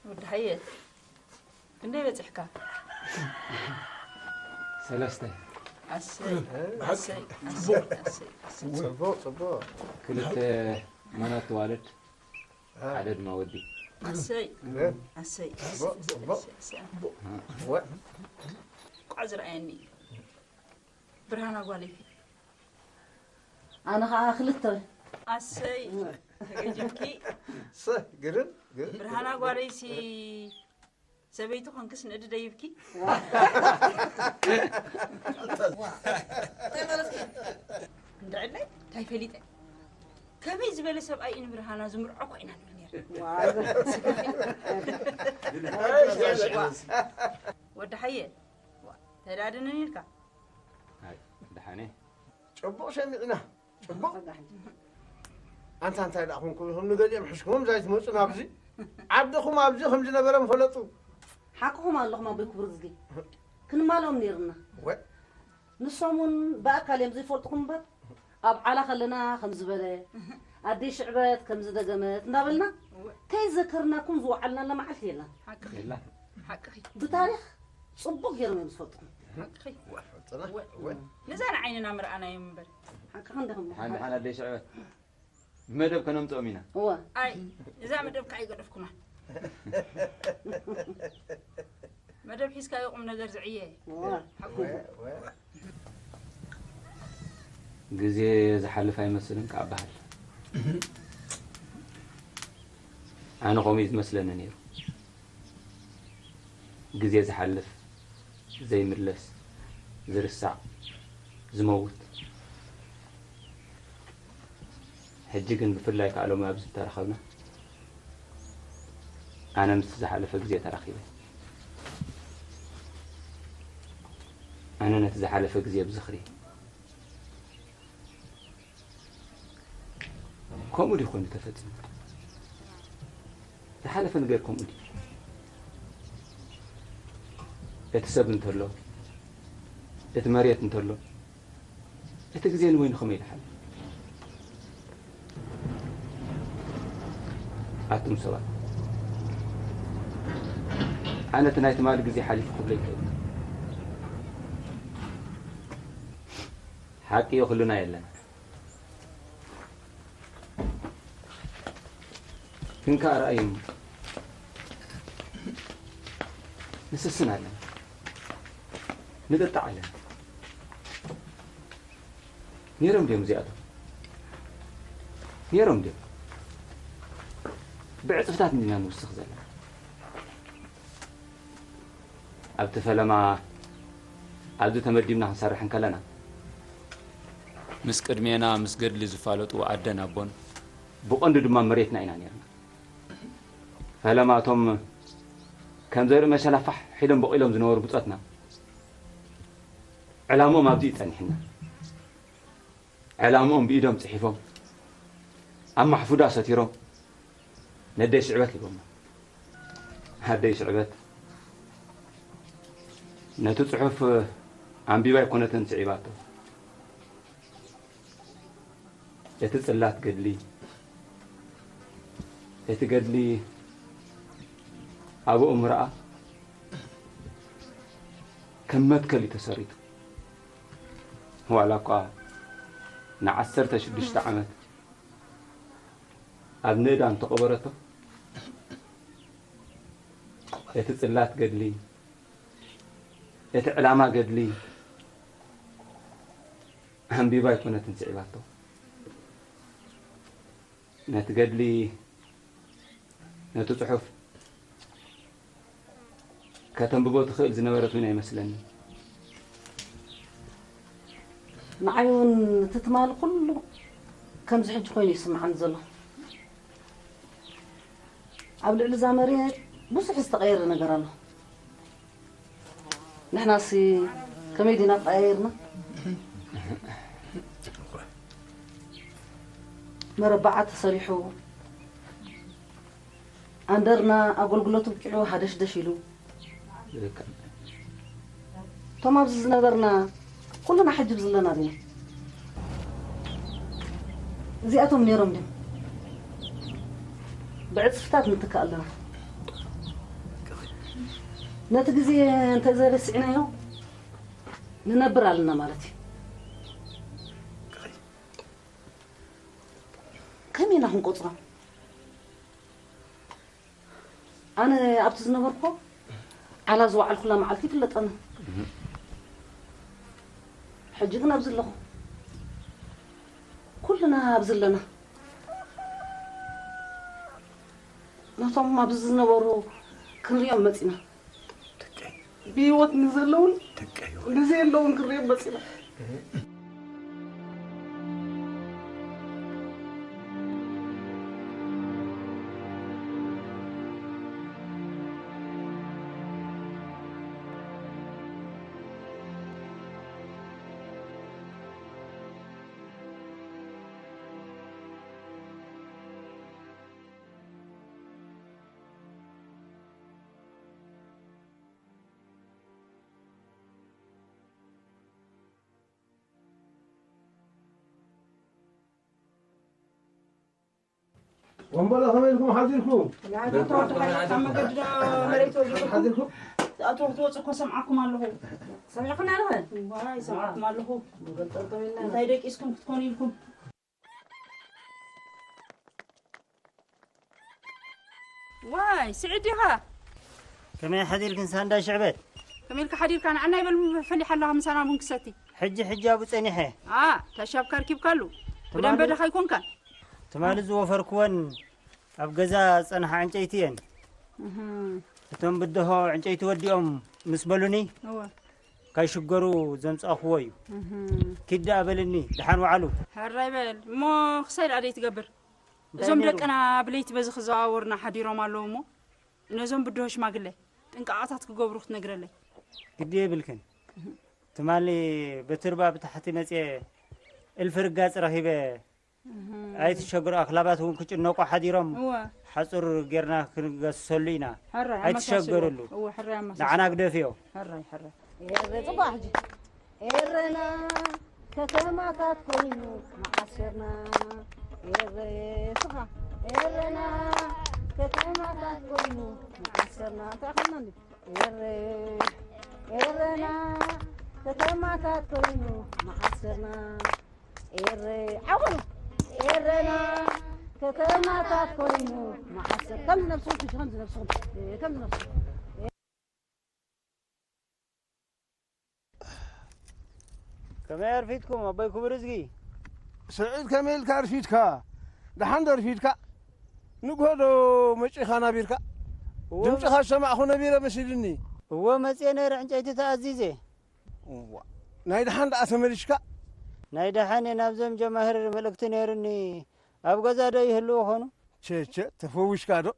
ወዲ ሓየ፣ ክንደይ በጺሕካ? ሰለስተ። ኣሰይ ኣሰይ ኣሰይ ኣሰይ ኣሰይ። ጽቡቕ ጽቡቕ። ክልተ ማናት ተዋልድ፣ ሓደ ድማ ወዲ። ኣሰይ ግርም። ኣሰይ ጽቡቕ ጽቡቕ። ኣሰይ። ወ- ቋዕ ዝረኣየኒ። ብርሃና ጓለይ። ኣነ ከዓ ክልተ። ኣሰይ ተገጅብኪ። ሰ ግርም ግርም። ብርሃና ጓለይሲ ሰበይቲ ኮንክስ ንእዲ ደይብኪ። እንድዕለይ እንታይ ፈሊጠ? ከመይ ዝበለ ሰብኣይ እዩ ንብርሃና ዝምርዖ ኮይና ንብል ነይራ። ወዲ ሓየ፣ ተዳድንን ኢልካ። ኣይ፣ ደሓነ። ጽቡቕ ሰሚዕና። ጽቡቕ። ኣንታ እንታይ ደኣ ኮንኩም ኢኹም ንገሊኦም ሕሽኩም ዛይ ትመጹ ናብዚ? ዓድኹም ኣብዚ ከም ዝነበረ ምፈለጡ። ሓቅኹም ኣለኹም ኣቦይ ክቡር ዝጊ። ክንማልኦም ነይርና። ወ- ንሶም እውን ብኣካል እዮም ዘይፈልጥኹም እምበር ኣብ ዓላ ከለና ከም ዝበለ ኣደይ ሽዕበት ከም ዝደገመት እንዳበልና ከይዘከርናኩም ዝወዓልናላ መዓልቲ የላን። ሓቅኺ የላ። ሓቅኺ ብታሪኽ ጽቡቕ ገይሮም እዮም ዝፈልጥኹም። ሓቅኺ ጽና- ወ- ወ- ንዛ ንዓይንና ምርኣናዮም እምበር። ሓቅኻ እንደኹም ሓን ሓን ኣደይ ሽዕበት መደብ ከነምፅኦም ኢና። እወ ኣይ እዛ መደብካ ኣይገደፍኩማን። መደብ ሒዝካዮ ቁም ነገር ዝዕየ። እወ ሓቁ ወ- ወ- ግዜ ዝሓልፍ ኣይመስልን ከዓ በሃል። ኣነ ከምኡ እዩ ዝመስለኒ ነይሩ። ግዜ ዝሓልፍ፣ ዘይምለስ፣ ዝርሳዕ፣ ዝመውት። ሕጂ ግን ብፍላይ ከዓ ሎሚ ኣብዚ ዝተራኸብና ኣነ ምስ ዝሓለፈ ግዜ ተራኺበ። ኣነ ነቲ ዝሓለፈ ግዜ ብዝኽሪ ከምኡ ድዩ ኮይኑ ተፈጺሙ? ዝሓለፈ ነገር ከምኡ ድዩ? እቲ ሰብ እንተሎ፣ እቲ መሬት እንተሎ፣ እቲ ግዜ ንበይኑ ከመይ ይልሓል? ኣቱም ሰባት፣ ኣነ እቲ ናይ ትማሊ ግዜ ሓሊፉ ክብሎ ይክእል። ሓቂ እዩ፣ ኩልና የለን። ግን ከኣ ረኣዮም፣ ንስስን ኣለና፣ ንጥጣዕ ኣለና። ነይሮም ድዮም እዚኣቶም? ነይሮም ድዮም? ብዕጽፍታት እንዲና ንውስኽ ዘለና። ኣብቲ ፈለማ ኣብዚ ተመዲብና ክንሰርሕ እንከለና፣ ምስ ቅድሜና ምስ ገድሊ ዝፋለጡ ኣደን ኣቦን፣ ብቐንዱ ድማ መሬትና ኢና ነይርና። ፈለማ እቶም ከም ዘርኢ መሸላ ፋሕ ኢሎም በቒሎም ዝነበሩ ብጾትና፣ ዕላምኦም ኣብዚ እዩ ጸኒሕና። ዕላምኦም ብኢዶም ጽሒፎም፣ ኣብ ማሕፉዳ ሰቲሮም፣ ነደይ ስዕበት ሂቦምና። ኣደይ ስዕበት ነቲ ጽሑፍ ኣንቢባ ኣይኮነትን ስዒባቶ። እቲ ጽላት ገድሊ፣ እቲ ገድሊ ኣብ ኣእምሮኣ ከም መትከል እዩ ተሰሪቱ። ዋላ እኳ ንዓሰርተ ሽዱሽተ ዓመት ኣብ ንእዳም ተቐበረቶ፣ እቲ ጽላት ገድሊ፣ እቲ ዕላማ ገድሊ ኣንቢባ ኣይኮነትን ስዒባቶ። ነቲ ገድሊ፣ ነቲ ጽሑፍ ከተንብቦ ትኽእል ዝነበረት እውን ኣይመስለኒ። ንዓይ እውን እቲ ትማሊ ኩሉ ከምዚ ሕጂ ኮይኑ ይስምዓኒ ዘሎ። ኣብ ልዕሊ እዛ መሬት ብዙሕ ዝተቐየረ ነገር ኣሎ። ንሕናሲ ከመይ ዲና ተቐያይርና? መረባዓ ተሰሪሑ፣ ኣንደርና ኣገልግሎቱ ብቂዑ ሃደሽደሽ ኢሉ። እቶም ኣብዚ ዝነበርና ኩልና ሕጂ ብዝለና ዲና። እዚኣቶም ነይሮም ድዮም? ብዕፅፍታት ንትካእ ኣለና። ነቲ ግዜ እንተዘይረሲዕናዮ ንነብር ኣለና ማለት እዩ። ከመይ ኢና ክንቆጽሮ? ኣነ ኣብቲ ዝነበርኩ ዓላ ዝወዓልኩላ መዓልቲ ይፍለጠኒ። ሕጂ ግን ኣብዚ ኣለኹ። ኩልና ኣብዚ ኣለና። ነቶም ኣብዚ ዝነበሩ ክንሪኦም መጺና። ብህይወት ንዘለውን ንዘየለውን ክንሪኦም መጺና። ወንበሎ ከመይ ኢልኩም ሓዲርኩም? ንዓኹም ተወዲ ሓዲርኩም? ካብ መገዲ ዶ መሬት ወዲኹም? ሓዲርኩም? ትኣትዉ ክትወፁ እኮ ሰምዓኩም ኣለኹ። ሰሚዕኩም ኣለኹ? ዋይ፣ ሰምዓኩም ኣለኹ። መገዲ ጠጠው ኢልና። እንታይ ደቂስኩም ክትኮኑ ኢልኩም? ዋይ፣ ስዒድ ዲኻ? ከመይ ሓዲርክን ሳንዳ ሽዕበት? ከመይ ኢልካ ሓዲርካ? ንዓና ይበል ፈሊሓ ኣለኻ ምሳና ቡን ክሰቲ። ሕጂ ሕጂ ኣብኡ ጸኒሐ። ኣ፣ ታሻብካ ኣርኪብካሉ። ትማሊ ብደንበ ደኻ ኣይኮንካን? ትማሊ ዝወፈርክወን ኣብ ገዛ ዝጸንሓ ዕንጨይቲ እየን። እህ። እቶም ብድሆ ዕንጨይቲ ወዲኦም ምስ በሉኒ፣ እወ። ካይሽገሩ ዘምጻእክዎ እዩ። እህ። ኪድ ደኣ በልኒ፣ ደሓን ወዓሉ። ሕራይ በል። እሞ ክሳይ ደኣ ደይ ትገብር? እንታይ እዞም ነይሩ? ደቅና ብለይቲ በዚ ክዘዋወሩና ሓዲሮም ኣለዉ እሞ፣ ነዞም ብድሆ ሽማግለ ጥንቃቐታት ክገብሩ ክትነግረለይ። ግዲ የብልክን። ትማሊ በትርባ ብታሕቲ መጽየ እልፊ ርጋጽ ረኺበ። እህ። ኣይትሸግሩ፣ ኣኽላባት እውን ክጭነቁ ሓዲሮም። እወ። ሓጹር ጌርና ክንገስሰሉ ኢና። ሕራይ፣ ኣይትሸገሩሉ። ኣመሳስልዎ። እወ፣ ሕራይ፣ ኣመሳስልዎ። ንዓና ግደፍዮ። ሕራይ፣ ሕራይ። ኤረ፣ ጽቡቕ ሕጂ። ኤረና ከተማታት ኮይኑ መዓሰርና። ኤረ፣ ስኻ። ኤረና ከተማታት ኮይኑ መዓሰርና። እንታይ ኣኸልና እንዲ? ኤረ፣ ኤረና ከተማታት ኮይኑ መዓሰርና። ኤረ፣ ዓኹ። ኤረና ከተማታት ኮይኑ መዓሰር። ከም ዝነብስኹም ትጅ፣ ከም ዝነብስኹም። እ፣ ከም ዝነብስኹም። ከመይ ኣርፊድኩም ኣቦይ ክቡር እዝጊ? ስዒድ፣ ከመይ ኢልካ ኣርፊድካ? ደሓን ዶ ኣርፊድካ? ንግሆ ዶ መጺኻ ናቢርካ? እወ። ድምጽኻ ዝሰማዕኹ ነቢረ መሲልኒ። እወ፣ መጺኤ ነይረ፣ ዕንጨይቲ ተኣዚዘ። እዋ፣ ናይ ደሓን ደኣ ተመሊስካ? ናይ ደሓን እየ፣ ናብዞም ጀማሂር መልእክቲ ነይሩኒ። ኣብ ገዛ ዶ ይህልዉ ኾኑ? ቸቸ፣ ተፈዊስካ ዶ?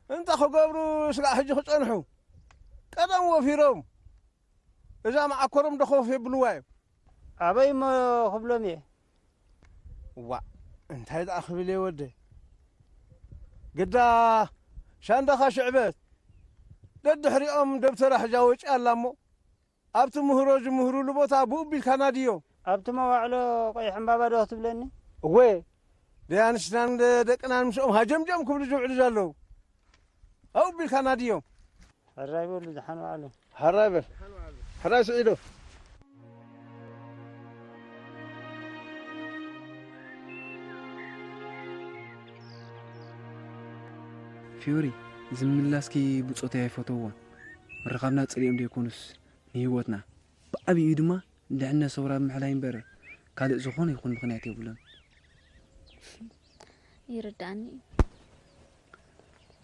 እንታይ ክገብሩ ስጋዕ ሕጂ ክጸንሑ? ቀደም ወፊሮም። እዛ መዓኮሮም ዶ ኮፍ የብልዋ እዮም? ኣበይ እሞ ክብሎም እየ? እዋ፣ እንታይ ደኣ ክብል እየ ወደ? ግዳ ሻንዳኻ ሽዕበት። ደድሕሪኦም ደብተራ ሕጃ ወጪ ኣላ እሞ፣ ኣብቲ ምህሮ ዝምህሩሉ ቦታ ብኡ ቢልካ ናድዮም። ኣብቲ መዋዕሎ ቀይሕ ዕምባባ ዶ ክትብለኒ? እወ፣ ደያንስናን ደ-፣ ደቅናን ምስኦም ሃጀምጀም ክብሉ ዝውዕሉ ዘለዉ። ኣብኡ ቢልካ ናድዮም። ሕራይ በሉ፣ ደሓን ዋዕሉ። ሕራይ በል። ሕራይ ስዒዶ። ፊዮሪ፣ እዚ ምምላስኪ ብጾተይ ኣይፈተውዎን። ምርኻብና ጽሊኦም ደይኮኑስ ንህይወትና፣ ብዓቢኡ ድማ ንድሕነት ሰውራ ምሕላይ እምበር ካልእ ዝኾነ ይኹን ምኽንያት የብሉን። ይርድኣኒ እዩ።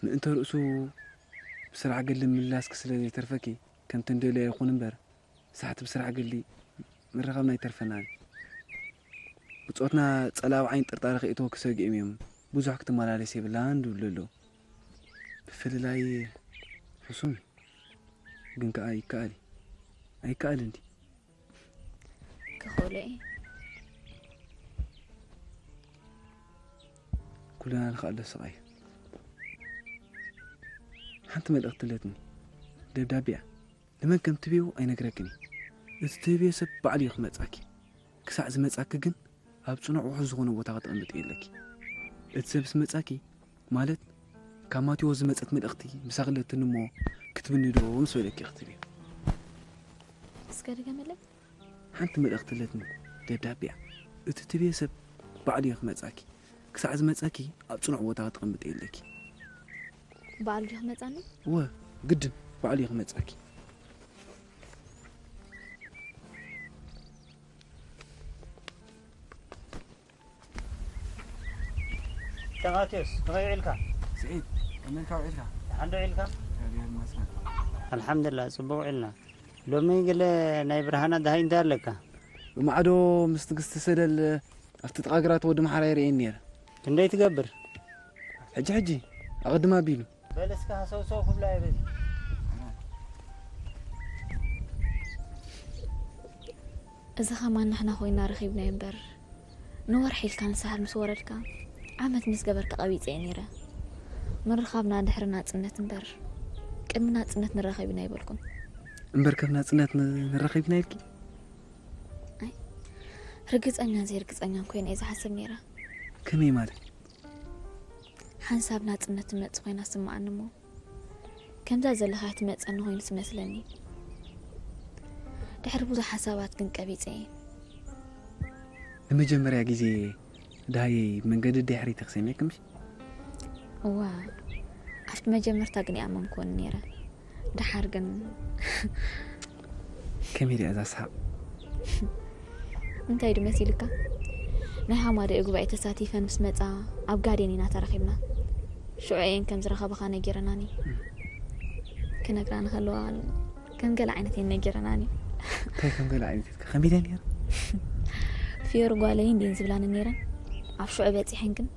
ምእንተ ርእሱ ብስራሕ ገድሊ ምምላስኪ ስለ ዘይተርፈኪ ከምቲ ንደልዮ ኣይኹን እምበር ሳሕቲ ብስራሕ ገድሊ ምርኻብና ኣይተርፈናን። ብጾትና ጸላኢ ዓይኒ ጥርጣረ ከይእትወኪ ሰጊኦም እዮም ብዙሕ ክትመላለሲ የብላን ዝብሉ ኣለዉ። ብፍልላይ ሕሱም እዩ። ግን ከኣ ይከኣል እዩ። ኣይከኣልን ድዩ? ክኽእሎ እየ። ኩልና ንኽኣል ዶ ስቓይ እዩ። ሓንቲ መልእኽቲ ኣለትኒ። ደብዳቤ እያ። ንመን ከም ትህብዮ ኣይነግረክን እየ። እቲ ትህብዮ ሰብ ባዕሉ እዩ ክመጽኣኪ። ክሳዕ ዝመጽኣኪ ግን ኣብ ጽኑዕ ውሑስ ዝኾነ ቦታ ከተቐምጥዮ ኣለኪ። እቲ ሰብ ምስ መጻኪ፣ ማለት ካብ ማቴዎስ ዝመጸት መልእኽቲ ምሳኺ ኣለትኒ እሞ፣ ክትብኒ ዶ ምስ በለኪ ክትብዮ። እስከ ድገመለይ። ሓንቲ መልእኽቲ ኣለትኒ፣ ደብዳቤ እያ። እቲ ትብዮ ሰብ ባዕሉ እዩ ክመጻኪ። ክሳዕ ዝመጻኪ ኣብ ጽኑዕ ቦታ ክትቕምጥ የለኪ። በዓሉ ድዩ ክመጻኒ? ወ ግድን ባዕሉ እዩ ክመጻኪ። ጢሞቴዎስ፣ ከመይ ውዒልካ? ስዒድ፣ ከመይ ውዒልካ? ደሓን ዶ ውዒልካ? እግዚኣብሔር ይመስገን። ኣልሓምዱላ፣ ጽቡቕ ውዒልና። ሎሚ ገለ ናይ ብርሃና ደሃይ እንታይ ኣለካ? ብማዕዶ ምስ ንግስቲ ሰለል ኣብቲ ጥቓ ግራት ወዲ መሓራ ይርእየኒ ነይረ። ክንደይ ትገብር? ሕጂ ሕጂ ኣቐድም ኣቢሉ። በል እስከ ሃሰውሰው ክብላ እየ በዚ። እዚ ኸማን ንሕና ኮይና ረኺብናዮ እምበር፣ ንወርሒ ኢልካ ንሳሕል ምስ ወረድካ፣ ዓመት ምስ ገበርካ ቀቢጸ እየ ነይረ። ምርኻብና ድሕሪ ናጽነት እምበር፣ ቅድሚ ናጽነት ንራኸብ ኢና ኣይበልኩን። እምበር ከም ናጽነት ን- ንራኸብ ኢና ኢልኪ? ርግጸኛን ዘይርግጸኛን ኮይነ እየ ዝሓስብ ነይረ። ከመይ ማለት? ሓንሳብ ናጽነት ትመጽእ ኮይና ስምዓኒ እሞ፣ ከምዛ ዘለኻ ትመጸኒ ኮይኑ ትመስለኒ። ድሕሪ ብዙሕ ሓሳባት ግን ቀቢጸ እየ። ንመጀመርያ ግዜ ደሃየይ መንገዲ ድሕሪት ክሰምየኪ ምሽ? እዋ፣ ኣብቲ መጀመርታ ግን ይኣመንኩወን ነይረ። ደሓር ግን ከመይ ድያ እዛ ሰሓቕ? እንታይ ዱ መሲልካ? ናይ ሃማደኤ ጉባኤ ተሳቲፈን ምስ መጻ ኣብ ጋዴን ኢና ተራኺብና። ሽዑ እየን ከም ዝረኸባኻ ነጊረናኒ። ክነግራ ንኸለዋ ከም ገለ ዓይነት እየን ነጊረናኒ። እንታይ ከም ገለ ዓይነት ኢልካ? ከመይ ድያ ነይራ? ፊዮሪ ጓለይ እንዲን ዝብላኒ ነይረን። ኣብ ሽዑ በጺሐን ግን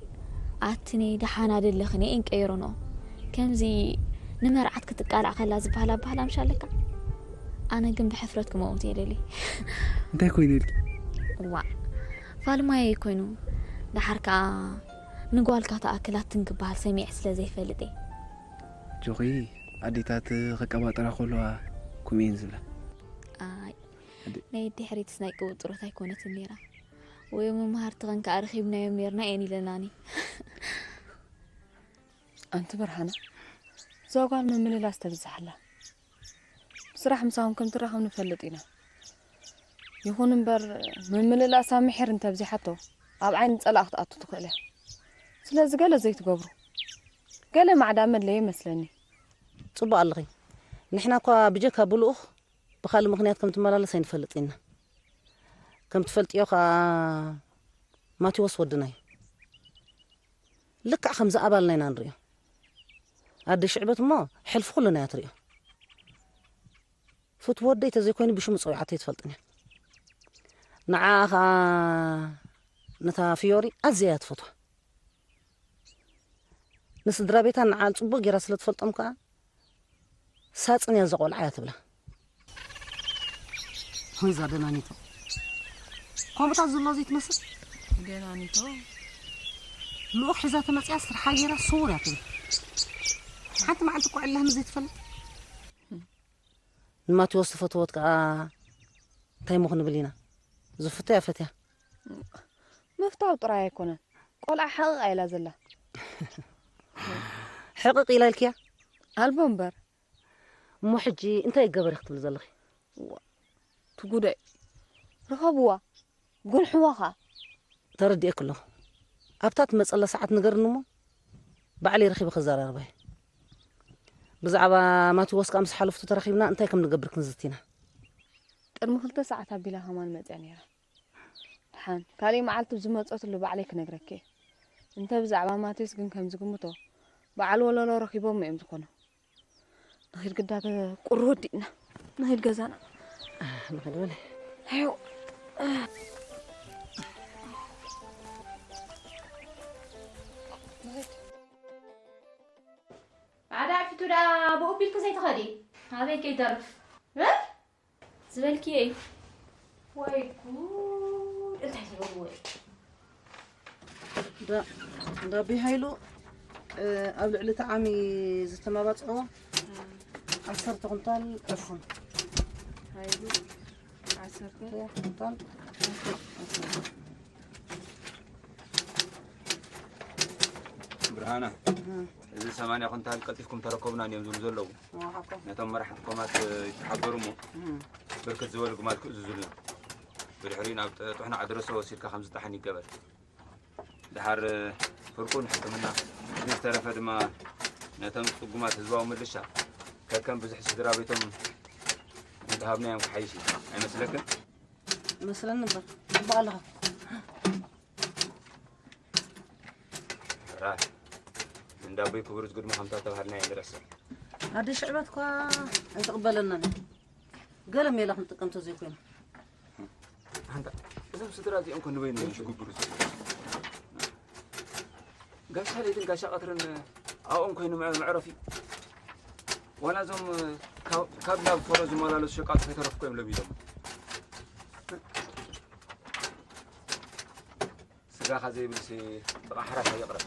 ኣትኔ ደሓን ኣደለኽን እየን ቀይሮንኦ። ከምዚ ንመርዓት ክትቃላዕ ከላ ዝበሃል ኣባህላ ምሽ ኣለካ። ኣነ ግን ብሕፍረት ክመውት እየ ደሊ። እንታይ ኮይኑ ኢልኪ? እዋእ ፋልማየ ኮይኑ። ደሓር ከኣ ንጓልካ ተኣክል ኣትን ክበሃል ሰሚዐ ስለ ዘይፈልጥ እየ። ጆኺ ኣዴታት ከቀባጥራ ከለዋ ከምኡ እየን ዝብላ። ኣይ ናይ ድሕሪትስ ናይ ቅብጥሮት ኣይኮነትን ነይራ። ወይ መምሃርቲ ኸን ከኣ ረኺብናዮም ነይርና እየን ኢለናኒ። ኣንቲ ብርሃና፣ እዛ ጓል ምምልላስ ተብዝሓላ። ብስራሕ ምሳኹም ከም ትራኸብ ንፈልጥ ኢና። ይኹን እምበር ምምልላሳ ምሒር እንተብዚሓቶ ኣብ ዓይኒ ጸላእ ክትኣቱ ትኽእል እያ። ስለዚ ገለ ዘይትገብሩ። ገለ ማዕዳ መድለየ ይመስለኒ። ጽቡቕ ኣለኺ። ንሕና እኳ ብጀካ ብልኡኽ ብኻልእ ምኽንያት ከም ትመላለስ ኣይንፈልጥ ኢና። ከም ትፈልጥዮ ከኣ ማቴዎስ ወድና እዩ። ልክዕ ከምዚ ኣባልና ኢና ንርእዮ። ኣደ ሽዕበት እሞ ሕልፊ ኩልና እያ ትርእዮ። ፍትዊ ወደይ ተዘይኮይኑ ብሽሙ ጸዊዓቶ ኣይትፈልጥን እያ። ንዓኣ ኸኣ ነታ ፍዮሪ ኣዝያ እያ ትፈትዋ። ንስድራ ቤታ ንዓል ጽቡቕ ጌራ ስለ ትፈልጦም ከኣ ሳጽን እያ እዛ ቆልዓ እያ ትብላ። ወይ እዛ ደናኒቶ ከምኡታት ዘሎ ዘይትመስል ደናኒቶ ልኡኽ ሒዛ ተመጽያ ስርሓ ጌራ ስውር እያ ትብል። ሓንቲ መዓልቲ እኳ ዕላህኒ ዘይትፈልጥ። ንማቴዎስ ዝፈትወት ከኣ እንታይ እሞ ክንብል ኢና? ዝፍቶ እያ ፈትያ። ምፍታው ጥራይ ኣይኮነን፣ ቆልዓ ሓቕቕ ኢላ ዘላ። ሕቕቕ ኢላ ኢልክያ? ኣልቦ እምበር። እሞ ሕጂ እንታይ ይገበር ክትብል ዘለኺ? ትጉደይ ርኸብዋ፣ ጉንሕዋ ኸኣ። ተረዲኤኪ ኣለኹ። ኣብታ ትመጸላ ሰዓት ንገርኒ እሞ ባዕለይ ረኺበ ከዘራርባ እየ። ብዛዕባ ማቴዎስ ከኣ ምስ ሓለፍቱ ተራኺብና እንታይ ከም ንገብር ክንዝቲ ኢና። ቅድሚ ክልተ ሰዓት ኣቢላ ከማን መጽያ ነይራ። ደሓን ካሊእ መዓልቲ ብዝመጸትሉ ባዕለይ ክነግረኪ እየ። እንተ ብዛዕባ ማቴዎስ ግን ከም ዝግምቶ በዓል ወለሎ ረኺቦሞ እዮም ዝኾኑ። ንኺድ ግዳ ተቁሪ ወዲእና ንኺድ ገዛና። ንኺድ በለ። ሕው። ባዕዳ ኣፊቱ ደኣ ብኡ ቢልኪ ዘይትኸዲ ኣበይ ከይተርፍ ዝበልክዮ እዩ። ወይ ጉድ እንታይ ዝበልዎ እዩ። እንዳ ኣቢ ሃይሉ ኣብ ልዕሊ እቲ ዓሚ ዝተመባፅዕዎ ዓሰርተ ኩንታል ዕፉን ሃይሉ ዓሰርተ ኩንታል ብርሃነ፣ እዚ ሰማንያ ኩንታል ቀልጢፍኩም ተረከቡና እዮም ዝብሉ ዘለዉ። ነቶም መራሕቲ ኮማት ይተሓበሩ እሞ፣ ብርክት ዝበሉ ግማል ክእዝዙልና። ብድሕሪኡ ናብ ጥሑና ኣድረሶ ወሲድካ ከም ዝጠሓን ይገበር። ደሓር ፍርቁ ንሕክምና፣ እቲ ዝተረፈ ድማ ነቶም ጽጉማት ህዝባዊ ምልሻ ከከም ብዝሒ ስድራ ቤቶም እንተሃብናዮም ክሓይሽ እዩ። ኣይመስለክን? ይመስለኒ እምበር። ጽቡቕ ኣለኻ። ራይ፣ እንዳ ኣቦይ ክቡር ዝግድሙ ከምታ ተባሃልና እየ ንረስዕ። ኣደ ሽዕበት እኳ ኣይትቕበለናን እያ። ገለ ሜላ ክንጥቀም ተዘይኮይኑ። ኣንታ፣ እዞም ስድራ እዚኦም ኮን ንበይኑ እዮም ዝግብሩ ዘለዉ። ጋሻ ለይትን ጋሻ ቀትርን ኣብኦም ኮይኑ መዕ-፣ መዕረፊ። ዋላ እዞም ካብ፣ ካብ ናብ ፈሮ ዝመላለሱ ሸቃጡ ከይተረፍኩ እዮም ለሚዶም። ስጋኻ ዘይብልሲ ጥቓ ሓራስ ኣይቕረብ።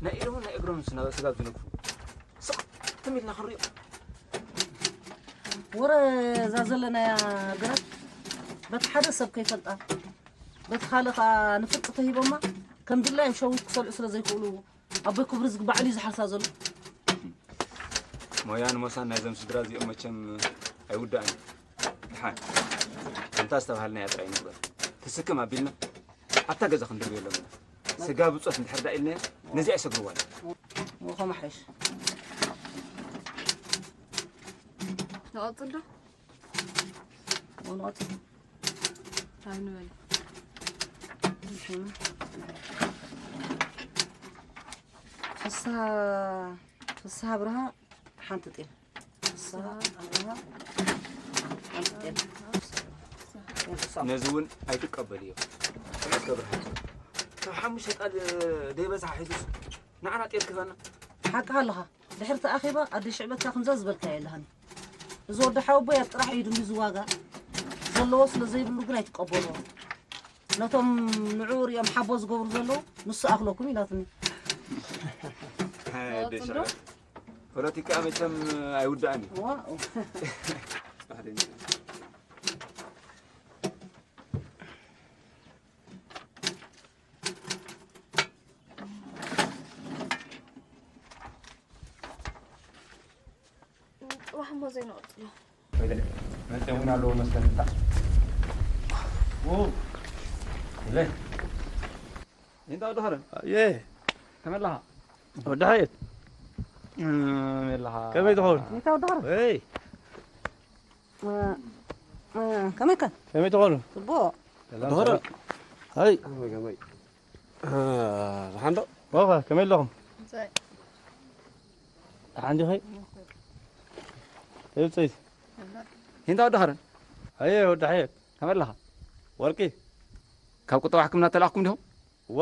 ናይ ኢዶምን ናይ እግሮምን ስነ-፣ ስጋ ዝነግፉ። ስቕ ትም ኢልና ክንሪኦ። ወረ እዛ ዘለናያ ግራት በቲ ሓደ ሰብ ከይፈልጣ፣ በቲ ካልእ ኸዓ ንፍርቂ ተሂቦማ፣ ከም ድላዮም ሸዊት ክሰልዑ ስለ ዘይክእሉ፣ ኣቦይ ክብሪ ዝግ-፣ ባዕሉ እዩ ዝሓርሳ ዘሎ። ሞያን ሞሳን ናይዞም ስድራ እዚኦም መቸም ኣይውዳእን እዩ። ድሓን፣ ከምታ ዝተባሃልናያ ጥራይ ንግበር። ትስክም ኣቢልና፣ ኣብታ ገዛ ክንድርብዮ ኣለና። ስጋ ብጾት እንድሕር ደኣ ኢልናዮ፣ ነዚኣ ይሰግርዋ ኣለና። ወኸ መሓሽ። ንቐጽል ዶ? ወንቐጽል። ኣብ ንበል። ፍስሃ፣ ፍስሃ ኣብርሃ ሓንቲ ጤል። ፍስሃ ኣብርሃ ሓንቲ ጤል። ነዚ እውን ኣይትቀበልዮ። ጥዑም ገብርሃ። ካብ ሓሙሽተ ጣል ደይበዝሓ ሒዙስ ንዓና ጤል ክህበና። ሓቅኻ ኣለኻ። ድሕሪ እቲ ኣኼባ ኣደይ ሽዕበትካ ከምዛ ዝበልካያ የለኻን። እዚ ወዲ ሓወቦይ ኣብ ጥራሕ ኢዱ ሚዙ ዋጋ ዘለዎ ስለ ዘይብሉ ግን ኣይትቀበልዎ። ነቶም ንዕኡ ሪኦም ሓቦ ዝገብሩ ዘለዉ ንሱ ኣኽለኩም ኢላትኒ። ኣደይ ሽዕበት። ፖለቲካ መቸም ኣይውዳእን እዩ። ዋው። ጽባሕ እሞ ዘይንቐጽሎ። ወይለ፣ መጽኦም እውን ኣለዎ መስለኒ። ኦ፣ ወይለ። እንታ ወዲ ኸረን? ኣየ። ከመይ ኣለኻ? ወዲ ሓየት። እም፣ ከመይ ኣለኻ? ከመይ ትኸውን? እንታ ወዲ ኸረን? ወይ። እ፣ እ፣ ከመይ ከ? ከመይ ትኾኑ? ጽቡቕ። ሰላም፣ ዶሮ። ሰላም። ሃይ። ከመይ፣ ከመይ? እ፣ ደሓን ዶ? ኦኸ፣ ከመይ ኣለኹም? ምሳይ። ደሓን ዲኺ? ከመይ ብጸይት? ሂንታ ወዲ ኸረን? ሃየ፣ ወዲ ሓየት። ከመይ ኣለኻ? ወርቂ። ካብ ቁጠባ ሕክምና ተላእኽኩም ዲኹም? እወ።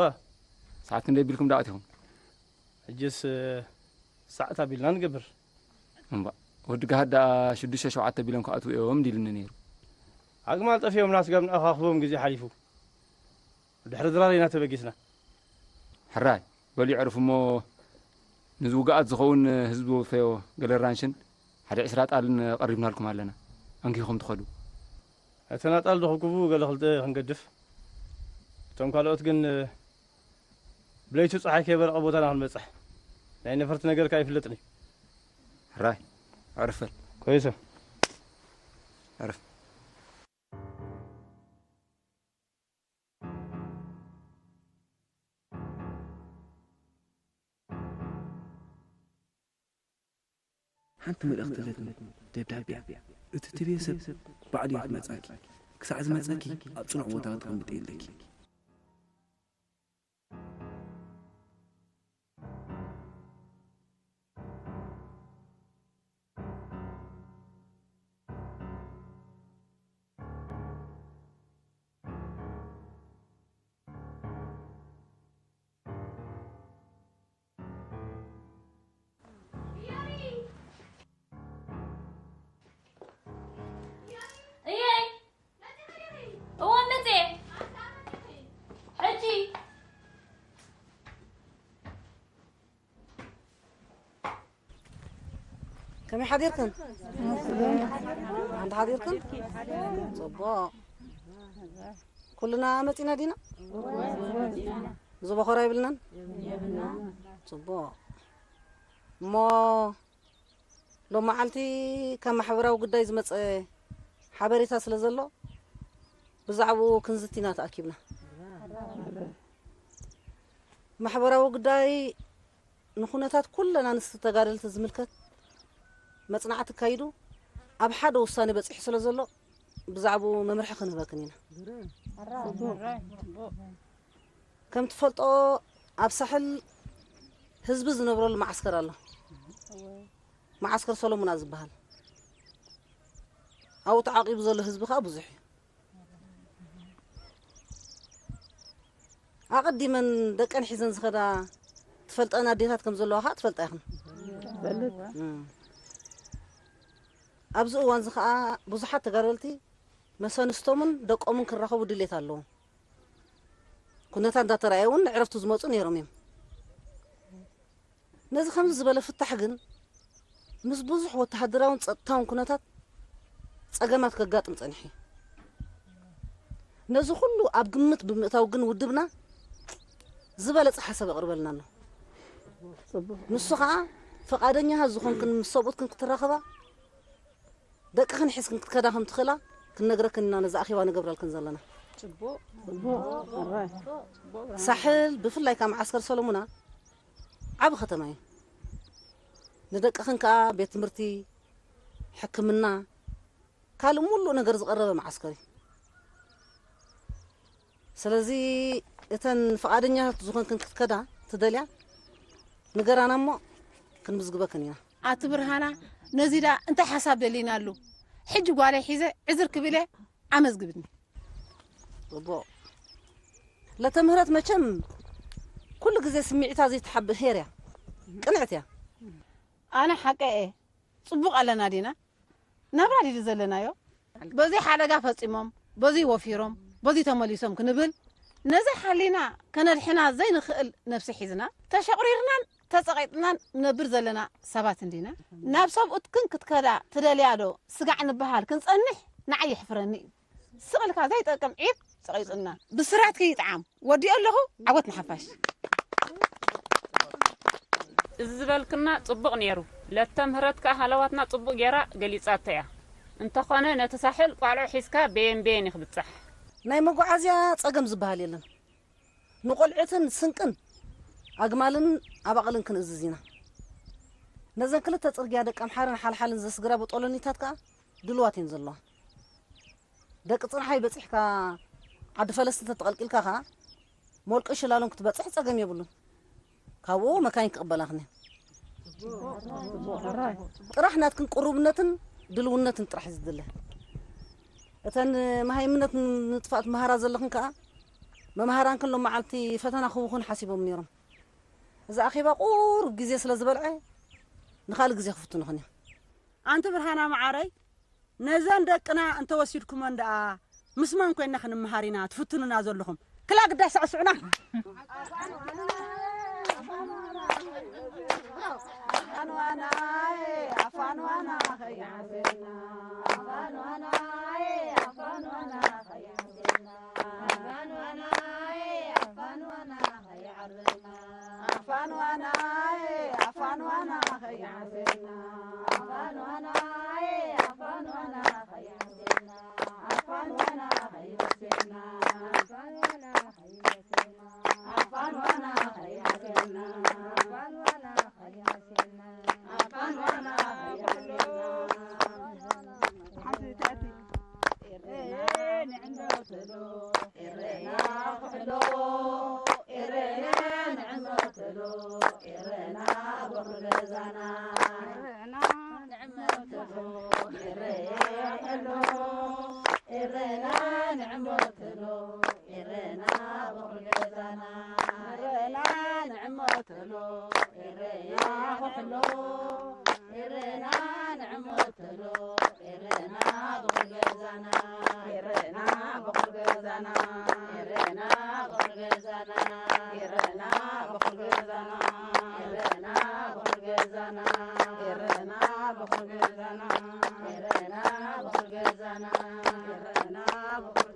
ሰዓት ክንደይ ቢልኩም ደኣ ኣቲኹም? ሕጅስ፣ እ፣ ሰዓት ኣቢልና ንገብር። እምባ፣ ወዲ ገሃድ ደኣ ሽዱሽተ ሸውዓተ ቢሎም ክኣትዉ እዮም ዲልኒ ነይሩ። ኣግማል ጠፊኦምና ስጋብ ንኣኻኽቦም ግዜ ሓሊፉ። ድሕሪ ድራር ኢና ተበጊስና። ሕራይ፣ በሉ የዕርፉ እሞ፣ ንዝውግኣት ዝኸውን ህዝቢ ወፈዮ ገለ ራንሽን ሓደ ዕስራ ጣልን ቀሪብናልኩም ኣለና። ኣንጊኹም ትኸዱ። እተን ኣጣል ዝኽብክቡ ገለ ክልተ ክንገድፍ። እቶም ካልኦት ግን፣ ብለይቱ ጸሓይ ከይበረቐ ቦታና ክንበጽሕ። ናይ ነፈርቲ ነገር ከኣ ኣይፍለጥን እዩ። ሕራይ፣ ኣዕርፍ በል። ኮይሱ። ኣዕርፍ። ሓንቲ መልእኽቲ ኣለትኒ፣ ደብዳቤ እያ። እቲ ትብዮ ሰብ ባዕሉ እዩ ክመጻኪ። ክሳዕ ዝመጻኪ ኣብ ጽኑዕ ቦታ ክትቕምጢ ኣለኪ። እየይ፣ እወ መጽየ። ሕጂ። ከመይ ሓዲርክን? ኣንተ ሓዲርክን? ጽቡቕ። ኩልና መጺና ዲና? ዝበኾራ ይብልናን። ጽቡቕ። እሞ ሎም መዓልቲ ካብ ማሕበራዊ ጉዳይ ዝመጸ ሓበሬታ ስለ ዘሎ ብዛዕባኡ ክንዝቲ ኢና ተኣኪብና። ማሕበራዊ ጉዳይ ንኹነታት ኩለን ኣንስቲ ተጋደልቲ ዝምልከት መጽናዕቲ ኣካይዱ ኣብ ሓደ ውሳኔ በጺሑ ስለ ዘሎ ብዛዕባኡ መምርሒ ክንህበክን ኢና። ከም ትፈልጦ ኣብ ሳሕል ህዝቢ ዝነብረሉ መዓስከር ኣሎ። መዓስከር ሰሎሙና ዝበሃል። ኣብኡ ተዓቂቡ ዘሎ ህዝቢ ከኣ ብዙሕ እዩ። ኣቐዲመን ደቀን ሒዘን ዝኸዳ ትፈልጠን ኣዴታት ከም ዘለዋ ከኣ ትፈልጣ ኢኽን። እም። ኣብዚ እዋን እዚ ከኣ ብዙሓት ተጋደልቲ መሰንስቶምን ደቆምን ክራኸቡ ድሌት ኣለዎም። ኩነታት እንዳተራእየ እውን ዕረፍቲ ዝመጹ ነይሮም እዮም። ነዚ ከምዚ ዝበለ ፍታሕ ግን ምስ ብዙሕ ወተሃደራውን ጸጥታውን ኩነታት ጸገማት ከጋጥም ጸኒሑ እዩ። ነዚ ኩሉ ኣብ ግምት ብምእታው ግን ውድብና ዝበለጸ ሓሳብ ኣቕርበልና ኣሎ። ንሱ ኸኣ ፈቓደኛታት ዝኾንክን ምስ ሰብኡትክን ክትራኸባ ደቅኽን ሒዝክን ክትከዳ ከም ትኽእላ ክንነግረክን ኢና ነዚ ኣኼባ ንገብረልክን ዘለና። ጽቡቕ። ጽቡቕ። ጽቡቕ። ሳሕል ብፍላይ ካብ መዓስከር ሰለሙና ዓቢ ከተማ እዩ። ንደቅኽን ከኣ ቤት ትምህርቲ፣ ሕክምና፣ ካልእ ሙሉእ ነገር ዝቐረበ መዓስከር እዩ። ስለዚ እተን ፍቓደኛታት ዝኾንክን ክትከዳ ትደልያ ንገራና እሞ ክንምዝግበክን ኢና። ኣቲ ብርሃና፣ ነዚ ደኣ እንታይ ሓሳብ ደሊናሉ? ሕጂ ጓለይ ሒዘ ዕዝር ክብል እየ፣ ኣመዝግብኒ። ጽቡቕ። ለተምህረት መቸም ኩሉ ግዜ ስምዒታ ዘይትሓብእ ሄር እያ። ቅንዕቲ እያ። ኣነ ሓቀ እየ። ጽቡቕ ኣለና ዲና? ናብራ ዲዲ ዘለናዮ? በዚ ሓደጋ ፈጺሞም፣ በዚ ወፊሮም፣ በዚ ተመሊሶም ክንብል፣ ነዚ ሓሊና ከነድሕና ዘይንኽእል ነብሲ ሒዝና፣ ተሸቑሪርናን ተጸቒጥናን ንነብር ዘለና ሰባት እንዲና። ናብ ሰብኡትክን ክትከዳ ትደልያ ዶ? ስጋዕ ንበሃል ክንጸንሕ ንዓይ የሕፍረኒ እዩ። ስቕ ኢልካ ዘይጠቅም ዒብ ጸቒጡና። ብስራትኪ ይጥዓም። ወዲኦ ኣለኹ፣ ዓወት ንሓፋሽ። እዚ ዝበልክና ጽቡቕ ነይሩ። ለተ ምህረት ከኣ ሃለዋትና ጽቡቕ ጌራ ገሊጻቶ እያ። እንተኾነ ነቲ ሳሕል ቋልዑ ሒዝካ በየን በየን እዩ ክብጻሕ። ናይ መጓዓዝያ ጸገም ዝበሃል የለን። ንቖልዑትን ስንቅን ኣግማልን ኣባቕልን ክንእዝዝ ኢና። ነዘን ክልተ ጽርግያ ደቀምሓርን ሓልሓልን ዘስግራ ቦጦሎኒታት ከኣ ድልዋት እየን ዘለዋ። ደቂ ጽንሓይ በጺሕካ ዓዲ ፈለስቲ እንተተቐልቂልካ ከኣ ሞልቂ ሽላሎም ክትበጽሕ ጸገም የብሉን። ካብኡ መካይን ክቕበላኽን እየን። ጥራሕ ናትክን ቅሩብነትን ድልውነትን ጥራሕ እዩ ዝድለ። እተን መሃይምነት ንምጥፋእ ትመሃራ ዘለኽን ከኣ መምሃራንክን ሎም መዓልቲ ፈተና ክህቡኽን ሓሲቦም ነይሮም። እዚ ኣኼባ ቁሩብ ግዜ ስለ ዝበልዐ ንኻልእ ግዜ ክፍትኑኽን እዮም። ኣንቲ ብርሃና መዓረይ፣ ነዘን ደቅና እንተወሲድኩመን ደኣ ምስ መን ኮይንና ክንመሃር ኢና ትፍትኑና ዘለኹም? ክላ ግዳይ ሳዕስዑና።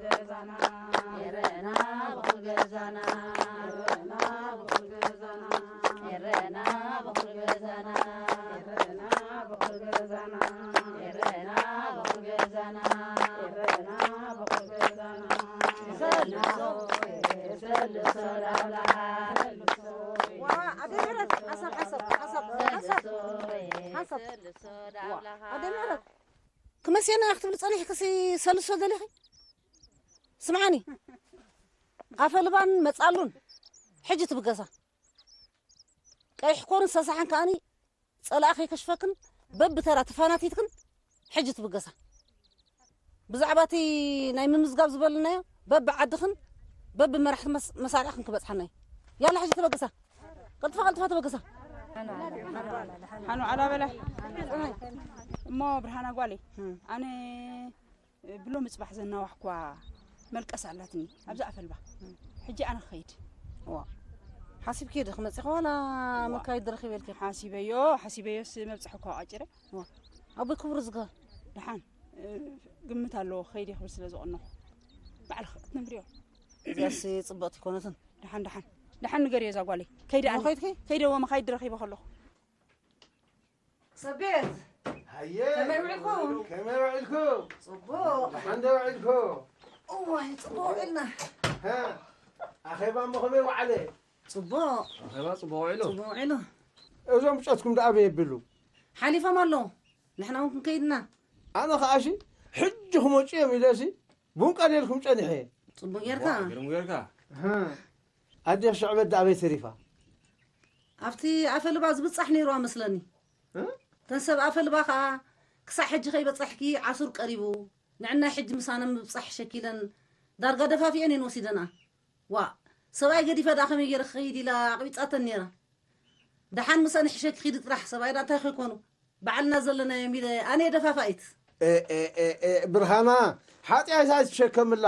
ገዛና ኤረና በኹር ገዛና ኤረና በኹር ገዛና ኤረና በኹር ገዛና ኤረና በኹር ገዛና ኤረና በኹር ገዛና ኤረና በኹር ገዛና ሰልሶ ሰልሶ ላብላሃ ዋ ኣደ ምህረት ሓሳብ ሓሳብ ሓሳብ ሓሳብ ሓሳብ ዋ ኣደ ምህረት ክመሴና ክትብል ጸኒሕክሲ ሰልሶ ደሊኺ ስምዓኒ ኣፈልባን መጻሉን ሕጂ ትብገሳ ቀይሕ ኮርን ሰሳሕን ከኣኒ ጸላእ ከይከሽፈክን በብተራ ተፋናቲትክን ሕጂ ትብገሳ ብዛዕባ እቲ ናይ ምምዝጋብ ዝበልናዮ በብዓድኽን በብመራሕቲ መሳርዕኽን ክበጽሓና እዩ ያላ ሕጂ ተበገሳ ቀልጥፋ ቀልጥፋ ተበገሳ ሓኑ ዓላ በላ እሞ ብርሃና ጓለይ ኣነ ብሎሚ ጽባሕ ዘናዋሕኳ መልቀስ ኣላትኒ ኣብዛ ኣፈልባ ሕጂ ኣነ ክኸይድ እዋ ሓሲብኪ ዶ ክመጽኺ ዋላ መካይድ ረኺበልኪ ሓሲበዮ ሓሲበዮስ መብጽሒ እኳ ቋጭረ እዋ ኣቦይ ክቡር ዝገ ደሓን ግምት ኣለዎ ክኸይድ ክብል ስለ ዝቐነኹ ባዕልኺ ክትነግርዮ እዚኣስ ጽብቕቲ ይኮነትን ደሓን ደሓን ደሓን ንገርዮ እዛ ጓለይ ከይደ ኣነ ከይድኪ ከይደ እዋ መኻይድ ረኺበ ከለኹ ሰቤት ሃየ ከመይ ውዒልኩም? ከመይ ውዒልኩም? ጽቡቕ። ደሓን ዶ ውዒልኩም? እዋይ ጽቡቕ ውዒልና። ሃ፣ ኣኼባ እሞ ከመይ ወዓለ? ጽቡቕ። ኣኼባ ጽቡቕ ውዒሉ። ጽቡቕ ውዒሉ። እዞም ብጾትኩም ደኣ ኣበይ የብሉ? ሓሊፎም ኣለዉ። ንሕና እውን ክንከይድ ኢና። ኣነ ኸኣሲ ሕጂ ክመጹ እዮም ኢለሲ ቡን ቀልየልኩም ጸኒሐ። ጽቡቕ ጌርካ። ግርም ጌርካ። ሃ፣ ኣዴኽ ሽዕበት ደኣ ኣበይ ተሪፋ? ኣብቲ ኣፈ ልባ ዝብጻሕ ነይሩ ኣመስለኒ። እተን ሰብ ኣፈ ልባ ኸኣ ክሳዕ ሕጂ ከይበጻሕኪ ዓሱር ቀሪቡ፣ ንዕናይ ሕጂ ምሳና ምብጻሕ ሸኪለን ዳርጋ ደፋፊኤን እየን ወሲደንኣ። ዋእ፣ ሰብኣይ ገዲፈ ደኣ ከመይ ገይረ ክኸይድ ኢላ ኣቕቢጻተን ነይራ። ደሓን ምሰን ይሕሸኪ ኺዲ ጥራሕ፣ ሰብኣይ ደኣ እንታይ ኸይኮኑ፣ ባዕልና ዘለናዮም ኢለ ኣነ እየ ደፋፋኢት። ኤ፣ ኤ፣ ኤ፣ ኤ፣ ብርሃና፣ ሓጢኣት ኣይትሸከምላ።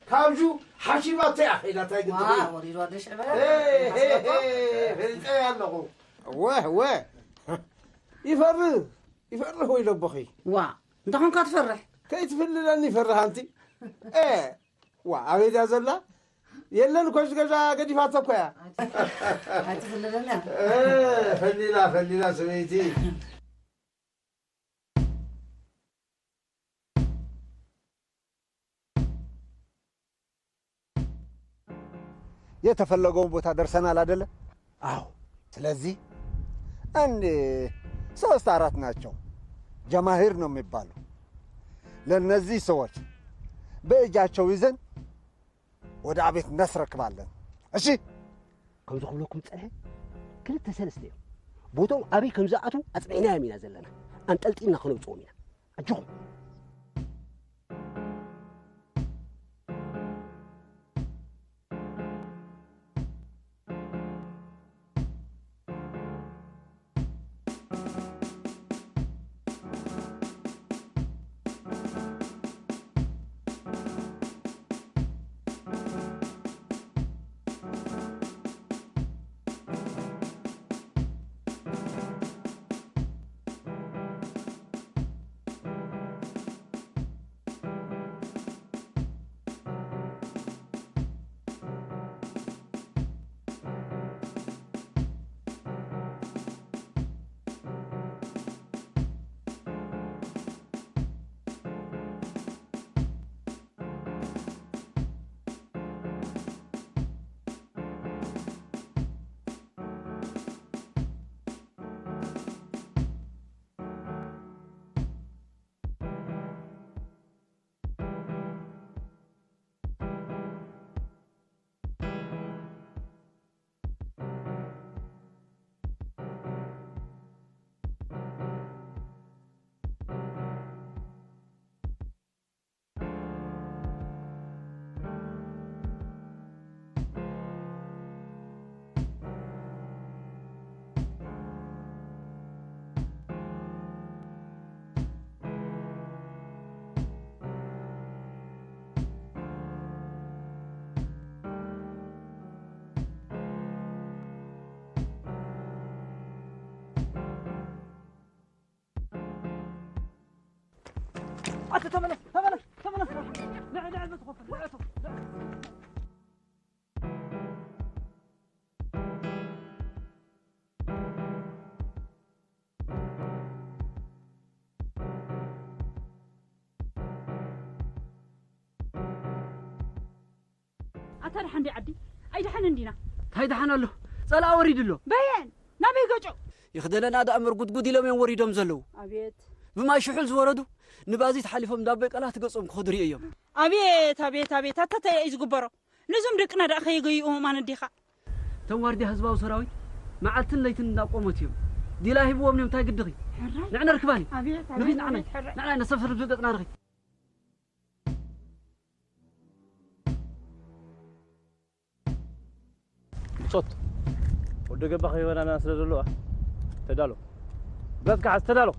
ካብዙ ሓሲባቶ እያ ኸይዳ፣ እንታይ ግዲ ዋ፣ ኸይዳ? ወሪዱ ኣደ ሽዕበ። ኤ፣ ኤ፣ ሓስበቶ። ኤ፣ ፈሊጠ እያ ኣለኹ። ወህ፣ ወህ። ይፈርህ፣ ይፈርህ ወይ ለቦኺ። ዋ፣ እንተ ኾንካ ትፈርሕ። ከይትፍልለኒ ይፈርህ ኣንቲ። ኤ፣ ዋ፣ ኣበይ ድያ ዘላ? የለን እኮ፣ እዚ ገዛ ገዲፋቶ እኮ እያ። ኣይትፍልለኒ እያ። ኤ፣ ፈሊላ፣ ፈሊላ ሰበይቲ። የተፈለገውን ቦታ ደርሰናል አደለ? አዎ። ስለዚህ አንድ ሶስት አራት ናቸው። ጀማሂር ነው የሚባሉ። ለነዚህ ሰዎች በእጃቸው ይዘን ወደ አቤት እናስረክባለን። እሺ? ከምዚ ክብለኩም ዝጸንሐ ክልተ ሰለስተ እዮም። ቦታኦም ኣበይ ከም ዝኣትዉ ኣጽኒዕናዮም ኢና ዘለና። ኣንጠልጢልና ከነውጽኦም ኢና። ኣጆኹም። ኣቲ ተመለስ፣ ተመለስ፣ ተመለስ። ንዕ፣ ኣታ ደሓን ዲ ዓዲ? ኣይደሓን እንዲና። እንታይ ደሓን ኣሎ? ጸላእ ወሪዱ ኣሎ። በየን? ናበይ ገጮ? ይኽደለና ደኣ መርጉድጉድ ኢሎም እዮም ወሪዶም ዘለዉ። ኣቤት። ብማይ ሽሑል ዝወረዱ ንባዚት ሓሊፎም ዳቦይ ቀላት ገጾም ክኸዱ ርእየ እዮም። ኣቤት፣ ኣቤት፣ ኣቤት፣ ኣታ እንታይ እዩ ዝግበሮ? ነዞም ደቅና ደኣ ከየገይኡ እማን እንዲኻ። እቶም ዋርድያ ህዝባዊ ሰራዊት መዓልትን ለይትን እንዳቆመት እዮም። ዲላ ሂብዎም እዮም፣ እንታይ ግድኺ? ሕራይ። ንዕና ርክባኒ። ኣቤት፣ ንኺድ ኣቤት፣ ንዓናይ። ኣቤት፣ ሕራይ። ንዓናይ ነሰፍር ብደቅና ንኺድ። ሶት ወዲ ገባ ከይበናና ስለ ዘለዋ ተዳሎ። ብረትካ ሓዝ፣ ተዳሎ።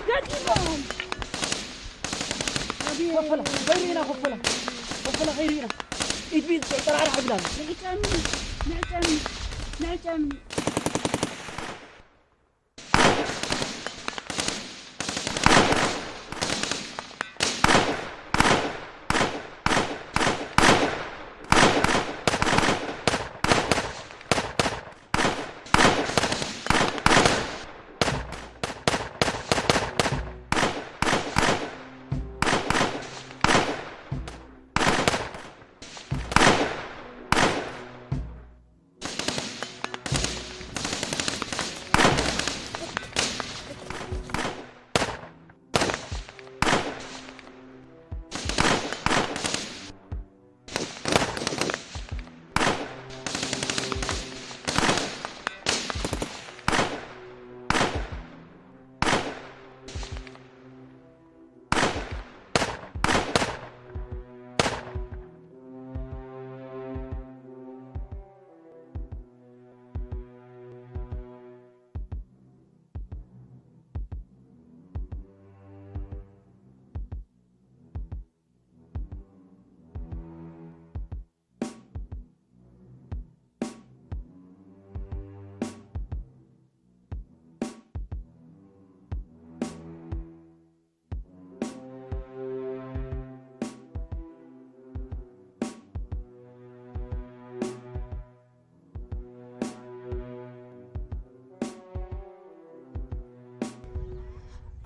ገዲፎም። ኣቤት። ኮፈላ፣ ከይርኢና ኮፈላ። ኮፈላ ከይርኢና። ኢድ ብኢድ ጠራዕራዕ ይብላና። ንዕጨምኒ፣ ንዕጨምኒ፣ ንዕጨምኒ።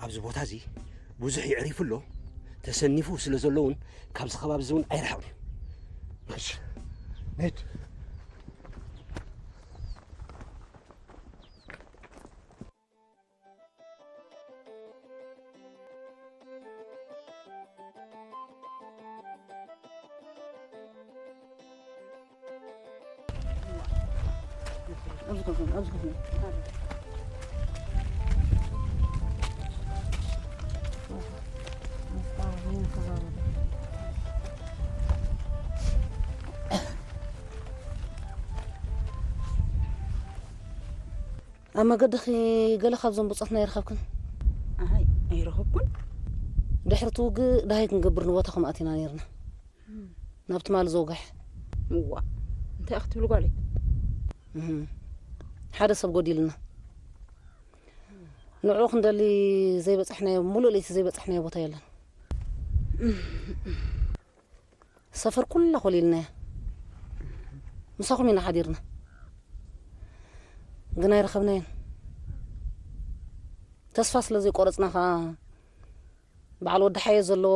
ኣብዚ ቦታ እዚ ብዙሕ የዕሪፉ ኣሎ። ተሰኒፉ ስለ ዘሎ እውን ካብዚ ከባቢ እዚ እውን ኣይረሓቕን እዩ። እሺ፣ ንድ። ኣብዚ ኮፍ በል፣ ኣብዚ ኮፍ በል። ኣብ መገድኺ ገለ ካብዞም ብጾትና ኣይረኸብክን? ኣይ፣ ኣይረኸብኩን። ድሕሪ እቲ ውግእ ደሃይ ክንገብር ንቦታኹም ኣቲና ነይርና። እም። ናብ ትማሊ ዘውግሕ። እዋ፣ እንታይ ክትብል ጓለይ? እም። ሓደ ሰብ ጎዲሉና። ንዕኡ ክንደሊ ዘይበጻሕናዮ፣ ሙሉእ ለይቲ ዘይበጻሕናዮ ቦታ የለን። ሰፈር ኩላ ኮሊልናያ። ምሳኹም ኢና ሓዲርና። ግን ኣይረኸብናዮን። ተስፋ ስለ ዘይቆረጽና ኸኣ በዓል ወዲ ሓየ ዘለዎ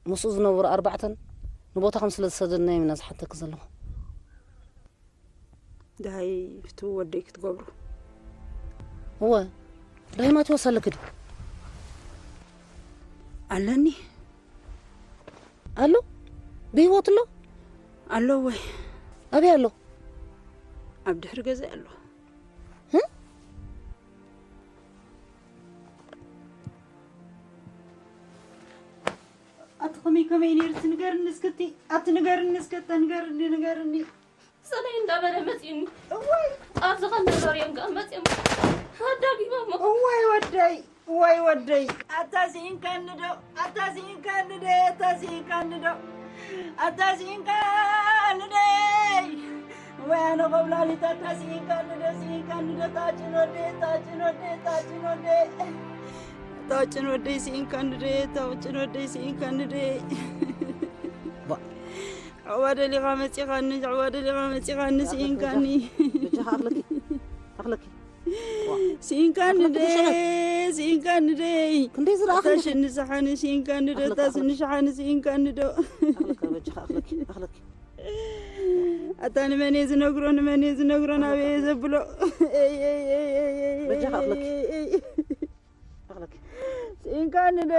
ምስኡ ዝነበሩ ኣርባዕተን ንቦታኹም ስለ ዝሰደድናዮም ኢና ዝሓተኪ ዘለኹ። ደሃይ ፍትው ወደይ ክትገብሩ። እወ፣ ደሃይ ማቴዎስ ኣለኪ ድዩ? ኣለኒ። ኣሎ? ብህይወት ኣሎ? ኣሎ ወይ? ኣበይ ኣሎ? ኣብ ድሕሪ ገዛይ ኣሎ። እ? ኣቲ ከመይ ከመይ ነይሩ? እቲ ንገርኒ እስኪ፣ እቲ፣ ኣቲ ንገርኒ እስኪ፣ እተ ንገርኒ፣ ንገርኒ። ሰለይ እንዳበለ መጺኡኒ። እዋይ! ኣብዚ ከነገርዮም ከኣ መጺኦም ኣዳጊቦሞ። እዋይ ወደይ፣ እዋይ ወደይ። ኣታ ስኢንካኒ ዶ? ኣታ ስኢንካኒ ዶ? ኣታ ስኢንካኒ ዶ? ኣታ ስኢንካኒ ደይ፣ ወይ ኣነ ቆብላሊት፣ ኣታ ስኢንካኒ ዶ፣ ስኢንካኒ ዶ፣ ታጭን ወደይ፣ ታጭን ወደይ፣ ታጭን ወደይ፣ ታጭን ወደይ ስኢንካኒ ደይ፣ ታጭን ወደይ ስኢንካኒ ደይ። ባ- ዕዋ ደሊኻ መጺኻኒ፣ ዕዋ ደሊኻ መጺኻኒ፣ ስኢንካኒ። በጃኻ ኣኽለኪ፣ ኣኽለኪ። ስኢንካኒ ዶ፣ ስኢንካኒ ዶ። ክንደይ ዝረኣኽኒ? ኣታ ሽኒ ሰሓኒ ስኢንካኒ ዶ፣ ኣታ ስኒ ሸሓኒ ስኢንካኒ ዶ። ኣኽለኪ፣ በጃኻ ኣኽለኪ፣ ኣኽለኪ። ኣታ ንመን እየ ዝነግሮ፣ ንመን እየ ዝነግሮ፣ ናበይ እየ ዘብሎ? ኤይ፣ ኤይ፣ ኤይ፣ ኤይ፣ ኤይ፣ በጃኻ ኣኽለኪ። ኤይ፣ ኤይ። ኣኽለኪ። ስኢንካኒ ዶ፣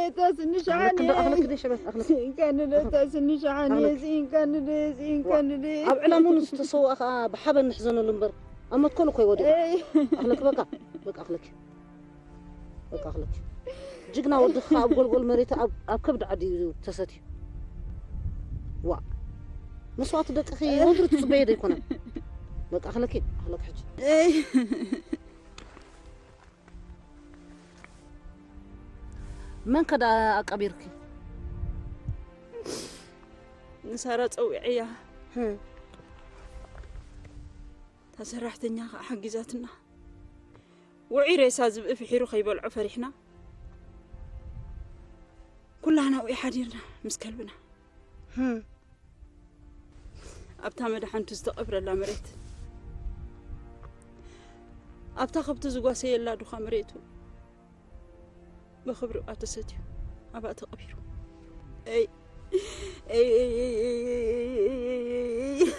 ኣታ ስኒ ሸሓኒ። ኣኽለኪ ዶ፣ ኣኽለኪ ዶ፣ ሸበት፣ ኣኽለኪ። ስኢንካኒ ዶ፣ ኣታ ስኒ ሸሓኒ፣ ኣኽለኪ። ስኢንካኒ ዶ፣ ስኢንካኒ ዶ። ኣብ ዕላምኡ ንዝተሰውኣ ኸኣ ብሓበን ንሕዘነሉ እምበር፣ ኣብ መትከሉ እኮ ይወድቕ። ኤይ። ኣኽለኪ፣ በቃ፣ በቃ፣ ኣኽለኪ። በቃ፣ ኣኽለኪ። ጅግና ወድኺ ኸኣ ኣብ ጎልጎል መሬቱ ኣብ፣ ኣብ ከብዲ ዓዲ እዩ ተሰትዩ። ዋእ። መስዋእቲ ደቅኺ ወትሩ ትጽበዮ ዶ ኣይኮነን? በቃ፣ ኣኽለኪ፣ ኣኽለኪ ሕጂ። ኤይ። መን ከ ደኣ ኣቃቢርኪ? ንሳራ ጸዊዐያ። ህም። እታ ሰራሕተኛ ኸኣ ሓጊዛትና። ውዑይ ሬሳ ዝብኢ ፍሒሩ ከይበልዖ ፈሪሕና፣ ኩላህና ውዒ ሓዲርና ምስ ከልብና። ህም። ኣብታ መድሓንቱ ዝተቐብረላ መሬት፣ ኣብታ ከብቱ ዝጓሰየላ ዱኻ መሬቱ፣ ብኽብሪ ኣብኣ ተሰትዩ፣ ኣብኣ ተቐቢሩ። ኤይ፣ ኤይ፣ ኤይ፣ ኤይ፣ ኤይ፣ ኤይ፣ ኤይ፣ ኤይ፣ ኤይ።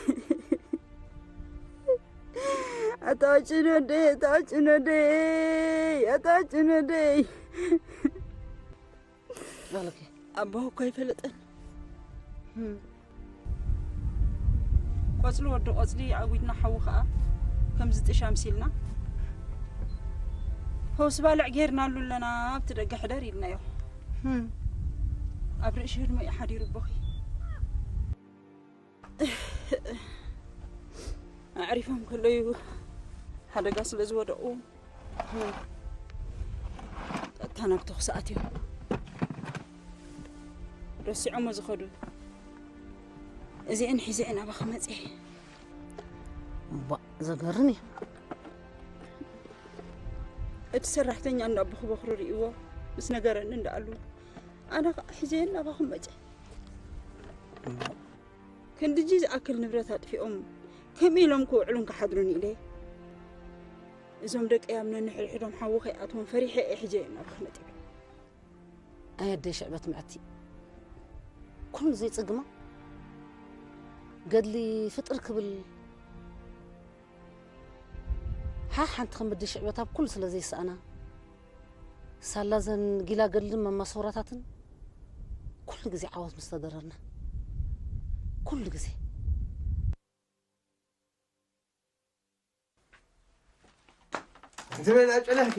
ኣታ ጭኖደይ፣ ኣታ ጭኖደይ፣ ኣታ ጭኖደይ። ኣኽለኪ። ኣቦ እኮ ኣይፈለጠን። ህም። ቆጽሊ ወዲ ቆጽሊ ኣጒድና፣ ሓዊ ኸኣ ከምዚ ጥሻ ምሲልና፣ ፈውሲ ባልዕ ጌርናሉ ኣለና፣ ኣብቲ ደገ ሕደር ኢልናዮ። ህም። ኣብ ርእሲ ህድሞ እዩ ሓዲሩ ኣቦኺ። ኣዕሪፎም ከለዩ ሓደጋ ስለ ዝወደቑ፣ ቀጥታ ናብ ተኹሲ ኣትዮም። ረሲዖሞ ዝኸዱ። እዚአን ሒዘ እየ ናባኺ መፅየ። እባ፣ ዘገርም እዩ። እቲ ሰራሕተኛ እንዳ ኣቦኺ በኹሪ ርእይዎ ምስ ነገረኒ እንዳኣሉ፣ ኣነ ኸዓ ሒዘየን ናባኺ መፅየ። እባ። ክንድጂ ዝኣክል ንብረት ኣጥፊኦም፣ ከመይ ኢሎም ክውዕሉን ክሓድሩን ኢለ። እዞም ደቀይ ኣብ ነንሕድሕዶም ሓዊ ከይኣትዎም ፈሪሐ እየ ሕጂ ናባኺ መጺኤ። ኣየደይ ሽዕበት ምዕቲ፣ ኩሉ ዘይጽግማ ገድሊ ፍጥር ክብል ሓ ሓንቲ ከም ኣደይ ሽዕበት ኣብ ኩሉ ስለ ዘይሰኣና፣ ሳላ ዘን ጊላ ገድልን መማሰውራታትን ኩሉ ግዜ ዓወት ምስ ተደረርና፣ ኩሉ ግዜ። ኣንቲ መን ጸኒሕኪ?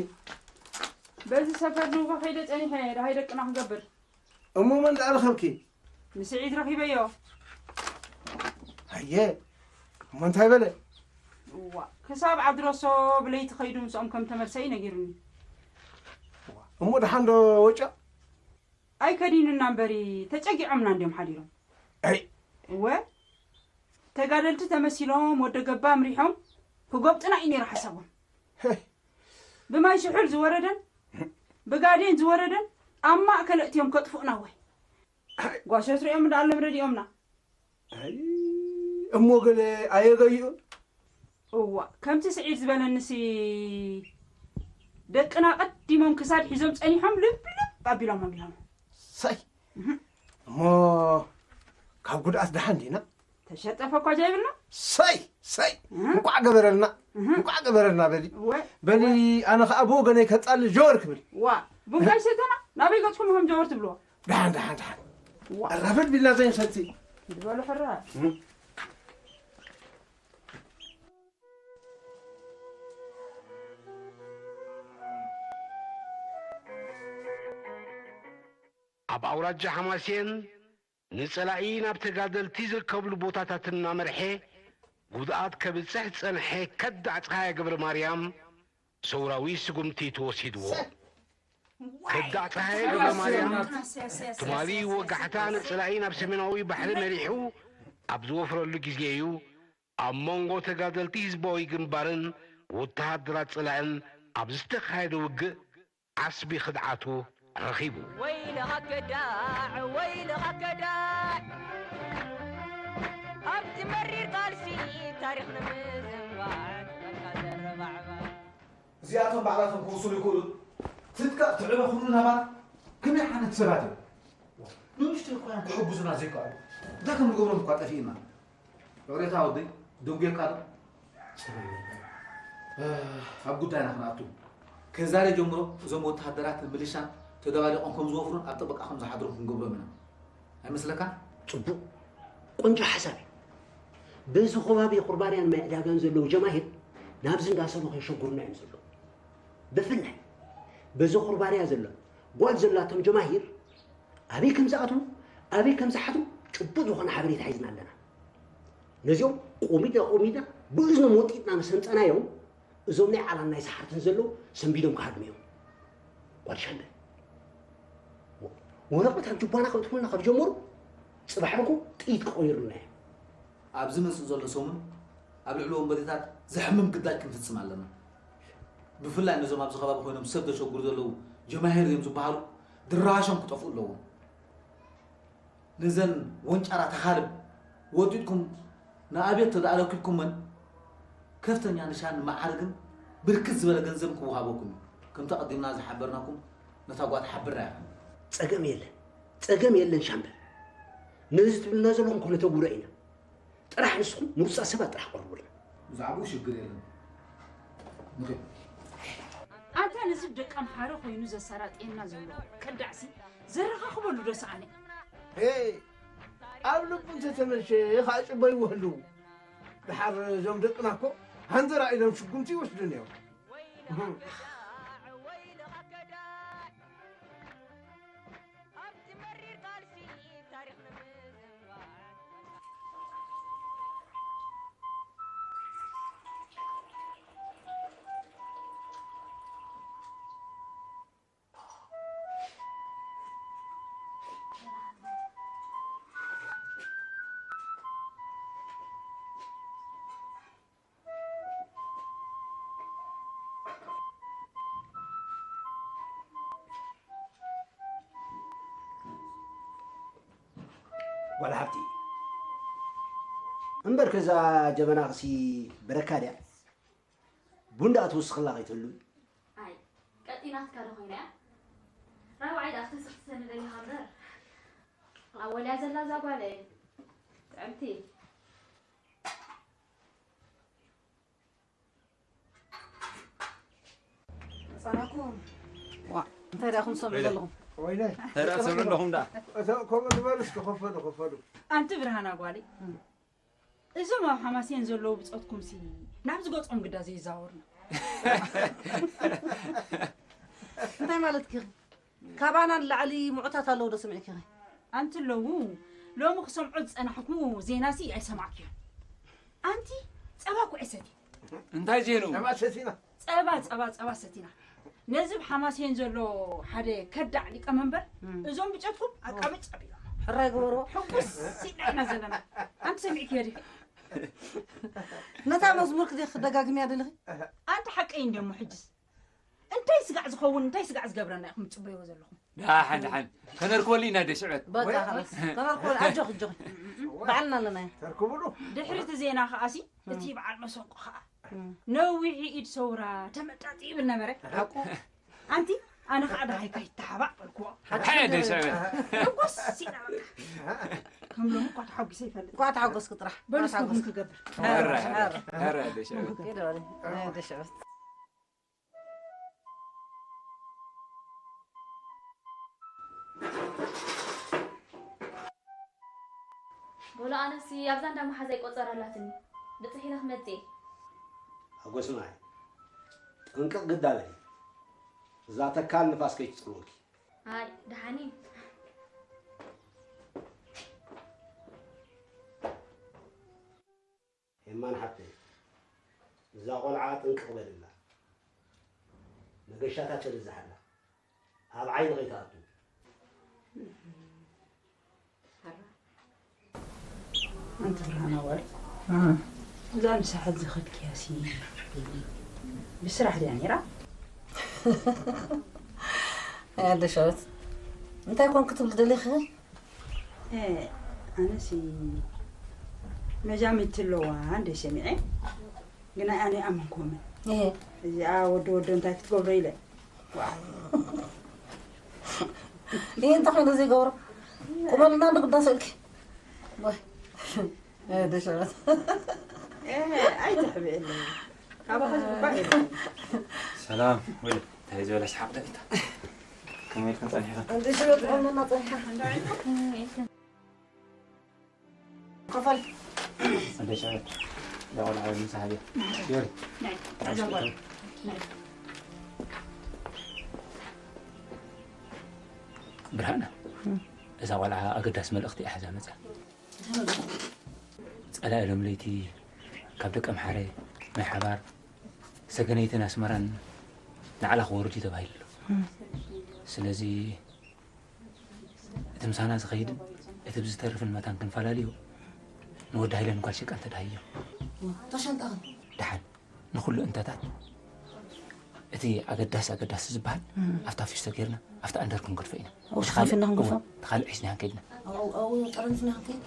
በዚ ሰፈር ንጎ ከይደ ጸኒሐ፣ ደሃይ ደቅና ክገብር። እሞ መን ደኣ ረኸብኪ? ንስዒድ ረኺበዮ። ኣየ፣ እሞ እንታይ በለ? እዋ፣ ክሳብ ዓድረሶ ብለይቲ ከይዱ ምስኦም ከም ተመልሰ እዩ ነጊሩኒ። እሞ ደሓን ዶ ወጫ? ኣይከዲኑና እምበሪ፣ ተጨጊዖምና እንድዮም ሓዲሮም። ኣይ። እወ፣ ተጋደልቲ ተመሲሎም ወደ ገባ ኣምሪሖም ክጎብጥና እዩ ነይሩ ሓሳቦም። ሄይ። ብማይ ስሑል ዝወረደን ብጋዴን ዝወረደን ኣብ ማእከል ኣእትዮም ከጥፍኡና ወይ። ኣይ። ጓሶት ሪኦም እንዳኣሎም ረዲኦምና። ኣይ፣ እሞ ገለ ኣየገይኡን? እዋ፣ ከምቲ ስዒድ ዝበለንሲ ደቅና ቀዲሞም ክሳድ ሒዞም ጸኒሖም ልብልብ ኣቢሎም ኣቢሎም። ሰይ። እህ። እሞ ካብ ጉድኣት ደሓን ዲና? ተሸጠፈ እኳ ጃይብልና። ሰይ፣ ሰይ። እህ። እንቋዕ ገበረልና፣ እህ። እንቋዕ ገበረልና በሊ። እወ። በሊ፣ ኣነ ኸኣ ብወገነይ ከጻሊ ጀወር ክብል። ዋ፣ ቡንካ ይሰተና፣ ናበይ ገጽኩም ኢኹም ጀወር ትብልዎ? ደሓን፣ ደሓን፣ ደሓን። ዋ። ኣራፈድ ቢልና ዘይንሰቲ። ዝበሉ ሕራ። እህ። ኣብ ኣውራጃ ሓማሴን ንጸላኢ ናብ ተጋደልቲ ዝርከብሉ ቦታታት እናመርሐ ጉድኣት ከብጽሕ ዝጸንሐ ከዳዕ ጸሃየ ገብረ ማርያም ሰውራዊ ስጉምቲ ተወሲድዎ። ሰ-፣ ዋ፣ ከዳዕ ጸሃየ ገብረማርያም ትማሊ ወጋሕታ ንጸላኢ ናብ ሰሜናዊ ባሕሪ መሪሑ ኣብ ዝወፍረሉ ግዜ እዩ ኣብ መንጎ ተጋደልቲ ህዝባዊ ግንባርን ወተሃደራት ጸላእን ኣብ ዝተኻየደ ውግእ ዓስቢ ክድዓቱ ረኺቡ። ወይልኻ ከዳዕ፣ ወይልኻ ከዳዕ፣ ኣብቲ መሪር ቃልሲ ታሪኽ ንምዝንባዕ ግንባርካ ዘረባዕባዕ። እዚኣቶም ባዕላቶም ክውስኑ ይኽእሉ። ትጥቀቕ ትዕበ ኩሉ ናባና ከመይ ዓይነት ሰባት እዮም? ንእሽተይ እኳ እዮም ክሕግዙና ዘይከኣሉ። እንታይ ከም ንገብሮም እኳ ጠፊእና። ይቕሬታ ወደይ፣ ደንጉየካ ዶ? ኣብ ጉዳይና ክንኣቱ። ከዛሬ ጀምሮ እዞም ወተሃደራትን ሚሊሻን ተደባሊቖም ከም ዝወፍሩን ኣብ ጥበቃ ከም ዝሓድሩን ክንገብሮም ኢና። ኣይመስለካን? ጽቡቕ። ቆንጆ ሓሳብ እዩ። በዚ ከባቢ ኩርባርያን ማይ ዕዳጋን ዘለዉ ጀማሂር ናብዚ እንዳሰሙ ከይሸጉሩና እዮም ዘለዉ። ብፍላይ በዚ ኩርባርያ ዘሎ ጓል ዘላቶም ጀማሂር ኣበይ ከም ዝኣትዉ፣ ኣበይ ከም ዝሓድሩ ጭቡጥ ዝኾነ ሓበሬታ ሒዝና ኣለና። ነዚኦም ቆሚድና ቆሚድና ብእዝኖም ወጢጥና ምስ ኣምጸናዮም፣ እዞም ናይ ዓላን ናይ ሰሓርትን ዘለዉ ሰንቢዶም ክሃድሙ እዮም። ጓል ሻምበል፣ ወረቐት ኣብ ጁባና ከእትዉልና ካብ ጀመሩ፣ ጽባሕ እንኮ ጥይት ክቐይሩልና እዮም። ኣብ ዝመጽእ ዘሎ ሰሙን ኣብ ልዕሊ ወንበዴታት ዘሕምም ግዳጅ ክንፍጽም ኣለና። ብፍላይ ነዞም ኣብዚ ከባቢ ኮይኖም ሰብ ዘሸግሩ ዘለዉ ጀማሂር እዮም ዝበሃሉ ድራሾም ክጠፍኡ ኣለዎም። ነዘን ወንጫራ ተኻልብ ወጢጥኩም ንኣብየት ተደኣ ረኪብኩመን ከፍተኛ ንሻን መዓርግን ብርክት ዝበለ ገንዘብን ክወሃበኩም እዩ። ከምቲ ኣቐዲምና ዝሓበርናኩም ነታ ጓል ሓብርና ኢኹም። ጸገም የለን፣ ጸገም የለን ሻምበል። ነዚ ትብልና ዘለኹም ከነተግብሮ ኢና። ጥራሕ ንስኹም ምሩጻት ሰባት ጥራሕ ቅረቡልና። ብዛዕባኡ ሽግር የለን። ንኺድ። ኣንታ ነዚ ደቂ ኣምሓረ ኮይኑ ዘሰራጥየና ዘሎ ከዳዕሲ ዘረኻኽበሉ ዶ ሰኣነ? ሄ፣ ኣብ ልቡ እንተተመልሸ ከዓ ጽበይዎ ህልው። ደሓር እዞም ደቅና እኮ ሃንደራ ኢሎም ሽጉምቲ ይወስዱን እዮም። እህ። ኣብቲ መሪር ቃልሲ ታሪኽ ንምዝንባዕ። ጓል ሓብቲ፣ እምበር ከዛ ጀበናኽሲ ብረካ ድያ? ቡን ደኣ ትውስኽላ ከይትህሉ። ኣይ፣ ቀጢናትካ ዶ ኮይና እያ? ራብዓይ ደኣ ክትስኽስሰኒ ደሊኻ እምበር። ኣወልያ ዘላ እዛ ጓለይ። ጥዕምቲ። ጸናኩም። ዋ፣ እንታይ ደኣ ኹም ትሰምዑ ዘለኹም? ወይለይ። እንታይ ደኣ ትሰምዑ ኣለኹም ደኣ? እቶ፣ ከምኡ ንበሉ እስኪ፣ ክፈሉ፣ ክፈሉ። ኣንቲ ብርሃና ጓለይ፣ እዞም ኣብ ሓማሴን ዘለዉ ብጾትኩምሲ ናብዚ ገጾም ግዳ ዘይዛወሩና። እንታይ ማለትኪ ኢኺ? ካባና ንላዕሊ ምዑታት ኣለዉ ዶ ስምዒኪ ኢኺ? ኣንቲ ኣለዉ፣ ሎሚ ክሰምዖ ዝጸናሕኩ ዜናሲ ኣይሰማዕክዮን። ኣንቲ ጸባ ኩዒ ሰቲ። እንታይ ዜኑ? ጸባ ሰቲና። ጸባ፣ ጸባ፣ ጸባ ሰቲና። ነዚ ኣብ ሓማሴን ዘሎ ሓደ ከዳዕ ሊቀመንበር፣ እም። እዞም ብጨትኩም ኣቃብጭ ኣቢሎም። ሕራይ ግበርዎ። ሕጉስ ኢና ኢና ዘለና። ኣንቲ ሰሚዕክዮ ዲኺ? ነታ መዝሙርኪ ዲኺ ክደጋግምያ ደሊኺ? ኣንቲ ሓቀይ እንድሞ ሕጅስ። እንታይ ስጋዕ ዝኸውን፣ እንታይ ስጋዕ ዝገብረና ኢኹም ትጽበይዎ ዘለኹም? ደሓን፣ ደሓን። ከነርክበሉ ኢና ደሽዕበት። በቃ፣ ወይ፣ ኸላስ። ከነርክበሉ፣ ኣጆኺ፣ ኣጆኺ። ባዕልና ኣለናዮ። ተርክቡሉ። ድሕሪ እቲ ዜና ኸኣሲ፣ እም። እቲ በዓል መሰንቆ ኸኣ እም። ነዊሕ ኢድ ሰውራ ተመጣጢ ይብል ነበረ። ሓቁ። ኣንቲ፣ ኣነ ኸኣ ደሃይካ ይተሓባእ በልክዎ። ሓቂ ሓደ እንደ-፣ ሰብእ። ሕጉስ ኢና በቃ። ከም ሎሚ እኳ ተሓጒሰ ይፈልጥ። እኳ ተሓጎስኩ ጥራሕ። በሉ እኳ እስኪ ቡን ተሓጎስኩ። ክገብር። ኧረ፣ ኧረ፣ ኧረ፣ ደሽዕበት። ኪድ በሊ። ናይ ደሽዕበት። በሉ ኣነሲ ኣብዛ እንዳ መሓዛይ ቆጸራ ኣላትኒ። ብጽሕ ኢለ ክመጽእ እየ። ሓጎስ ማይ፣ ጥንቅቕ ግዳ በሊ። እዛ ተካል ንፋስ ከይትጽልወኪ። ኣይ፣ ደሓን እዩ። ሄማን ሓብተይ፣ እዛ ቆልዓ ጥንቅቕ በልላ። መገሻታ ተብዝሓላ። ኣብ ዓይኒ ከይትኣቱ። ኣንቲ ብርሃን ኣዋል፣ እዛ ንሳሓት ዝኸድክያሲ ብስራሕ ድያ ነይራ? ኣይ ኣደ ሸወት፣ እንታይ ኮን ክትብል ደሊኺ? እ፣ ኣነሲ መጃምድቲ ኣለዋ እንደ ሰሚዐ፣ ግና ኣነ ኣመንኮምን። እህ። እዚኣ ወዲ ወዶ እንታይ ክትገብሮ ኢለ። ዋ። ይህ እንታይ ኮይኑ ዘይገብሮ? ቁመልና እንዶ ግዳ ስእልኪ። ወይ። እ፣ ደሸረት። እ፣ ኣይትሕብእኒ። ካባኻ ዝግባእ የለን። ሰላም፣ ወይ፣ እንታይ ዝበለ ሰሓቕ ደቂታ። ከመይ ኢልክን ጸኒሕክን? ደሸረት፣ ቁመልና ጸኒሓ። ክፈል። ኣደ ሸረት፣ እዛ ቆልዓ ምሳሕ እያ። ዮሪ። ናይ፣ እዛ ጓል። ናይ። ብርሃነ፣ እዛ ቆልዓ ኣገዳሲ መልእኽቲ እያ ሒዛ መጻ። ጸላኢ ሎም ለይቲ ካብ ደቀምሓረ ማይ ሓባር ሰገነይትን ኣስመራን ንዓላ ክወርድ እዩ ተባሂሉ ኣሎ። ስለዚ እቲ ምሳና ዝኸይድን እቲ ብዝተርፍን መታን ክንፈላልዮ ንወዲ ሃይለን ጓል ሸቃል ተዳህዮ። ተሸንጣኽን። ደሓን ንኹሉ እንተታት እቲ ኣገዳሲ ኣገዳሲ ዝበሃል ኣብታ ፊስቶ ጌርና ኣብታ ኣንደር ክንገድፎ ኢና። ኣብኡ እቲ ካልእ፣ ሸፋፊና ክንገድፎ? እወ፣ እቲ ካልእ ሒዝና ክንከይድና። ኣብኡ፣ ኣብኡ ጠረኒፍና ክንከይድ?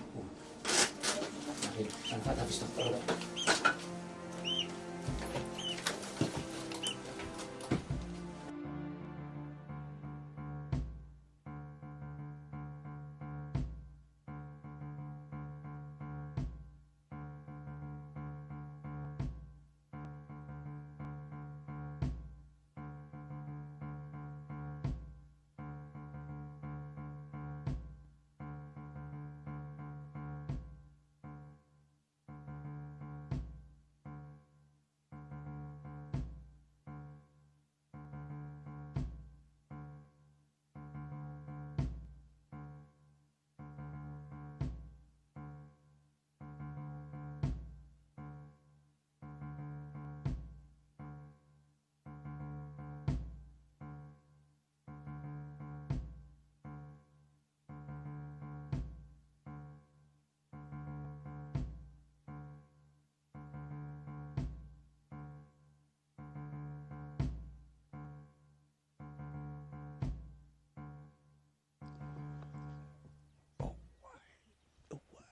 እዋይ፣ እዋይ፣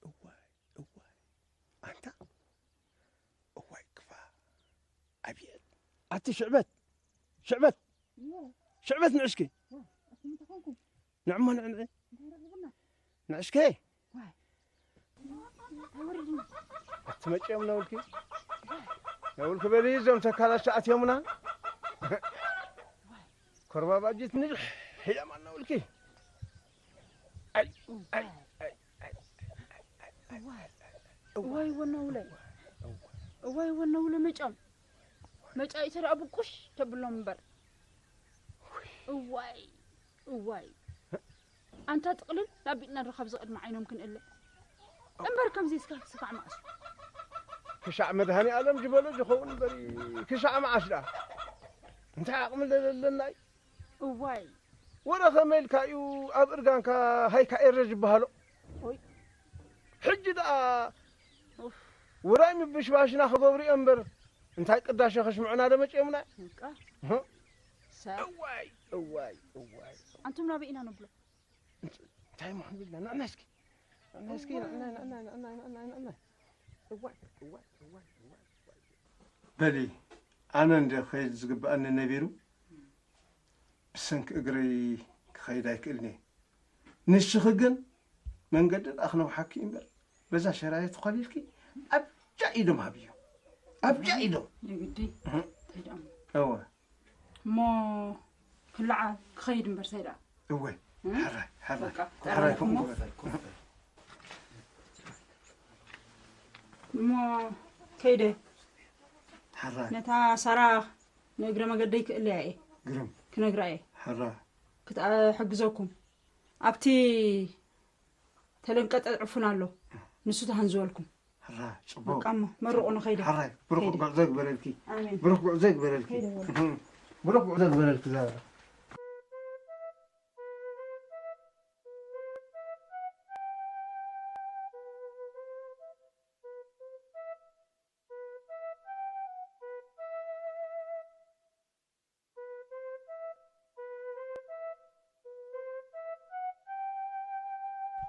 እዋይ፣ እዋይ። ኣንታ፣ እዋይ ክፋ፣ ኣብየት። ኣቲ ሽዕበት፣ ሽዕበት፣ ሽዕበት ንዕሽኪ። ንዕሞ ንዕንዒ። ንዕሽከይ። ኣቲ መጪኦም ነውልኪ። ነውልኪ በሊ እዞም ተካላሽ ኣትዮምና። ኮርባባጅት ንድሕ ሒደማ ነውልኪ። ኣይ፣ ኣይ፣ ኣይ፣ ኣይ፣ ኣይ፣ ኣይ፣ ኣይ፣ ኣይ፣ ኣይ፣ ኣይ፣ እዋይ ወነውለ። እዋይ ወነውለ መጫም። መጫ ይተዳ ብቁሽ ተብሎም እምበር። እዋይ፣ እዋይ። ኣንታ ጥቕልል ኣቢልና ዶ ካብዚ ቅድሚ ዓይኖም ክንእለ? እምበር ከምዚ እስካ ክስፋዕ መዓስ? ክሻዕ መድሃኒ ኣለም ዝበሎ ዝኸውን እምበር ክሻዕ መዓስ ደኣ? እንታይ ዓቕሚ ለለና እዩ? እዋይ። ወረ ከመይ ኢልካ እዩ ኣብ እርጋንካ ሃይካ ኤረ ዝበሃሎ? ኦይ። ሕጂ ደኣ ኡፍ። ውራይ ምብሽባሽና ክገብሩ እዮም እምበር እንታይ ቅዳሸ ከሽምዑና ዶ መጺኦምና? በቃ። እህ። ሰብ። እዋይ፣ እዋይ፣ እዋይ። ኣንቱም ናበይ ኢና ንብሎ? እንታይ እሞ ክንብል ኢና? ንዕና እስኪ። ንዕና እስኪ፣ ንዕና፣ ንዕና፣ ንዕና፣ ንዕና፣ ንዕና። እዋይ፣ እዋይ፣ እዋይ፣ እዋይ፣ እዋይ። በሊ፣ ኣነ እንደ ክኸይድ ዝግብኣኒ ነቢሩ፣ ብሰንኪ እግረይ ክኸይድ ኣይክእልን እየ። ንስኺ ግን መንገዲ ደኣ ክነውሓኪ እምበር፣ በዛ ሸራየ ተኾሊልኪ ኣብጃ ኢዶም ሃብዮ። ኣብጃ ኢዶም። የግዲ። እህ። እንታይ ደኣ እሞ? እወ። እሞ ክለዓል ክኸይድ እምበር፣ እንታይ ደኣ? እወ። እህ? ሓራይ፣ ሓራይ። በቃ፣ ሓራይ፣ ጠራርግ እሞ። ኮፍ በል፣ ኮፍ በል። እሞ ከይደ። ሓራይ። ነታ ሳራ ንእግረ መገደይ ክእለያ እየ። ግርም። ክነግራ እየ። ሓራይ። ክትሕግዘኩም። ኣብቲ ተለንቀጠ ዕፉን ኣሎ። ንሱ ተሃንዝወልኩም። ሕራ፣ ጽቡቕ። በቃ እሞ፣ መርቑ ንኸይደ። ሕራይ፣ ብሩኽ ከይደ። ጉዕዞ ይግበረልኪ። ኣሜን። ብሩኽ ጉዕዞ ይግበረልኪ። ከይደ በሉ። እህ፣ ብሩኽ ጉዕዞ ይግበረልኪ ዛራ።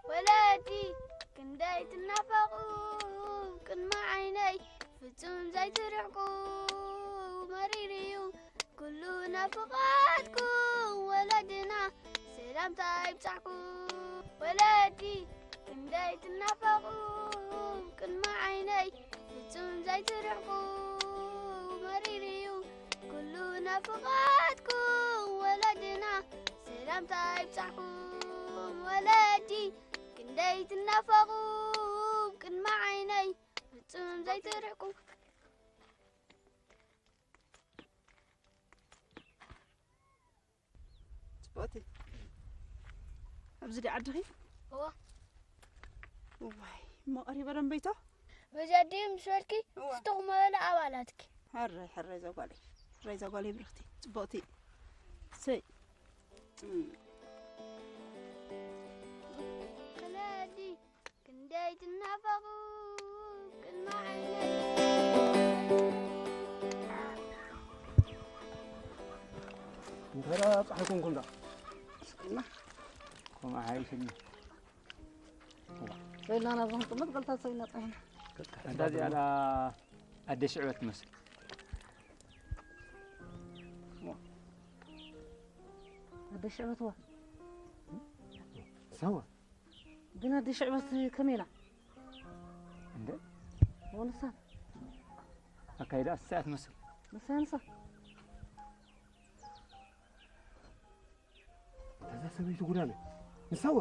ወለዲ ክንደይ ትናፈቑ ቅድሚ ዓይነይ ፍጹም ዘይትርሕቁ መሪር እዩ ኩሉ ናፍቓትኩም ወለድና ሰላምታ ይብጻሕኩም ወለዲ ክንደይ ትናፈቑ ቅድሚ ዓይነይ ፍጹም ዘይትርሕቁ መሪር እዩ ኩሉ ናፍቓትኩም ወለድና ሰላምታ ይብጻሕኩም ወለዲ ክንደይ ትናፈቑ ቅድሚ ዓይነይ ፍጹም ዘይትርሕቁ ጽቡቕቲ ኣብዚ ዲ ዓድኺ እዋ ዋይ እሞ ቀሪበ ደንበይቶ በጃዲ ምስ በልኪ እዋ ስትኹመበለ ኣባላትኪ ሕራይ ሕራይ ዘጓለይ ሕራይ ዘጓለይ ብርኽቲ ጽቡቕቲ ሰይ ወለዲ ክንደይ ትናፈቑ ቅድሚ ዓይነይ እንተ ጸሓይ ኮንኩም ዳ ስቅና ከምኡ ሓይሽኒ በልና ናብዚ ክንቅመጥ ገልታት ሰው ይመጣ እንዳ እዚኣ ኣደ ሽዕበት ትመስል ኣደ ሽዕበት ዋ ሰዋ ግን ኣደ ሽዕበት ከመይ ኢላ እንደ ወንሳ ኣካይዳ እሳ እያ ትመስል ንሳንሳ እዛ ሰበይቲ ጉዳነ ንሳዋ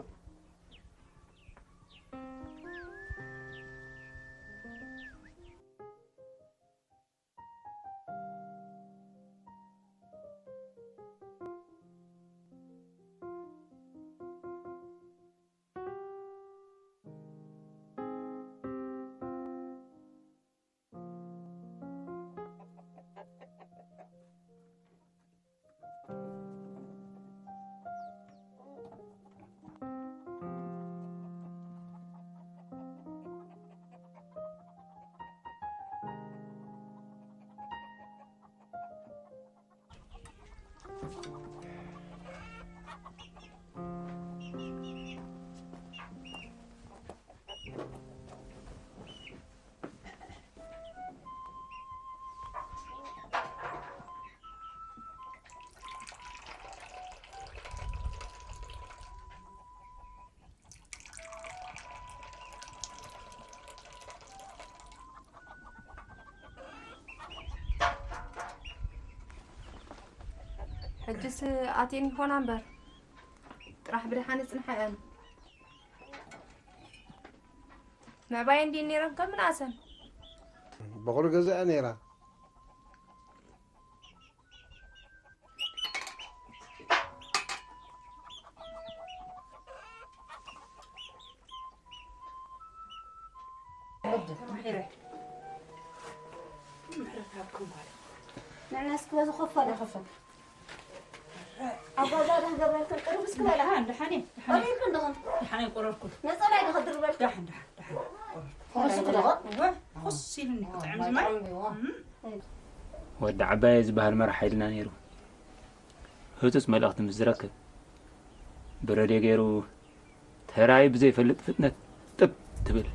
ሕጅስ ኣትየን ይኾና እምበር ጥራሕ ብደሓን ይጽንሓ እየን። ምዕባየን ድየን ነይረን ከም ምንኣሰን? በቑሪ ገዛ እያ ነይራ። ንዕና እስኪ በዚ ኮፍ በላ። ኣጓዛ ዶ ገብረልክን ቅርብ እስኪ በላ። ደሓን ደሓን ደሓን ደሓን ቀሪብክን ድኽን ደሓን ቆረርኩ ነፀላ ዶ ክድርበልክ ደሓን ደሓን ደሓን ኮስክ ድኽን እወ ኮስ ኢሉኒ ክጥዕም ዝማይ ወዲ ዓባየ ዝበሃል መራሕ ሓይልና ነይሩ ህጹጽ መልእኽቲ ምስ ዝረክብ ብረድዮ ገይሩ ተራእዩ ብዘይፈልጥ ፍጥነት ጥብ ትብል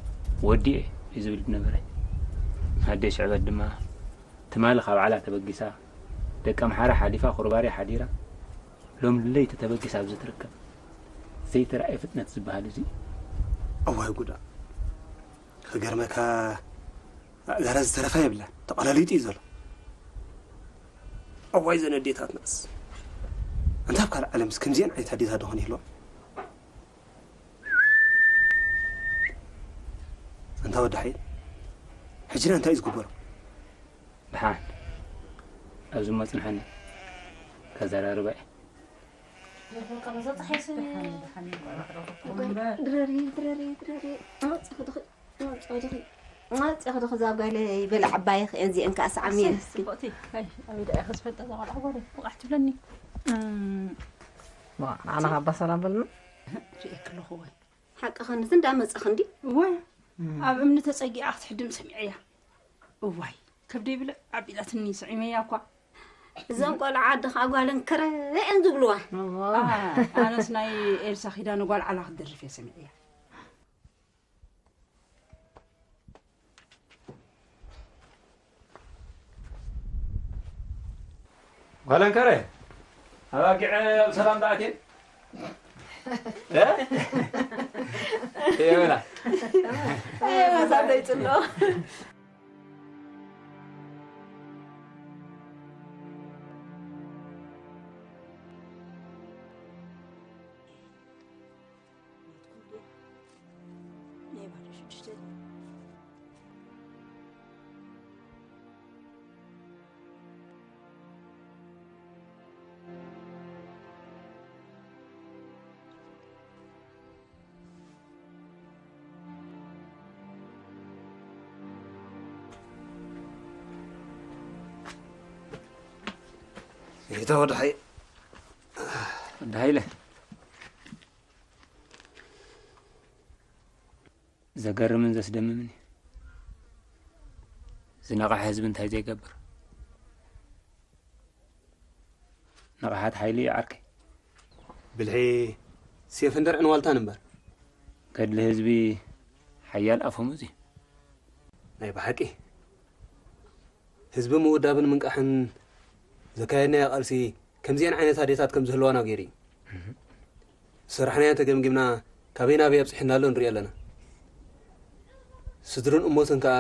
ወዲኤ እዩ ዝብል ዝነበረ። ኣደይ ሽዕበት ድማ ትማሊ ካብ ዓላ ተበጊሳ ደቂ ኣምሓራ ሓሊፋ ኩርባሪ ሓዲራ ሎም ለይቲ ተበጊሳ ኣብዚ ትርከብ። ዘይተራእየ ፍጥነት ዝበሃል እዚ እዩ። እዋይ ጉዳ ክገርመካ ኣእጋራ ዝተረፋ የብላ ተቐላሊጡ እዩ ዘሎ። እዋይ ዘን ኣዴታትናስ እንታ ኣብ ካልእ ዓለምስ ከምዚአን ዓይነት ኣዴታት ዶ ኾን ይህልዋ? እንታ ወዲ ሓይል ሕጂ እንታይ እዩ ዝግበሮ? ደሓን ኣብዚ እሞ ጽንሓኒ ከዘራርባ እየ። ድረሪ ድረሪ ድረሪ መፅኺ ድኺ መፅኺ ድኺ መፅኺ ድኺ እዛ ጓለይ በላ ዓባይ ክእን ዚአን ከዓ ሰዓሚ ጽቡቕቲ ኣይ ኣበይ ደኣ ኢኺ ዝፈልጣ እዛ ቆልዓ ጓለይ ብቓሕ ትብለኒ ንዓና ካብ ኣባ ሰላም በልና ርእየኪ ኣለኹ ወይ ሓቂ ኸንስ እንዳመፀኺ እንዲ ወይ ኣብ እምኒ ተጸጊዓ ክትሕድም ሰሚዐያ እዋይ ከብደይ ብልዕ ኣቢላትኒ ስዒመያ እኳ እዘን ቆልዓ ኣደ ከዓ ጓለን ከረአን ዝብልዋ ኣነስ ናይ ኤልሳ ኪዳነ ጓል ዓላ ክትደርፍ እየ ሰሚዐያ ጓል ኣንከረ፣ ኣባጊዕ ኣብ ሰላም ደኣትየን? እ? የበላ። ኣይ፣ መሳተይ ጽሎ። ይታ ወደ ሓይ። ወደ ሓይለ። ዘገርምን ዘስደምምን እዩ። ዝነቕሐ ህዝቢ እንታይ ዘይገብር? ንቕሓት ሓይሊ እዩ ዓርከይ። ብልሒ ሴፍን ደርዕን ዋልታን እምበር። ገድሊ ህዝቢ ሓያል ኣፈሙዝ እዩ። ናይ ብሓቂ ህዝቢ ምውዳብን ምንቃሕን ዘካየድናዮ ቃልሲ ከምዚአን ዓይነት ኣዴታት ከም ዝህልዋና ገይሩ እዩ። ዝሰራሕናዮ እንተገምጊምና ካበይ ናበይ ኣብፅሕና ኣሎ ንሪኦ ኣለና። ስድርን እሞትን ከዓ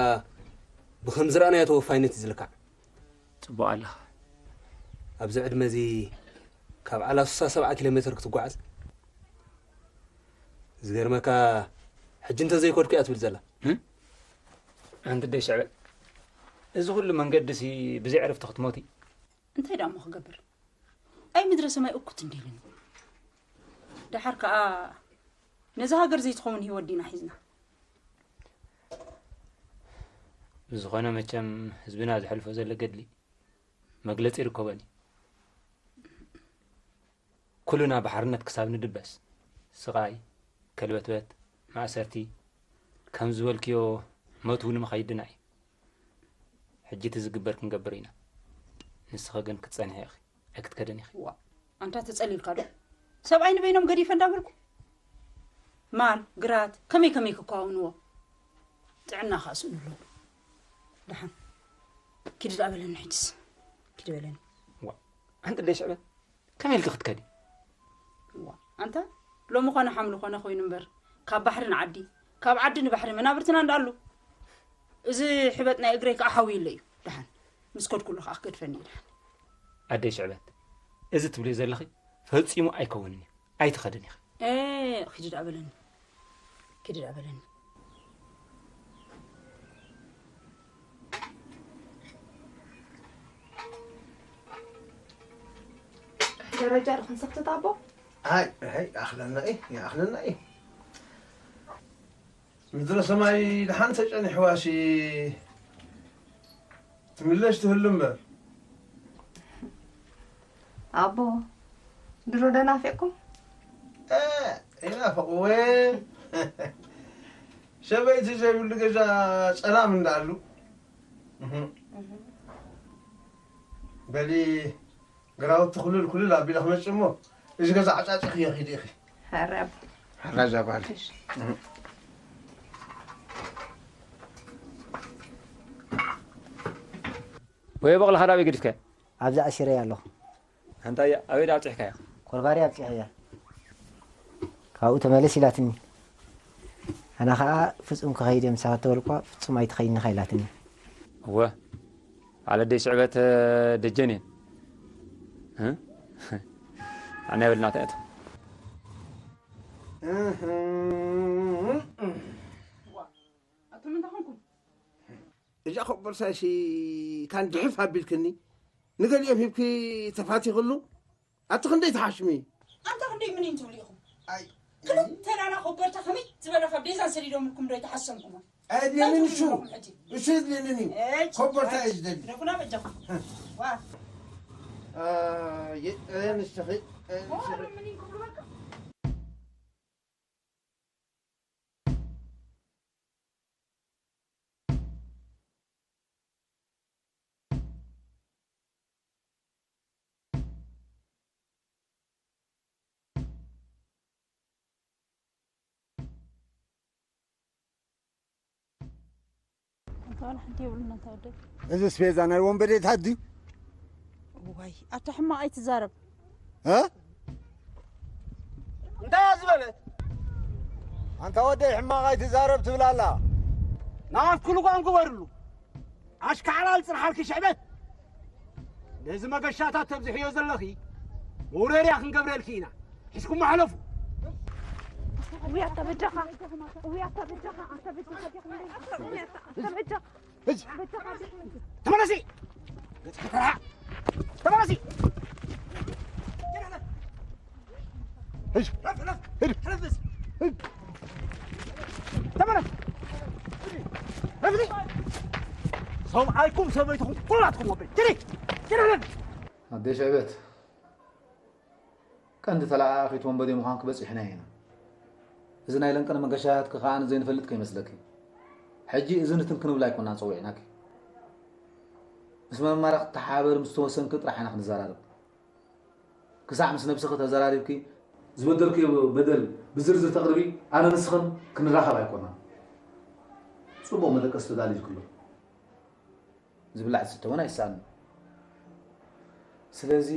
ብከም ዝረኣናዮ ተወፋይነት እዩ ዝልካዕ። ጽቡቕ ኣለኻ። ኣብዚ ዕድመ እዚ ካብ ዓላ ስሳ ሰብዓ ኪሎ ሜትር ክትጓዓዝ? ዝገርመካ፣ ሕጂ እንተዘይኮድኩ እያ ትብል ዘላ። እም? ኣንቲ ደይ ሽዕበ፣ እዚ ኩሉ መንገድሲ ብዘይ ዕረፍቲ ክትሞቲ? እንታይ ደኣ እሞ ክገብር? ኣይ ምድረ ሰማይ እኩት እንዲሉኒ። ደሓር ከኣ ነዛ ሃገር ዘይትኸውን ህይወት ዲና ሒዝና? ብዝኾነ መቸም ህዝብና ዘሕልፎ ዘሎ ገድሊ መግለጺ ይርከቦን እዩ። ኩልና ብሓርነት ክሳብ ንድበስ፣ ስቓይ፣ ከልበትበት፣ ማእሰርቲ፣ ከም ዝበልክዮ ሞት እውን መኻይድና እዩ። ሕጂ እቲ ዝግበር ክንገብር ኢና። ንስኺ ግን ክትጸንሒ ኢኺ፣ ኣይክትከደን ኢኺ። ዋ፣ ኣንታ ተጸሊልካ ዶ? ሰብኣይ ንበይኖም ገዲፈ እንዳበልኩ? ማል፣ ግራት፣ ከመይ ከመይ ክከዋውንዎ? ጥዕና ከኣ ስእኑ ኣለዎ። ደሓን፣ ኪዲ ደኣ በለኒ ሕጅስ። ኪዲ በለኒ። ዋ፣ ኣንተ ደይ ሽዕበ፣ ከመይ ኢልኪ ክትከዲ? ዋ፣ ኣንታ ሎሚ ኾነ ሓምሊ ኾነ ኮይኑ እምበር፣ ካብ ባሕሪ ንዓዲ፣ ካብ ዓዲ ንባሕሪ መናብርትና እንዳኣሉ። እዚ ሕበጥ ናይ እግረይ ከኣ ሓውይለ እዩ። ደሓን፣ ምስ ከድኩሉ ከኣ ክገድፈኒ እዩ ደሓን። ኣደይ ሽዕበት፣ እዚ ትብልዮ ዘለኺ ፈጺሙ ኣይከውንን እዩ። ኣይትኸድን ኢኺ። ኤ፣ ኪዲ ደኣ በለኒ። ኪዲ ደኣ በለኒ። ደረጃ ዶ ክንሰክትት ኣቦ? ኣይ፣ ኣይ፣ ይኣኽለና እዩ፣ ይኣኽለና እዩ። ምድረ ሰማይ ደሓን ተጨኒሕዋሲ ትምለሽ ትህሉ እምበር። ኣቦ፣ ድሮ ዶ ናፊቕኩም? እ፣ ይናፍቕዎ። ሰበይቲ ዘይብሉ ገዛ ጸላም እንዳኣሉ። እህ። በሊ ግራውቲ ኩልል ኩልል ኣቢለ ክመጽእ እሞ፣ እዚ ገዛ ዓጻጺኽዮ ኺዲ ኢኺ። ሕራይ ኣቦ። ሕራይ እዛ ጓል። እሺ። ወይ በቕልኻ ዳበይ ገዲፍካያ? ኣብዚ ኣሲረያ ኣለኹ። ኣንታ እያ፣ ኣበይ ዳ ኣብጺሕካያ? ኮርባሪ ኣብጺሐያ። ካብኡ ተመለስ ኢላትኒ። ኣነ ኸኣ ፍጹም ክኸይድ እየ ምሳኻ ተበልኳ፣ ፍጹም ኣይትኸይድን ኢኻ ኢላትኒ። እወ፣ በዓል ኣደይ ሽዕበት ደጀን እየን። እ? ኣነ የብልና ተእቶ። ኣቱም እንታይ ኾንኩም? እዛ ኮቦርሳይሲ ካን ድሕፍ ኣቢልክኒ፣ ንገሊኦም ሂብኪ ተፋቲኽሉ? ኣቲ ክንደይ ትሓሽሚ? ኣንታ ክንደይ ምኒን ትብሉ ኢኹም? ኣይ። ክልተ ላና ኮበርታ ከመይ ዝበለ ካብ ዴዛን ሰዲዶምልኩም ዶ ኣይተሓሰምኩሞ? ኣየድልየንን እሱ። እንታይ ትብሉ ኣለኹም ሕጂ? እሱ የድልየንን እዩ። ኤጭ፣ ኮበርታ ኣይ፣ እዩ ዝደሊ። ግደፉና በጃኹም። ዋ። ኣየ፣ ኣየ፣ ንስኺ፣ ኣየ፣ ዋ፣ ንስኺ። ምኒን ክብሉ በቃ። ኣታ ዋላ ሓንቲ የብሉን ኣታ ወደይ። እዚ ስፔዛ ናይ ወንበዴታት ድዩ? ዋይ ኣታ ሕማቕ ኣይትዛረብ። እ? እንታይ እያ ዝበለት? ኣንታ ወደይ ሕማቕ ኣይትዛረብ ትብል ኣላ። ናብኩ ልጓም ግበርሉ። ኣሽካዕላል ጽንሓልኪ ሽዕበት። ነዚ መገሻታት ተብዝሕዮ ዘለኺ መውረርያ ክንገብረልኪ ኢና። ሕዝኩም ማሕለፉ። ውይ ኣታ በጃኻ። ውይ ኣታ በጃኻ። ኣታ በጃኻ። ኣታ በጃኻ። ተመለሲ! ተመለሲ! ተመለስ! ሰብኣይኩም ሰበይትኹም ኩላትኩም ወበይ! ኪዲ! ኪዲ! ኣደ ሽዕበት፣ ቀንዲ ተለኣኣኺት ወንበዴ ምዃንኪ በጺሕናዮ ኢና። እዚ ናይ ለንቀነ መገሻያትኪ ከኣ ንዘይንፈልጥ ከይመስለኪ። ሕጂ እዝን እትን ክንብል ኣይኮናን ጸዊዕናኪ። ምስ መማርያ ክትተሓባበሪ ምስ ተወሰንኪ ጥራሕ ኢና ክንዘራረብ። ክሳዕ ምስ ነብስኺ ተዘራሪብኪ ዝበደልክዮ በደል ብዝርዝር ተቕርቢ፣ ኣነ ንስኽን ክንራኸብ ኣይኮናን። ጽቡቕ መደቀሲ ተዳልዩልኪ ኣሎ። ዝብላዕ ዝስተ እውን ኣይሰኣንን። ስለዚ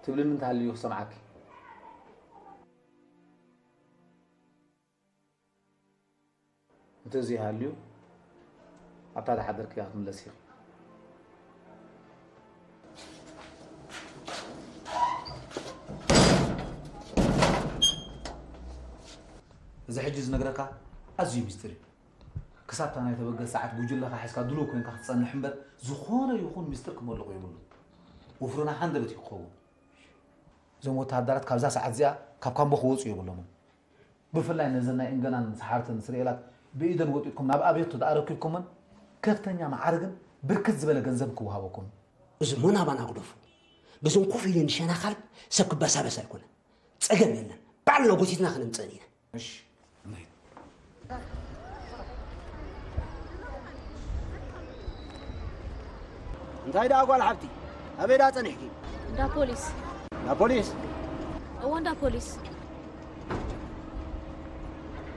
ትብልኒ እንተሃልዩ ክሰምዓኪ። እንተዘይሃልዩ ኣብታ ዝሓደርክያ ክትምለስ ኢኺ። እዚ ሕጂ ዝነግረካ ኣዝዩ ሚስጥር እዩ። ክሳብ እታ ናይ ተበገስ ሰዓት ጉጅለኻ ሒዝካ ድሉው ኮይንካ ክትጸንሕ እምበር፣ ዝኾነ ይኹን ሚስጥር ክመልቖ የብሉን። ወፍርና ሃንደበት እዩ ክኸውን። እዞም ወተሃደራት ካብዛ ሰዓት እዚኣ ካብ ካምቦ ክወጹ የብሎምን። ብፍላይ ነዘን ናይ እንገናን ሰሓርትን ስርኤላት ብኢደን ወጢጥኩም ናብ ኣብዮት ተደኣ ረኪብኩመን፣ ከፍተኛ መዓርግን ብርክት ዝበለ ገንዘብ ክወሃበኩም። እዚ ሞናባና ግደፉ። በዞም ኮፍ ኢለን ዝሸና ካልብ ሰብ ክበሳበስ ኣይኮነን። ጸገም የለን። ባዕልና ጎቲትና ከነምጽአን ኢና። እሺ፣ ንሂድ። እንታይ ደኣ ጓል ሓብቲ፣ ኣበይ ደኣ ጸኒሕኪ? እንዳ ፖሊስ። እንዳ ፖሊስ? እወ፣ እንዳ ፖሊስ።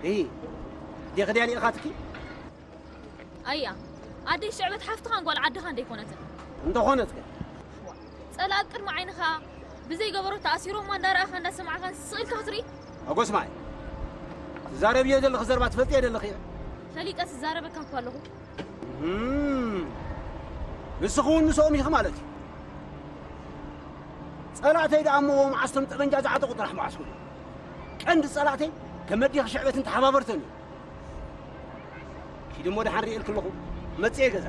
እሂ፣ ዲኺ ድያ ልኢኻትኪ? ኣያ፣ ኣደይ ሽዕበት ሓፍትኻን ጓል ዓድኻን ደይኮነትን? እንተኾነትከ? ጸላእ ኣብ ቅድሚ ዓይንኻ ብዘይገበሮ ተኣሲሮማ እንዳረኣኻ እንዳሰማዕኻን ስቕ ኢልካ ክትርኢ? ኣጎስ ማይ፣ ትዛረብዮ ዘለኺ ዘረባ ትፈልጥዮ ዘለኺ? ፈሊጠ ትዛረበካ እኮ ኣለኹ። እም፣ ንስኺ እውን ምስኦም ኢኺ ማለት እዩ። ጸላእተይ ደኣ እሞ መዓስቶም ጠበንጃ ዝዓጠቑ ጥራሕ መዓስ ኮይኑ። ቀንዲ ጸላእተይ ከመዲኺ ሽዕበትን ተሓባበርተን እዩ። ኪዲ እሞ ደሓን ርእየልኪ ኣለኹ። መጽየ ገዛ።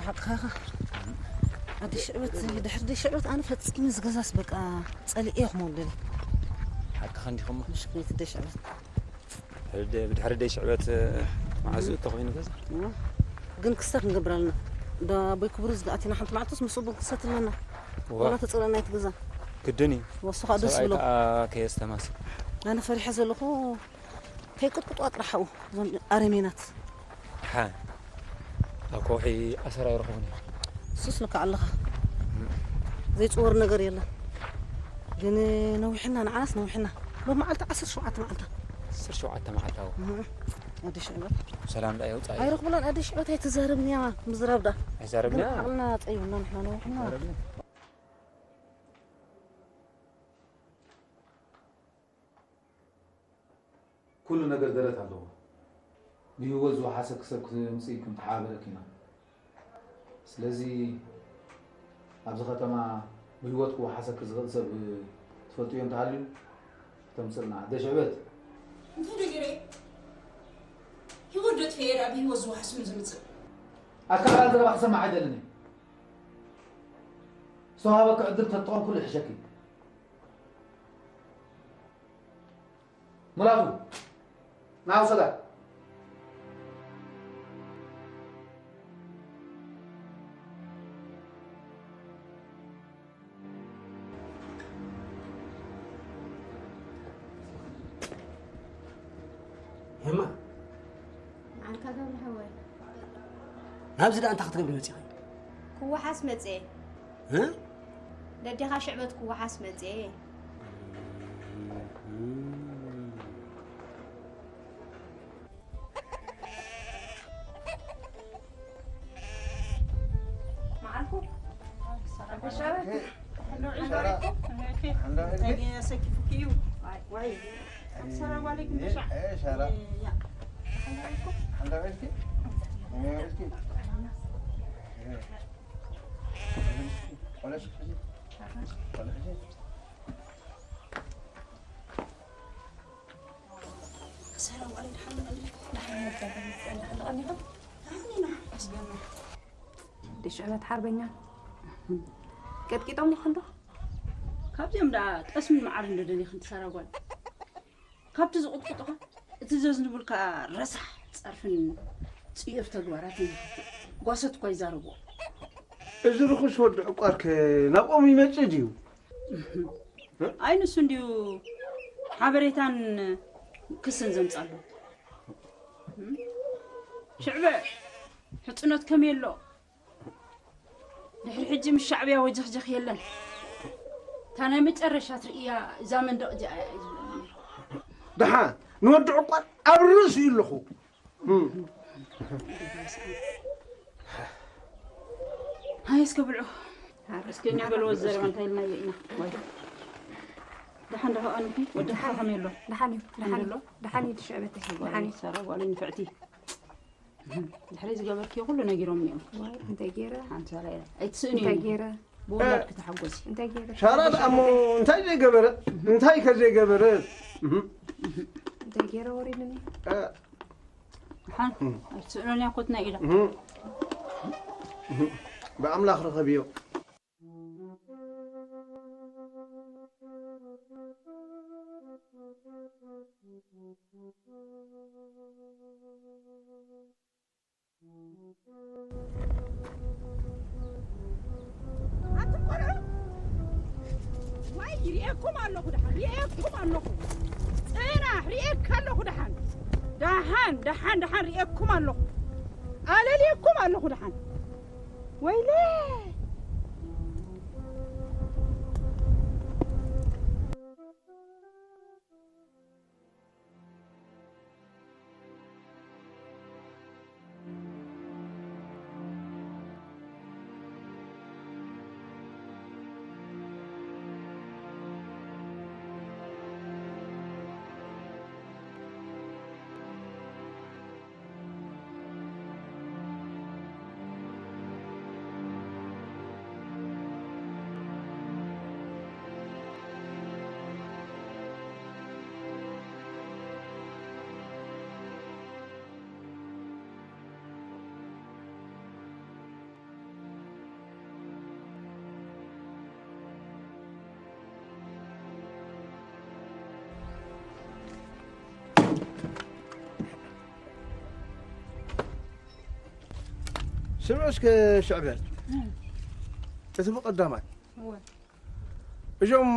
ሓቅኻ ኢኻ። ኣደ ሽዕበት፣ ድሕሪ ኣደ ሽዕበት ኣነ ፈጺመ እዚ ገዛስ በቃ ጸሊኤ ክመውደል። ሓቅኻ እንዲኹም። ምሽክነት ኣደ ሽዕበት። ብድሕሪ ኣደ ሽዕበት መዓዝ እዩ ተኾይኑ ገዛ? እዋ። ግን ክስተት ንገብር ኣለና። እንዳ ኣቦይ ክቡር ዝኣቲና ሓንቲ መዓልትስ ምስኡ ቡን ክሰት ኣለና። እዋ። ዋላ ተጸለና ኣይትገዛ። ግድን እዩ። ወሱ ኻዓ ደስ ሰብኣይ ብሎ። ከኣ ከየስተማስል። ኣነ ፈሪሐ ዘለኹ ከይቅጥቅጥዋ ጥራሕ ኣብኡ፣ እዞም ኣረሜናት። ሓ፣ ኣብ ከውሒ ኣሰር ኣይረኸቡን እዮም። እሱስ ልክዕ ኣለኻ። ዘይጽወር ነገር የለን። ግን ነዊሕና፣ ንዓናስ ነዊሕና። ሎም መዓልቲ ዓሰርተ ሸውዓተ መዓልታ። ዓሰርተ ሸውዓተ መዓልታ፣ ኣዎ። እህ፣ ኣደ ሽዕበት። ሰላም ደኣ የውጻእ። ኣይረኽቡላን ኣደ ሽዕበት ኣይትዛረብንያ፣ ምዝራብ ደኣ። ኣይዛረብንያ? ግን ዓቕልና ጸይቡና ንሕና ነዊሕና። ኣይዛረብንያ። ኩሉ ነገር ደረት ኣለዎ። ብህይወት ዝወሓሰኪ ሰብ ክምፅእ ክንተሓባበረኪ ኢና። ስለዚ ኣብዚ ከተማ ብህይወት ክወሓሰኪ ዝኽእል ሰብ ትፈልጥዮ እንተሃልዩ ክተምፅእልና። ኣደ ሽዕበት። እንታይ ዶ ገይረ? ህይወት ዶ ጥፍኤ ደኣ ብህይወት ዝወሓስሉ ዝምፅእ? ኣካላት ዘረባ ክሰማዕ ኣይደልን እየ። ዝተዋሃበኪ ዕድል ተትጠቐምክሉ ይሕሸኪ። ሙላቱ፣ ና ውሰዳ። ሄማ። መዓልካ ገብረ ሓወይ። ናብዚ ደኣ እንታይ ክትገብሪ መፂኺ? ክወሓስ መፅየ። እ? ደዴኻ ሽዕበት ክወሓስ መፅየ። እዩ። ዋይ፣ ዋይ። ሰላም ዓለይኩም። እሺ። እሺ፣ ሰላም። ያ። ሰላም ዓለይኩም። ሰላም ዓለይኩም። እሺ። ቆለሽ፣ ቆለሽ። ሰላም ዓለይኩም። ደሓን መጻእኩም። ደሓን ኣለኹም? ደሓን ኢና። ኣስገና። ደሽ ዕለት ሓርበኛ። ቀጥቂጦም ይኾን ዶ? ካብዚኦም ደኣ ጠስምን መዓርን ዶ ደሊኽን ትሰራ ጓል? ካብቲ ዝቕጥቅጡኻ፣ እቲ ዘዝንቡልካ ረሳሕ ጸርፍን ጽዩፍ ተግባራትን ጓሶት እኳ ይዛረብዎ። እዚ ርኹስ ወዲ ዕቋርከ ናብኦም ይመጽእ ድዩ? ኣይ ንሱ እንድዩ ሓበሬታን ክስን ዘምጻሉ። ሽዕበ ሕጽኖት ከመይ ኣሎ? ድሕሪ ሕጂ ምስ ሻዕብያ ወጀኽጀኽ የለን። እታ ናይ መጨረሻ ትርእያ እዛ መንደቕ እዚኣ እያ እዩ ዝብለኒ ነይሩ። ደሓን ንወዲ ዕቋር ኣብ ርእሱ ኣለኹ። እም። ሃየ እስከ ብልዑ። እስከ እኛ በልዎ ዘረባ እንታይ ኢልናዮ ኢና? ዋይ። ደሓን ዶ ከኣ ንኺ? ወዲ ሓ ከመይ ኣሎ? ደሓን እዩ፣ ደሓን እዩ፣ ደሓን እዩ። ደሓን እዩ ትሽዕበተይ፣ ደሓን እዩ። ሰራ ጓለይ ንፍዕቲ። ድሕሪ ዝገበርክዮ ኩሉ ነጊሮም እዮም። ዋይ፣ እንታይ ገይረ? ሓንቲ ሳላ ኢለ። ኣይትስእኒ እንታይ እዮም። ገይረ? ብውላድ ክትሓጎሲ። እንታይ ገይረ? ሻራ ደኣ እሞ እንታይ ዘይገበረ? እንታይ ከ ዘይገበረ? እህ። እንታይ ገይረ ወሪድኒ? እ። ሓን፣ ኣይትስእኖን እያ ኮትና ኢላ። እህ። እህ። ብኣምላኽ ርኸብዮ። ኣንቱም ቆልዑ፣ ዋይ፣ ሪኤኩም ኣለኹ ደሓን፣ ሪኤኩም ኣለኹ። ጽናሕ፣ ሪኤካ ኣለኹ ደሓን። ደሓን፣ ደሓን፣ ደሓን ሪኤኩም ኣለኹ። ኣለልየኩም ኣለኹ ደሓን። ወይለ ስምዑ እስከ ሽዕበት። እቲ ብቐዳማይ እወ። እዞም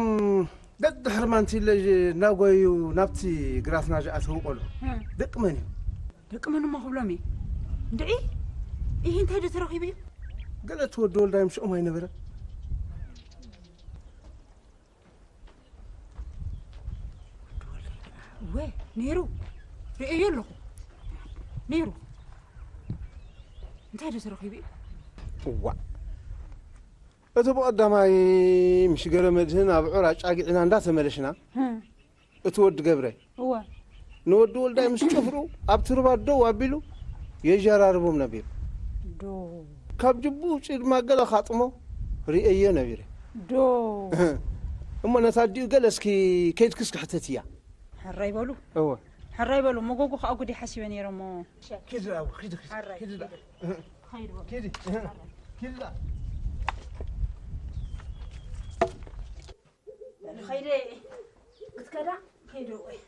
ደድሕሪ ማንቲለ እናጎዩ ናብቲ ግራትና ዝኣተዉ ቆልዑ እም። ደቂ መን እዩ? ደቂ መን እሞ ክብሎም እየ? እንድዒ፣ ይህ እንታይ ዶ ተረኺቡ እዩ? ገለ እቲ ወዲ ወልዳይ ምስኦም ኣይነበረን? ወዲ ወልዳይ? እወ፣ ነይሩ። ርእዮ ኣለኹ። ነይሩ። እንታይ ዶ ተረኺቡ እዩ? እዋእ። እቲ ብቐዳማይ ምስ ገረመድህን ኣብ ዑራ ጫጊዕና እንዳተመለሽና፣ እም። እቲ ወዲ ገብረ እወ። ንወዲ ወልዳይ ምስ ጭፍሩ ኣብቲ ሩባ ደው ኣቢሉ የዘራርቦም ነቢሩ። ዶ። ካብ ጅቡ ውፅኢ ድማ ገለ ካጥሞ ርእየዮ ነቢረ። ዶ። እሞ ነታ ኣዲኡ ገለ እስኪ ከይድኪ እስኪ ሕተትያ። ሕራይ በሉ። እወ። ሕራይ በሉ። መጎጎ ከዓ ጉዳይ ሓሲበ ነይረ እሞ። ኪዲ ኣብኡ፣ ኪዲ፣ ኪዲ፣ ሕራይ። ኪዲ ዳ። ኪዲ በሉ። ኪዲ፣ ኪዲ ዳ። ንኸይደ ክትከዳ ከይደ ወይ።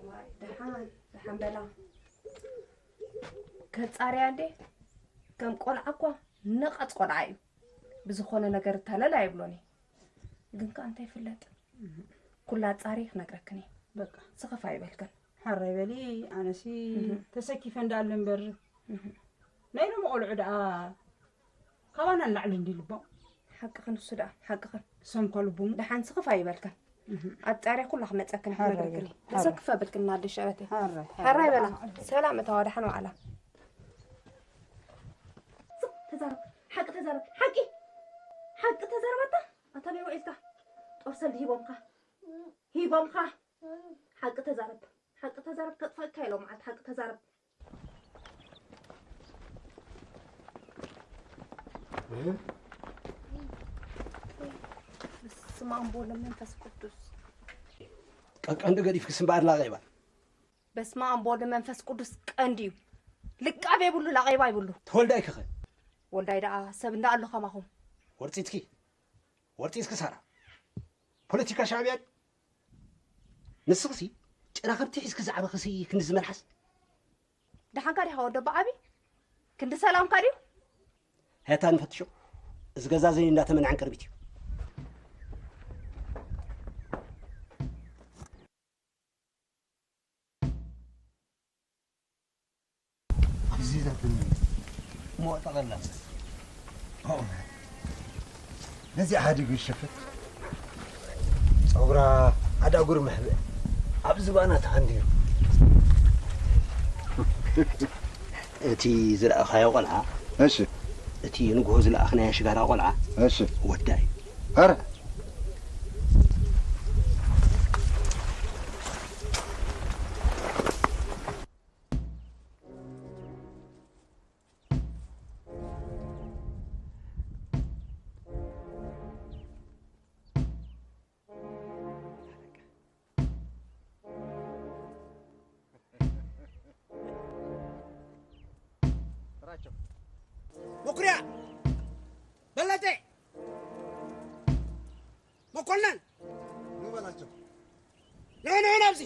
ዋይ፣ ደሓን፣ ደሓን በላ። ከጻርያ እንዴ? ከም ቆልዓ እኳ ነቐጽ ቆልዓ እዩ። ብዝኾነ ነገር እታለል ኣይብሎን እዩ። ግን ከኣ እንታይ ይፍለጥ? ኩላ ጻሪ ክነግረክን እየ። በቃ። ስኽፍ ኣይበልክን። ሓራይ በሊ፣ ኣነሲ እህ። ተሰኪፈ እንዳኣለ እምበር። እህ። ናይ ሎሚ ቆልዑ ደኣ ካባና ንላዕሊ እንዲ ልቦም። ሓቅኽን እሱ ደኣ፣ ሓቅኽን። እሶም እኳ ልቦም። ደሓን ስኽፍ ኣይበልክን። እህ። ኣጻርየ ኩላ ክመጸክን ሓራይ ክነግረክን በሊ። እየ። ተሰክፍ ኣብልክን እናደ ሸበተይ። ሓራይ፣ ሓራይ ሓራይ በላ። በላ። ሰላም እታ ዋዳሕን ዋዕላ። ስቕ ተዛረብ፣ ሓቂ ተዛረብ፣ ሓቂ! ሓቂ ተዛረብ ኣታ! ኣታ በይ ውዒልካ? ጦር ሰልዲ ሂቦምካ። ሂቦምኻ። ሓቂ ተዛረብ፣ ሓቂ ተዛረብ፣ ከጥፈካ ኢሎም መዓልቲ ሓቂ ተዛረብ። በስመ አብ ወወልድ ወመንፈስ ቅዱስ። ቀንዲ ገዲፍክስ እምበኣር ላቐ ይባል። በስመ አብ ወወልድ ወመንፈስ ቅዱስ ቀንዲ እዩ። ልቃብ የብሉ፣ ላቐ ይባ ይብሉ። ተወልዳይ ከኸ? ወልዳይ ደኣ ሰብ እንዳ ኣሎ ከማኹም። ወርፂትኪ፣ ወርፂትኪ ሳራ። ፖለቲካ ሻዕብያ ድዩ? ንስኽሲ ጭራ ከብቲ ሒዝኪ ዝዓበኽሲ ክንዲ ዝመልሓስ። ደሓንካ ዲኻ ወዲ ኣቦ ዓቢ? ክንዲ ሰላምካ ድዩ? ሄታ ንፈትሾ። እዚ ገዛ እዚ እንዳተመንዐን ቅርቢት እዩ። ኣዚዛትኒ እሞ ጠቐላ። ነዚ ሓዲጉ ይሸፈት። ጸጉራ ኣዳጉር መሕብእ ኣብ ዝባና ተኣንዲሩ። እቲ ዝረኣኻዮ ቆልዓ፣ እሺ። እቲ ንግሆ ዝለኣኽናዮ ሽጋራ ቆልዓ፣ እሺ። ወዳ እዩ። ኧረ። መኩርያ! በለጠ! መኮነን! ኑ በላቸው። ኑ፣ ኑ፣ ኑ ኣብዚ!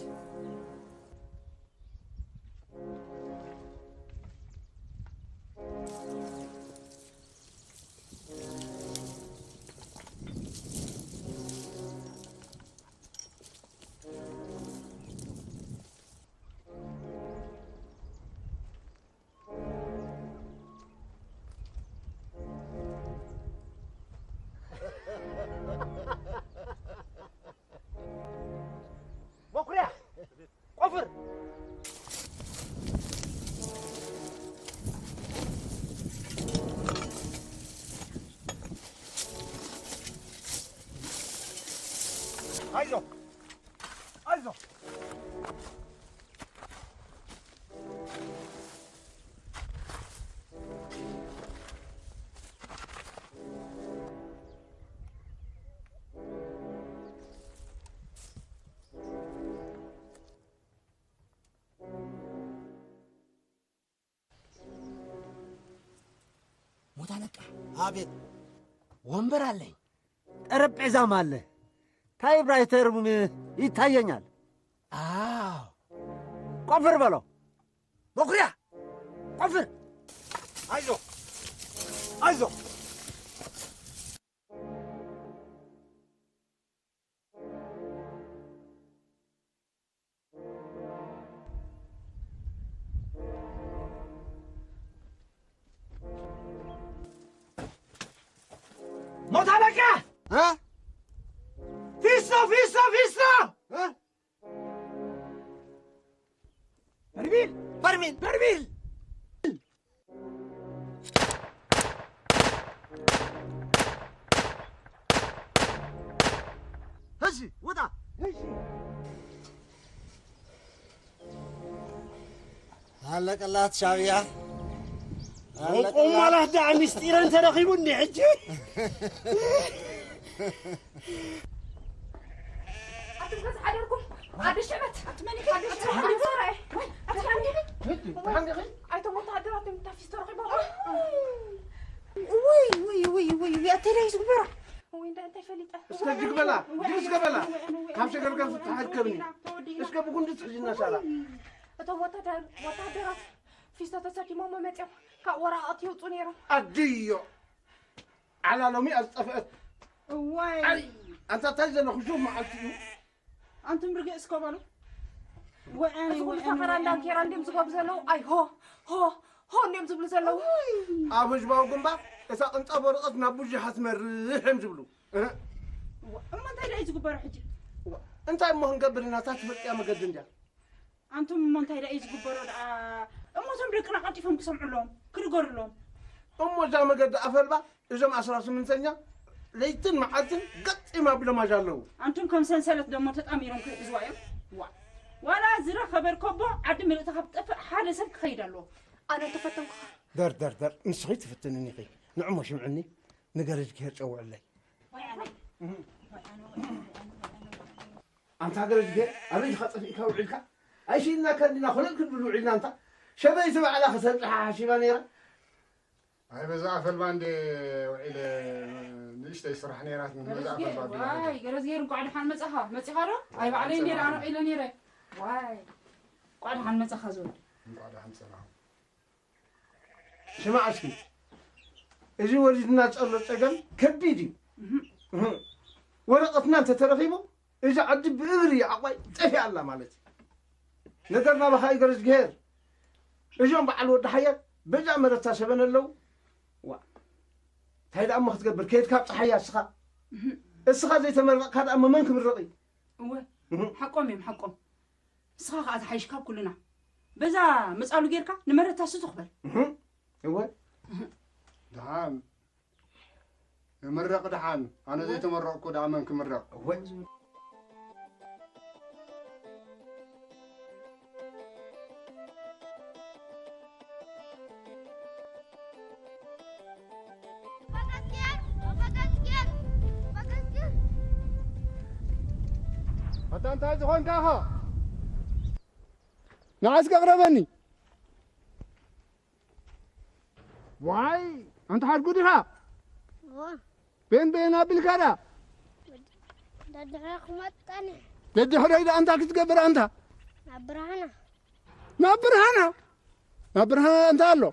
መኩርያ! ቆፍር! ኣይዞ! ኣይዞ! ሞት ኣለቃ። ኣቤት። ወንበር ኣለኝ። ጠረጴዛም ኣለ። ታይፕራይተርም ይታየኛል። ኣዎ። ቆፍር በሎ። መኩርያ! ቆፍር! ኣይዞ! ኣይዞ! ሞት ኣለቃ! እ? ፊስቶ፣ ፊስቶ፣ ፊስቶ! እ? በርሚል! በርሚል! በርሚል! እሺ፣ ውጣ! እሺ። ኣለቀላት ሻዕብያ። ኣለቀላት። ቆማላት ደኣ ምስጢረን ተረኺቡ እንዲ ሕጂ። ኣቱም ገዛ ሓደርኩም። ኣደ ሽዕበት። ኣቲ መን ኢኺ? ኣደ ሽዕበት። ኣቲ መን ኢኺ? ኣይቶም ወተሃደራት እዮም እታ ፊስቶ ረኺቦም። ውይ፣ ውይ፣ ውይ፣ ውይ፣ ውይ፣ ኣተይ ዳይ ዝግበራ? ውይ፣ እንዳ እንታይ ፈሊጠ? እስከ ጅግበላ፣ ጅግስ ገበላ። ካብ ሸገርገር ዝተሓከብኒ። እስከ ብጉንዲ ትሕዝና ሳላ። እቶም ወታደር-፣ ወታደራት ፊስቶ ተሰኪሞም መጺኦም ካብ ወራቐት ይውጹ ነይሮም። ኣድዮ። ዓላ ሎሚ ኣዝጠፍአት። እዋይ። ኣይ፣ ኣንታ እንታይ ዘለኹ ሹም መዓልቲ እዩ። ኣንቱም ርግእ እስከ በሉ። ወያነ፣ እዚ ኩሉ ወያነ፣ ፈኸራ ወያነ። እንዳንኬራ እንድዮም ዝገብሩ ዘለዉ። ኣይ፣ ሆ፣ ሆ፣ ሆ እንድዮም ዝብሉ ዘለዉ። ኣብ ህዝባዊ ግንባር እታ ቅንጣብ ወረቐት ናብ ብዙሓት ትመርሕ እዮም ዝብሉ። እህ። እሞ እንታይ ደኣ እዩ ዝግበሮ ሕጂ? እንታይ እሞ ክንገብር ኢና? እታ ትፈልጥያ መገዲ እንድያ። ኣንቱም እሞ እንታይ ደኣ እዩ ዝግበሮ ደኣ? እሞ እቶም ደቅና ቀልጢፎም ክሰምዑ ኣለዎም፣ ክድገሩ ኣለዎም። እሞ እዛ መገዲ ኣፈልባ እዞም ኣስራ ስምንተኛ ለይትን መዓልትን ገጢም ኣቢሎም ኣሻለዉ። ኣንቱም ከም ሰንሰለት ደሞ ተጣሚሮም ክሕዝዋ እዮም። ዋ፣ ዋላ ዝረኸበ ርከቦ ዓዲ ምልእቲ ካብ ትጠፍእ ሓደ ሰብ ክኸይድ ኣለዎ። ኣነ ተፈተንኩኻ። ደር ደር ደር፣ ንስኺ ትፍትንኒ ኢኺ። ንዕሞ ሽምዕኒ፣ ንገረጅ ክሄር ጨውዕለይ። ኣንታ ገረጅ ክሄር፣ ኣበይ ኢኻ ጠፊእካ ውዒልካ? ኣይሽኢልና ከንዲና ኮለል ክንብል ውዒልና። ኣንታ ሸበይቲ ባዕላ ክሰርብሓ ሓሲባ ነይራ። ኣይ በዛ ኣፈልባ እንደ ውዒለ፣ ንእሽተይ ስራሕ ነይራት፣ በዛ ገረዝጌር፣ ኣፈልባ ኣቢላ ዋይ፣ ገረዝጌር፣ እንኳዕ ደሓን መጻኻ። መጺኻ ዶ? ኣይ ባዕለይ እንዴ ደኣ ነቒለ ነይረ። ዋይ፣ እንኳዕ ደሓን መጻኻ ዝወድ። እንኳዕ ደሓን ጸናኹም። ስማዕ እስኪ፣ እዚ ወሪድና ዘሎ ጸገም ከቢድ እዩ። እህ። እህ። ወረቐትና እንተተረኺቡ፣ እዚ ዓዲ ብእግሪ ዓቋይ ጠፊኣ ኣላ ማለት እዩ። ነገር ናባኻ እዩ ገረዝጌር። እዞም በዓል ወዲ ሓየት በዛ መረታ ሰበን ኣለዉ። ዋ፣ እንታይ ደኣ እሞ ክትገብር? ከይድካ ኣብ ጸሓያ እስኻ። እህ። እስኻ ዘይተመረቕካ ደኣ እሞ መን ክምረቕ እዩ? እወ፣ እህ። ሓቆም እዮም፣ ሓቆም። ንስኻ ኸኣ ትሓይሽ ካብ ኩልና። በዛ መጻሉ ጌርካ ንመረታ ስቱኽ በል። እህ። እወ። እህ። ደሓን። ንምረቕ ደሓን። ኣነ ዘይተመረቕኩ ደኣ መን ክምረቕ? እወ። ኣታ እንታይ ዝኾንካ ኢኻ? ንዓ እስከ ቅረበኒ። ዋይ፣ ኣንታ ሓድጉ ዲኻ? እዎ። ቤን ቤን ኣቢልካ ዳ? ደድሕረ ክመጠኒ። ደድሕረይ ዳ ኣንታ ክትገብር ኣንታ? ናብ ብርሃና። ናብ ብርሃና? ናብ ብርሃና እንታይ ኣሎ?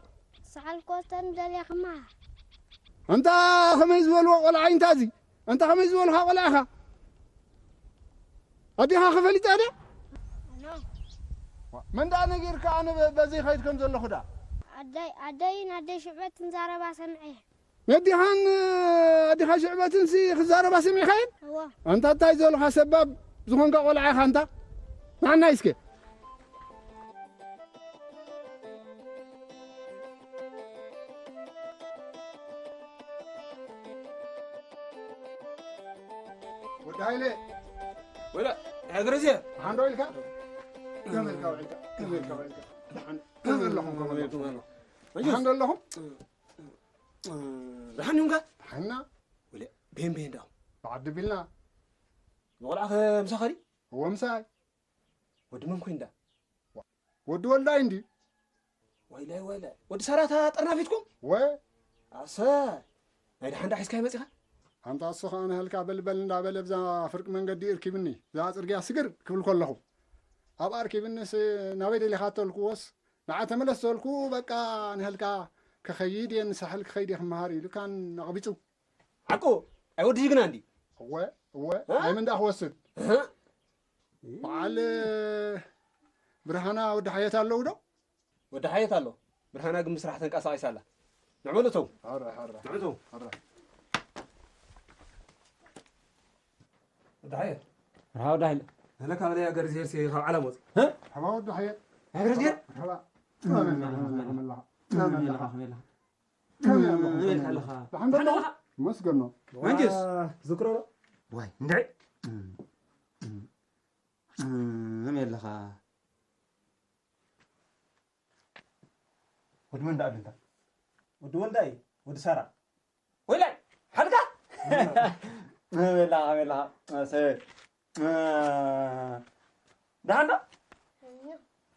ሰሓል ኮስተን ደልያ ክመሃር። ኣንታ ከመይ ዝበልዎ ቆልዓ እዩ እንታ እዚ? ኣንታ ከመይ ዝበልኻ ቆልዓ ኢኻ? ኣዴኻ ከ ፈሊጣ ድያ? ኖ። መን ደኣ ነጊርካ ኣነ በ-፣ በዘይ ኸይድ ከም ዘለኹ ደኣ? ኣደይ፣ ኣደይን ኣደይ ሽዕበት እንዛረባ ሰምዐ። ነዲኻን ኣዴኻ ሽዕበትንሲ ክዛረባ ሰሚዕካየን? እዎ። ኣንታ እንታይ ዝበልኻ ሰባብ ዝኾንካ ቆልዓ ኢኻ ኣንታ? ንዓናይ እስከ። ወዲ ሃይለ። ወላ፣ ሃገር እዚኣ። ሓንዶ ኢልካ? ከመልካ ውዒልካ? ከመልካ ውዒልካ? ደሓን፣ ከመለኹም፣ ከመለኹም። ደሓን ዶ ኣለኹም? ደሓን ዲኹም ከ? ደሓንና። ወለ፣ ቤን ቤን ዳኹም? ብዓዲ ቢልና። ንቆልዓ ከ ምሳኻ ድዩ? እወ፣ ምሳይ። ወዲ መን ኮይኑ ዳ? ወዲ ወልዳይ እንድዩ። ዋይላይ፣ ዋይላይ። ወዲ ሳራ እታ ጠርናፊትኩም? ወ? ኣሰ፣ ናይ ደሓን ዳ ሒዝካዮ መጺኻ? ኣንታ እሱ ኸኣ ንህልካ በልበል እንዳበለ ብዛ ፍርቂ መንገዲ እርኪብኒ። እዛ ጽርግያ ስግር ክብል ከለኹ። ኣብኣ ኣርኪብኒስ ናበይ ደሊኻ ተልክዎስ፣ ንዓ ተመለስ ተልኩ፣ በቃ ንህልካ ክኸይድ እየ፣ ንሳሕል ክኸይድ እየ ክመሃር ኢሉ ካን ኣቕቢጹ። ሓቁ፣ ኣይ ወዲ ጅግና እንዲ። እወ፣ እወ፣ እ? ናይ መን ደኣ ክወስድ? እህ? በዓል ብርሃና ወዲ ሓየት ኣለዉ ዶ? ወዲ ሓየት ኣሎ። ብርሃና ግን ብስራሕ ተንቀሳቒሳ ኣላ። ንዕበሉ እተው። ኣረ፣ ኣረ። ንዕበሉ እተው። ኣረ። ወዲ ሓየት። መርሃባ ወዲ ሓየት። ኣነ ካብ ናይ ኣገር ዜርሲ ካብ ዓለም ወፅ። እ? መርሃባ ወዲ ሓየት። ኣገር ዜር? መርሃባ። ከመይ ኣለኻ? ከመይ ኣለኻ? ከመይ ኣለኻ? ከመይ ኣለኻ? ደሓን ዶ? ደሓን ኣለኻ? መስገን ነው። መንጀስ? ዝክሮ ዶ? ዋይ፣ እንድዒ። ከመይ ኣለኻ? ወዲ መን ደኣ ኣቢልካ? ወዲ ወልዳይ፣ ወዲ ሳራ። ወይላይ፣ ሓድጋ? ከመይ ኣለኻ? ከመይ ኣለኻ? ሰ-፣ ደሓን ዶ?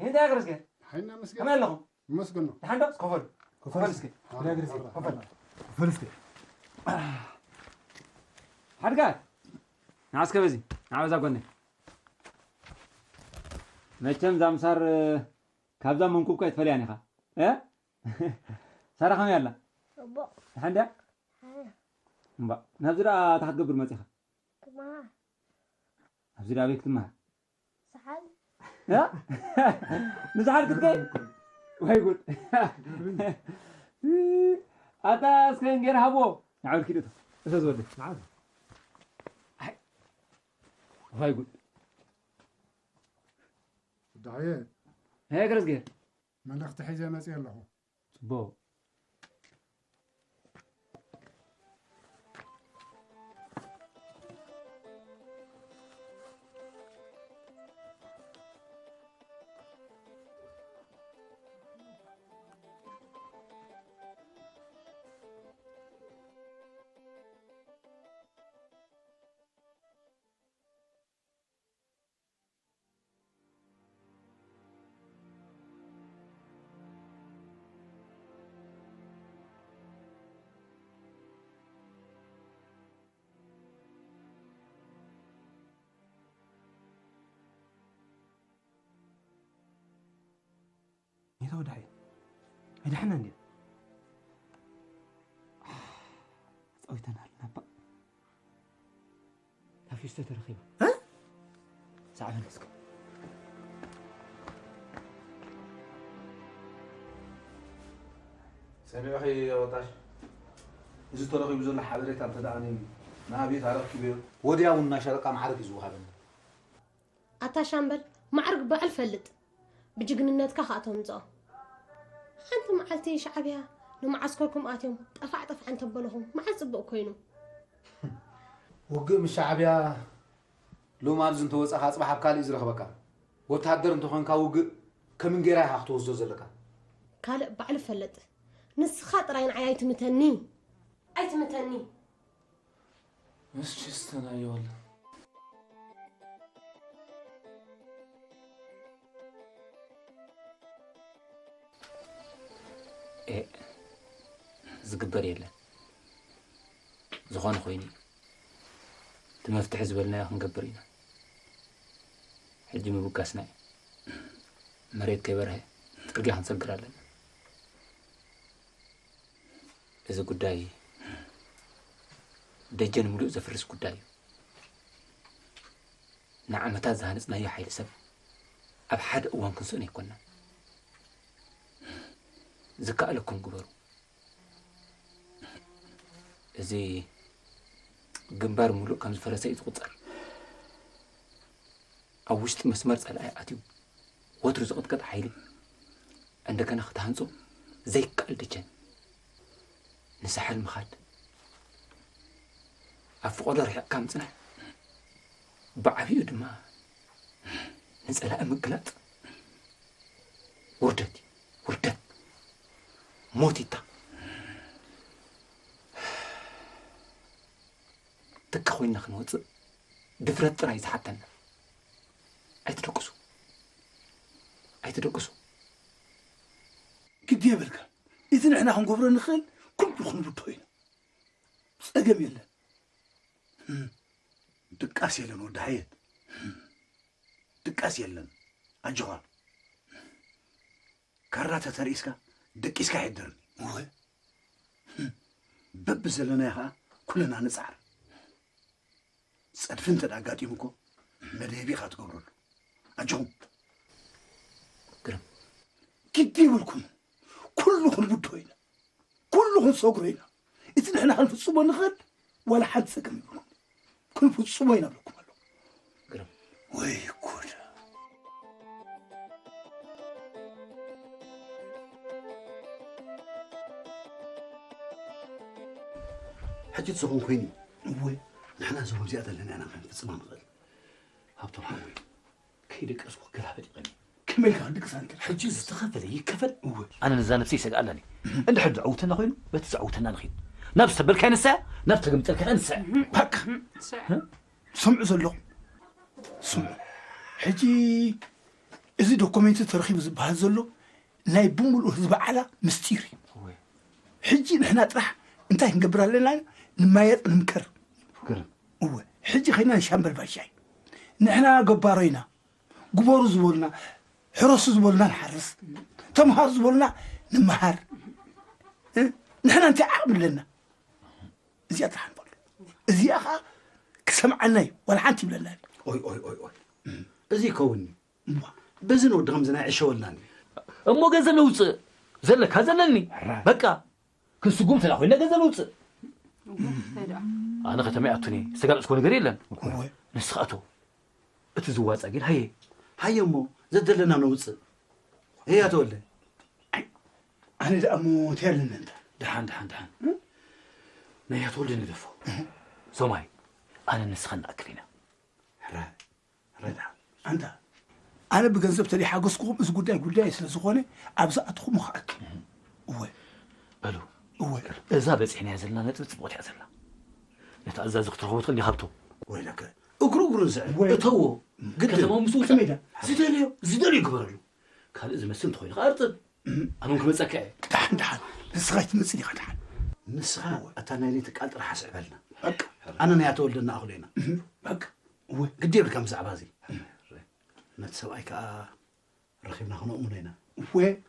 እንታይ ኣገር እስከ? ሓይና መስገን። ከመይ ኣለኹም? መስገን ነው። ደሓን ዶ? ኮፈል። ኮፈል እስኪ። ኣረ፣ ኣረ። ኮፈል። ኮፈል እስኪ። ሓድጋ። ንዓ እስከ በዚ። ንዓ በዛ ጎነይ። መቸም ዛምሳር ካብዛ መንኩብካ ኣይትፈልያን ኢኻ። እ? ሳራ ከመይ ኣላ? ጽቡቕ። ደሓን ድያ? ኣነ። እምባ። ናብዚ ደኣ እንታይ ክትገብር መጺኻ? ክመሃር። ኣብዚ ደኣ ኣበይ ክትመሃር? ሰሓል። እ? ንሰሓል ክትከይድ? ወይ ጉድ። ኣታ እስከ እንጌራ ሃቦ። ንዓው ኪድ እቶ። እቶ ዝወደ። ንዓው። ኣይ። ወይ ጉድ። ዳየ። ሄ፣ ገረዝጌር። መልእኽቲ ሒዘ መጽየ ኣለኹ። ጽቡቕ። ወዳሓየ ኣይደሓና እንድያ። ጸዊተና ኣለና እባ። ታፊስቶ ተረኺባ። ሰዓበኒ እስከ። ሰሚዕኺ ወጣሽ፣ እዚ ተረኺቡ ዘሎ ሓበሬታ እንተ ደኣ ነይኑ ንኣብየት ኣረኪበዮ። ወዲያው እናሻለቃ ማዕረግ እዩ ዝወሃበኒ። ኣታ ሻምበል፣ ማዕርግ ባዕል ፈልጥ። ብጅግንነትካ ከኣ ተምጽኦ። ሓንቲ መዓልቲ ሻዕብያ ንመዓስከርኩም ኣትዮም ጠፋዕ ጠፋዕ እንተበለኹም መዓስ ጽቡቕ ኮይኑ? ውግእ ምስ ሻዕብያ ሎም ኣብዚ እንተወጻኻ ጽባሕ ኣብ ካልእ እዩ ዝረኽበካ። ወተሃደር እንተኾንካ ውግእ ከምንጌራ ኢኻ ክትወስዶ ዘለካ። ካልእ ባዕሉ ፈልጥ። ንስኻ ጥራይ ንዓይ ኣይትምተኒ። ኣይትምተኒ። እስኪ ስተናየዋለን። ዝግበር የለን። ዝኾነ ኮይኑ እዩ። እቲ መፍትሒ ዝበልናዮ ክንገብር ኢና። ሕጂ ምብጋስና እዩ። መሬት ከይበርሀ ጽርግያ ክንሰግር ኣለና። እዚ ጉዳይ ደጀን ምሉእ ዘፍርስ ጉዳይ እዩ። ንዓመታት ዝሃነጽናዮ ሓይሊ ሰብ ኣብ ሓደ እዋን ክንስእኖ ኣይኮንና። ዝከኣለኩም ግበሩ። እዚ ግንባር ምሉእ ከም ዝፈረሰ እዩ ዝቑጸር። ኣብ ውሽጢ መስመር ጸላኢ ኣትዩ ወትሩ ዝቕጥቀጥ ሓይሊ እንደገና ክትሃንጾ ዘይከኣል ደጀን ንሳሕል ምኻድ፣ ኣብ ፍቖዶ ርሒቕካ ምጽናሕ፣ ብዓቢኡ ድማ ንጸላኢ ምግላጽ ውርደት እዩ። ውርደት ሞቲታ ትካ ኮይንና ክንወጽእ ድፍረት ጥራይ ዝሓተና። ኣይትደቅሱ ኣይትደቅሱ። ግዲ የብልካ። እቲ ንሕና ክንገብሮ ንኽእል ኩሉ ክንብድሆ ኢና። ጸገም የለን። ድቃስ የለን ወዲ ሓየት። ድቃስ የለን። ኣጆኻ። ካራ ተተርኢስካ ደቂስካ ኣይሕደርን። እወ። በብዘለናዮ ኸኣ ኩልና ንጽዓር። ጸድፊ እንተ ኣጋጢሙ እኮ መደብ ኢኻ ትገብረሉ። ኣጆኹም። ግርም። ግዲ የብልኩም። ኩሉ ክንብድሆ ኢና። ኩሉ ክንሰግሮ ኢና። እቲ ንሕና ክንፍጽሞ ንኽእል ዋላ ሓንቲ ጸገም የብልኩም። ክንፍጽሞ ኢና ብለኩም ኣለኹ። ግርም። ወይ ጉድ። ሕጂ ዝኾን ኮይኑ እወ ንሕና እዞም እዚኣ ዘለና ኢና ክንፍጽማ ንኽእል። ሃብቶም ሓወይ ከይደቀስኩ ክገላበጥ ይቐኒ። ከመይ ኢልካ ክድቅስ ኣንተ? ሕጂ ዝተኸፈለ ይከፈል። እወ። ኣነ ነዛ ነብሰይ ይሰግኣላኒ። እንድሕር ዘዕውተና ኮይኑ በቲ ዘዕውተና ንኺድ። ናብ ዝተበልካዮ ንስያ፣ ናብ ተገምጠልካዮ ንስያ። በቃ። ትሰምዑ ዘለኹም? ስምዑ። ሕጂ እዚ ዶኩሜንት ተረኺቡ ዝበሃል ዘሎ ናይ ብምሉእ ህዝቢ ዓላ ምስጢር እዩ። ሕጂ ንሕና ጥራሕ እንታይ ክንገብር ኣለና? ንማየጥ ንምከር። እወ። ሕጂ ኸይና ንሻምበል ባሻይ ንሕና ገባሮ ኢና። ግበሩ ዝበሉና፣ ሕረሱ ዝበሉና ንሓርስ፣ ተምሃሩ ዝበሉና ንምሃር። ንሕና እንታይ ዓቕሚ ኣለና? እዚኣ ጥራሕ ንፈልጦ። እዚኣ ኸዓ ክሰምዓና እዩ፣ ዋላ ሓንቲ ይብለና ኣሎ። ኦይ ኦይ ኦይ ኦይ፣ እዚ ይከውን እዩ። እሞ በዚ ንወዲ ከምዚ ናይ ዕሸወልናኒ። እሞ ገንዘብ ነውፅእ፣ ዘለካ ዘለኒ። በቃ ክንስጉም ተላ ኮይና ገንዘብ ነውፅእ። ኣነ ከተማ ይኣቱኒ ዝተጋለፅኮ ነገር የለን። ንስኻ ኣቶ እቲ ዝዋፃ ግን ሃየ። ሃየ እሞ ዘደለና ነውፅእ። እያ ተወለ። ኣነ ደኣ እሞ እንታይ ኣለኒ እንተ? ደሓን ደሓን ደሓን። ናይ ኣቶ ወልደ ንገደፎ። ሶማይ ኣነ ንስኻ ንኣክል ኢና። ሕራይ ሕራይ ደሓን። ኣንታ ኣነ ብገንዘብ ተደይሓገዝኩኹም እዚ ጉዳይ ጉዳይ ስለ ዝኾነ ኣብዚ ኣትኹም ምኽኣኪ። እወ በሉ እወ እዛ በፂሕናያ ዘለና ነጥቢ ፅቡቕቲ እያ ዘላ። ነታ ኣዛዚ ክትረኽቦ ትኽእል ዲኻ ሃብቶም? ወይለከ እግሩ እግሩ ንስዕብ እተዎ። ግድን ከተማዊ ምስ ውፅእ ዝደልዮ ዝደልዮ ይግበረሉ። ካልእ ዝመስል እንተኾይኑ ከዓ እርጥብ። ኣነ እውን ክመፀካ እየ። ደሓን ደሓን ንስኻ ኣይትመፅእ ዲኻ ደሓን። ንስኻ እታ ናይ ለይቲ ቃል ጥራሕ ኣስዕበልና። በቃ ኣነ ናይ ኣቶ ወልደ እናኣኽሎ ኢና። በቃ እወ ግዲ የብልካ ብዛዕባ እዚ። ነቲ ሰብኣይ ከዓ ረኺብና ክነእምኖ ኢና። እወ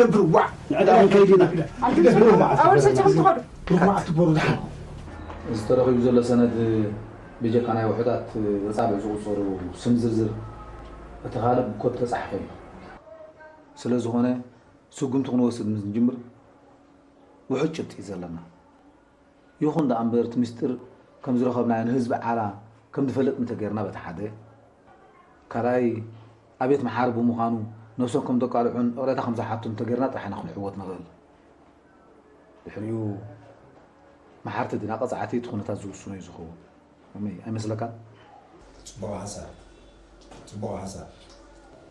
ንነብር፣ ዋዕ፣ ንዕዳጋ ንከይድ ኢና። ኣንቱም ርጉማት ኣወርሰ ትኾኑ። ርጉማት ትበሩ ድሓን። እዚ ተረኺቡ ዘሎ ሰነድ ብጀካ ናይ ውሑዳት ኣጻብዕ ዝቑጸሩ ስም ዝርዝር እቲ ካልእ ብኮድ ተጻሒፉ ኣሎ። ስለ ዝኾነ ስጉምቲ ክንወስድ ምስ ንጅምር ውሑድ ጭብጢ እዩ ዘለና። ይኹን ደኣ እምበር እቲ ምስጢር ከም ዝረኸብናዮ ንህዝቢ ዓላ ከም ዝፈልጥ እንተገይርና በቲ ሓደ፣ ካልኣይ ኣብ ቤት መሓሪ ብምዃኑ ነብሶም ከም ዘቃልዑን እቕረታ ከም ዝሓቱን እንተገይርና ጥራሕ ኢና ክንዕወት ንኽእል። ድሕሪኡ መሓርቲ ድና ቀጻዕቲ እቲ ኩነታት ዝውስኖ እዩ ዝኸውን። ከመይ ኣይመስለካን? ጽቡቕ ሓሳብ፣ ጽቡቕ ሓሳብ።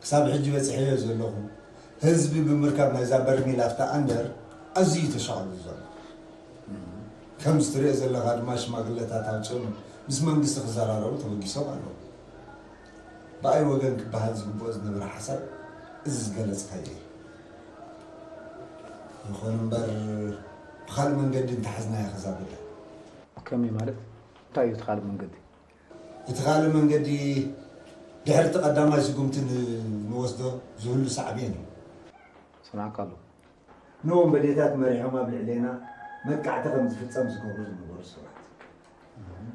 ክሳብ ሕጂ በጺሐዮ ዘለኹ፣ ህዝቢ ብምርካብ ናይዛ በርሚል ኣፍታ ኣንደር ኣዝዩ ተሻቒሉ ዘሎ። ከምዚ ትሪኦ ዘለኻ ድማ ሽማግለታት ኣውጺኦም ምስ መንግስቲ ክዘራረቡ ተበጊሶም ኣለዉ። ብኣይ ወገን ክበሃል ዝግብኦ ዝነበረ ሓሳብ እዚ ዝገለጽካዮ እዩ። ይኹን እምበር ብኻልእ መንገዲ እንተሓዝናዮ ከዛ ጉዳይ። ከመይ ማለት? እንታይ እዩ እቲ ካልእ መንገዲ? እቲ ካልእ መንገዲ ድሕሪ እቲ ቀዳማይ ስጉምቲ ን-፣ ንወስዶ ዝህሉ ሳዕቤን እዩ። ሰማዕካ ኣለኹ። ንወንበዴታት መሪሖም ኣብ ልዕሌና መጥቃዕቲ ከም ዝፍጸም ዝገብሩ ዝነበሩ ሰባት፣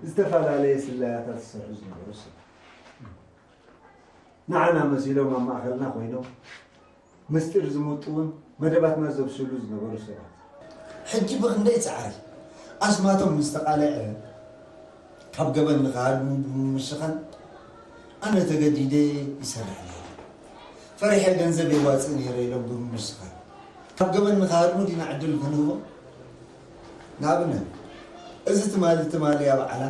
ዝተፈላለየ ስለያታት ዝሰርሑ ዝነበሩ ሰባት፣ ንዓና መሲሎም ኣብ ማእኸልና ኮይኖም ምስጢር ዝምጥውን መደባትና ዘብስሉ ዝነበሩ ሰባት፣ ሕጂ ብኽንደይ ጻዕሪ ኣስማቶም ምስ ተቓልዐ ካብ ገበን ንኽሃድሙ ብምምስኻል ኣነ ተገዲደ ይሰርሕ ነይረ። ፈሪሐ ገንዘብ የዋጽእ ነይረ ኢሎም ብምምስኻል ካብ ገበን ንኽሃድሙ ዲና ዕድል ክንህቦም? ንኣብነት እዚ ትማሊ ትማሊ ኣብ ዓላ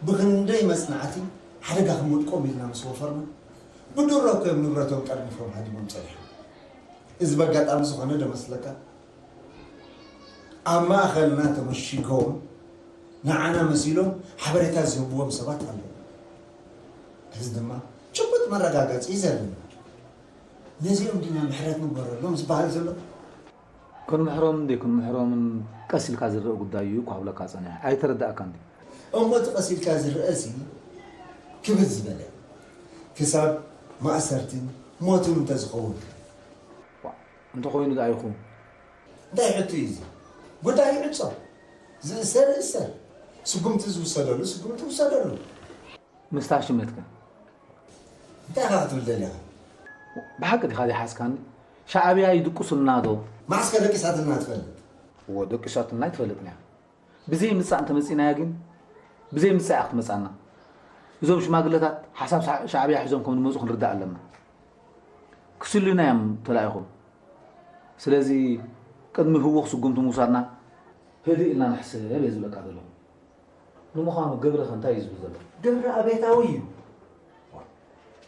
ብኽንደይ መጽናዕቲ ሓደጋ ክምውድቆም ኢልና ምስ ወፈርና ብድሮ እኮ እዮም ንብረቶም ጠርኒፎም ሃዲሞም ጸኒሖም። እዚ በጋጣሚ ዝኾነ ዶ መስለካ? ኣብ ማእኸልና ተመሺጎም ንዓና መሲሎም ሓበሬታ ዝህብዎም ሰባት ኣለዉ። እዚ ድማ ጭቡጥ መረጋገጺ እዩ ዘለና። ነዚኦም ዲና ምሕረት ንግበረሎም ዝበሃል ዘሎ? ክንምሕሮምን ዘይክንምሕሮምን ቀስ ኢልካ ዝረአ ጉዳይ እዩ እኳ ክብለካ ጸኒሐ። ኣይተረዳእካን ድዩ? እሞ እቲ ቀስ ኢልካ ዝረአሲ ክብድ ዝበለ ክሳብ ማእሰርትን ሞትን እንተዝኸውን። ዋእ፣ እንተኾይኑ ደኣ ይኹን። እንታይ ሕቶ እዩ እዚ? ጉዳይ ይዕጾ። ዝእሰር ይእሰር። ስጉምቲ ዝውሰደሉ ስጉምቲ ይውሰደሉ። ምስታ ሽመትካ። እንታይ ኢኻ ክትብል ደሊኻ? ብሓቂ ዲኻ ዘይሓዝካኒ? ሻዕብያ ይድቅሱልና ዶ? መዓስከ ደቂሳትልና ትፈልጥ? እወ፣ ደቂሳትልና ኣይትፈልጥን እያ። ብዘይ ምጻእ እንተመጺእናያ ግን፣ ብዘይ ምጻእ እያ ክትመጻና። እዞም ሽማግለታት ሓሳብ ሻ-፣ ሻዕብያ ሒዞም ከም ዝመጹ ክንርዳእ ኣለና። ክስልዩና እዮም ተላኢኾም። ስለዚ ቅድሚ ህዉኽ ስጉምቲ ምውሳድና ህድእ ኢልና ንሕሰብ እየ ዝብለካ ዘለኹ። ንምዃኑ ገብረ ኸ እንታይ እዩ ዝብል ዘሎ? ገብረ ኣቤታዊ እዩ።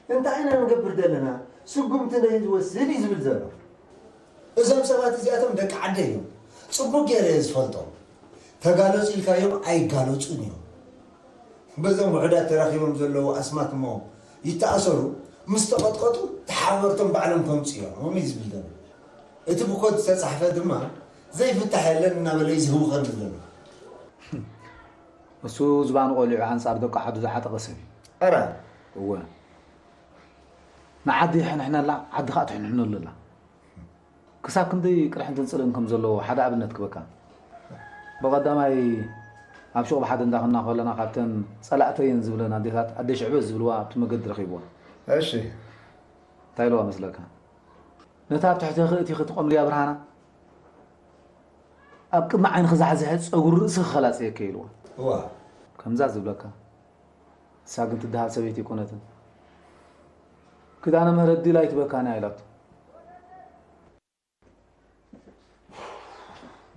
እንታይ ኢና ንገብር ዘለና? ስጉምቲ ነይ ዝወስድ እዩ ዝብል ዘሎ። እዞም ሰባት እዚኣቶም ደቂ ዓደይ እዮም። ጽቡቕ ገይረ እየ ዝፈልጦም። ተጋለጹ ኢልካዮም ኣይጋለጹን እዮም። በዞም ውሑዳት ተረኺቦም ዘለዉ ኣስማት እሞ ይተኣሰሩ፣ ምስ ተቐጥቀጡ ተሓበርቶም ባዕሎም ከምጹ እዮም እዩ ዝብል ዘሎ። እቲ ብኮድ ዝተጻሕፈ ድማ ዘይፍታሕ የለን እናበለ እዩ ዝህውኸኒ ዘሎ። እሱ ዝባኑ ቆሊዑ ኣንጻር ደቂ ዓዱ ዝዓጠቐ ሰብ እዩ። ኣረ። እወ። ንዓዲ ይሕንሕነላ፣ ዓዲ ኸኣ ትሕንሕነሉ ኣላ። ክሳብ ክንደይ ቅርሕንትን ጽልእን ከም ዘለዎ ሓደ ኣብነት ክበካ። ብቐዳማይ ኣብ ሹቕ ብሓደ እንዳኸና ከለና ካብተን ጸላእተየን ዝብለን ኣዴታት ኣደ ሽዕበ ዝብልዋ ኣብቲ መገዲ ረኺብዋ። እሺ። እንታይ ኢልዋ መስለካ? ነታ ኣብ ትሕቲ ክእቲ ክትቆምልያ ብርሃና ኣብ ቅድሚ ዓይንኺ ዛሕዚሐ ጸጉሪ ርእስኺ ከላጽየኪ ኢልዋ። እዋ። ከምዛ ዝብለካ። ንሳ ግን ትደሃል ሰበይቲ ኣይኮነትን። ክዳነ ምህረት ድላ ኣይትበካን እያ ኢላቶ።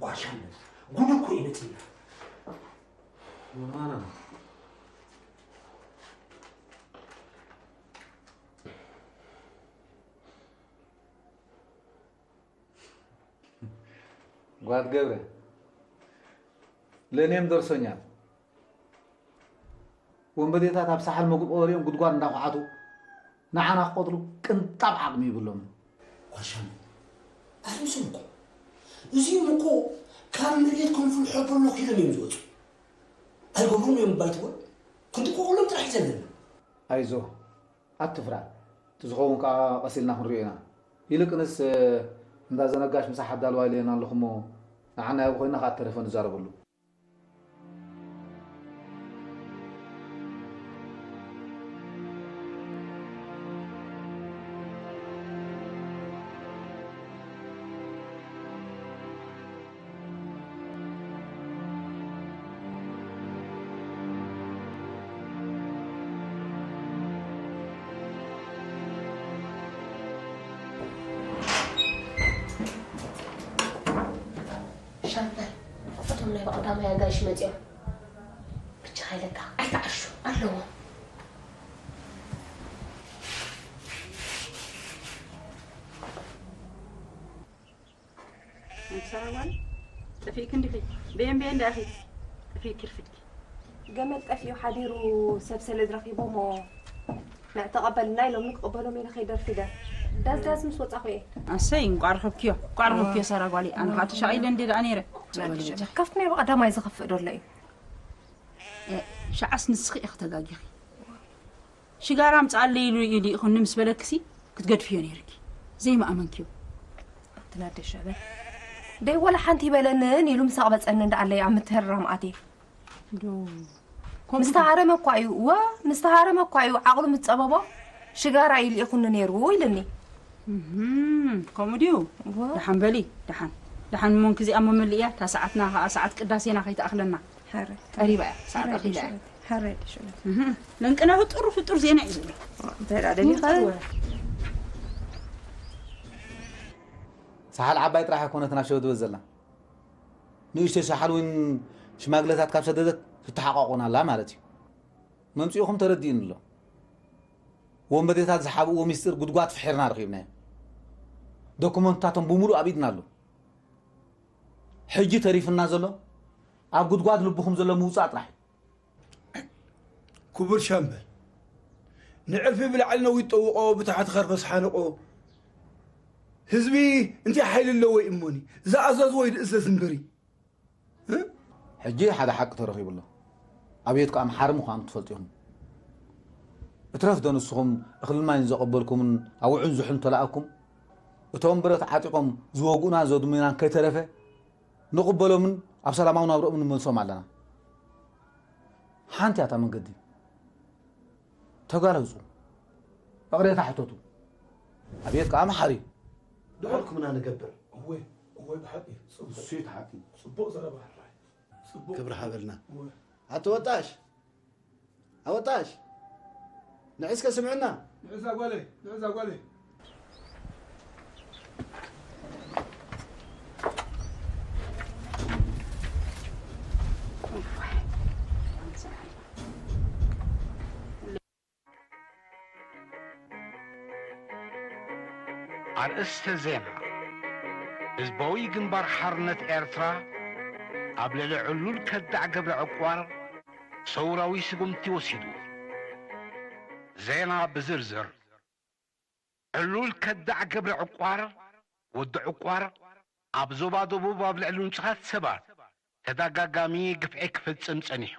ባሻ ጉድ እኮ እዩ መፂና። ጓድ ገብረ፣ ለእኔም ደርሶኛል። ወንበዴታት ኣብ ሳሕል መጉጥ ወሪኦም ጉድጓድ እንዳኹዓቱ ንዓና ክቆትሉ ቅንጣብ ዓቕሚ ይብሎምን። ጓሻም ኣልምሶም እኮ እዚኦም እኮ ካብ መሬት ከም ፍልሖ በሎ ኪሎም እዮም ዝወፁ። ኣይገብሩን እዮም ባይትወ ክንጥቆቁሎም ጥራሕ እዩ ዘለና። ኣይዞ ኣትፍራ፣ እቲ ዝኸውን ከዓ ቀስ ኢልና ክንሪኦ ኢና። ይልቅንስ እንዳ ዘነጋሽ ምሳሕ ኣዳልዋ ኢለና ኣለኹ እሞ ንዓና ያቡ ኮይና ከዓ ተረፈ ንዛረበሉ። ሻምበል፣ እቶም ናይ ብቐዳማይ ኣጋይሽ መጺኦም። ብቻ ኢለካ ኣይትዓሹ ኣለዎም። ኣንቲ ሰራዋን ጠፊእኪ እንዲኺ? በየን በየን ደኣኺ ጠፊእኪ ርፊድኪ? ገመል ጠፊኡ ሓዲሩ ሰብ ሰለድ ረኺቦሞ ንዕተቐበልና ኢሎምኒ ክቕበሎም ኢለ ከይደርፊደ ዳስ ዳስ ምስ ወጻኹ እየ። ኣሰይ እንቋዕ ረኸብክዮ፣ እንቋዕ ረኸብክዮ ሰራጓሊ። ኣነ ከዓ ተሻቒለ እንዲ ደኣ ነይረ። ካብቲ ናይ ብቐዳማይ ዝኸፍእ ዶ ኣሎ እዩ? እ፣ ሸዓስ ንስኺ ኢኺ ተጋጊኺ። ሽጋራ ኣምጽኣለይ ኢሉ እዩ ልኢኹኒ ምስ በለክሲ ክትገድፍዮ ነይርኪ። ዘይምኣመንክዮ። ኣቲ ናደይ ሸበል። ደይ ወላ ሓንቲ ይበለንን ኢሉ ምስ ኣቕበጸኒ እንዳኣለይ ኣብ ምትህርራም ኣትየ። ዶ፣ ከምኡ ምስ ተሃረመ እኳ እዩ፣ ወ፣ ምስ ተሃረመ እኳ እዩ ዓቕሉ ምስ ጸበቦ ሽጋራ እዩ ልኢኹኒ ነይሩ ኢልኒ። እህም፣ ከምኡ ድዩ? ወ። ደሓን በሊ፣ ደሓን። ደሓን እሞ እንክዚኣ እሞ መሊእያ፣ እታ ሰዓትና ኸኣ ሰዓት ቅዳሴና ከይትኣኽለና። ሓረ። ቀሪባ እያ፣ ሰዓት ሓረ ኣኺላ እያ። ዲሽለት፣ ሓረ ዲሽለት። እህ፣ ለንቅና ፍጡር ፍጡር ዜና እዩ ዘሎ። እንታይ ደኣ ደሊኻ? ፍጡር ወረ። ሰሓል ዓባይ ጥራሕ ኣይኮነትን ኣብ ሸው ትብል ዘላ። ንእሽተይ ሰሓል እውን ሽማግለታት ካብ ሰደደት ትተሓቋቑና ኣላ ማለት እዩ። መምጽኢኹም ተረዲእኒ ኣሎ። ወንበዴታት ዝሓብእዎ ሚስጥር ጉድጓድ ፍሒርና ረኺብናዮ። ዶኩመንትታቶም ብምሉእ ኣብ ኢድና ኣሎ። ሕጂ ተሪፍና ዘሎ ኣብ ጉድጓድ ልብኹም ዘሎ ምውጻእ ጥራሕ እዩ። ክቡር ሻምበል፣ ንዕርፊ ብላዕሊ ነዊት ጠውቖ፣ ብታሕቲ ከርፈስ ሓንቆ። ህዝቢ እንታይ ሓይሊ ኣለዎ እሞኒ? ዝኣዘዝዎ ይድእዘዝ እምበሪ። እ? ሕጂ ሓደ ሓቂ ተረኺቡ ኣሎ። ኣብየት ከኣ መሓሪ ምዃኑ ትፈልጡ ኢኹም። እትረፍ ዶ ንስኹም እኽልን ማይን ዘቐበልኩምን ኣውዑን ዝሑልን ተላኣኩም? እቶም ብረት ዓጢቖም ዝወግኡና ዘድሙናን ከይተረፈ ንቕበሎምን ኣብ ሰላማዊ ናብርኦም ንመልሶም ኣለና። ሓንቲ እያ እታ መንገዲ። ተጋለጹ። እቕሬታ ሕተቱ። ኣብየት ከኣ መሓሪ እዩ። ድበልኩምና ንገብር። እወ፣ እወ፣ ብሓቂ ጽቡቕ። እሱ እዩ እቲ ሓቂ። ጽቡቕ ዘረባ። ጽቡቕ። ክብሪ ሃበልና። እወ። ኣቶ ወጣሽ፣ ኣወጣሽ፣ ንዒ እስከ ስምዕና። ንዕዛ ጓለይ፣ ንዕዛ ጓለይ። ኣርእስተ ዜና፣ ህዝባዊ ግንባር ሓርነት ኤርትራ ኣብ ልዕሊ ዕሉል ከዳዕ ገብረ ዕቋር ሰውራዊ ስጉምቲ ወሲዱ። ዜና ብዝርዝር። ዕሉል ከዳዕ ገብረ ዕቋር፣ ወዲ ዕቋር፣ ኣብ ዞባ ደቡብ ኣብ ልዕሊ ንጹሃት ሰባት ተደጋጋሚ ግፍዒ ክፍጽም ጸኒሑ።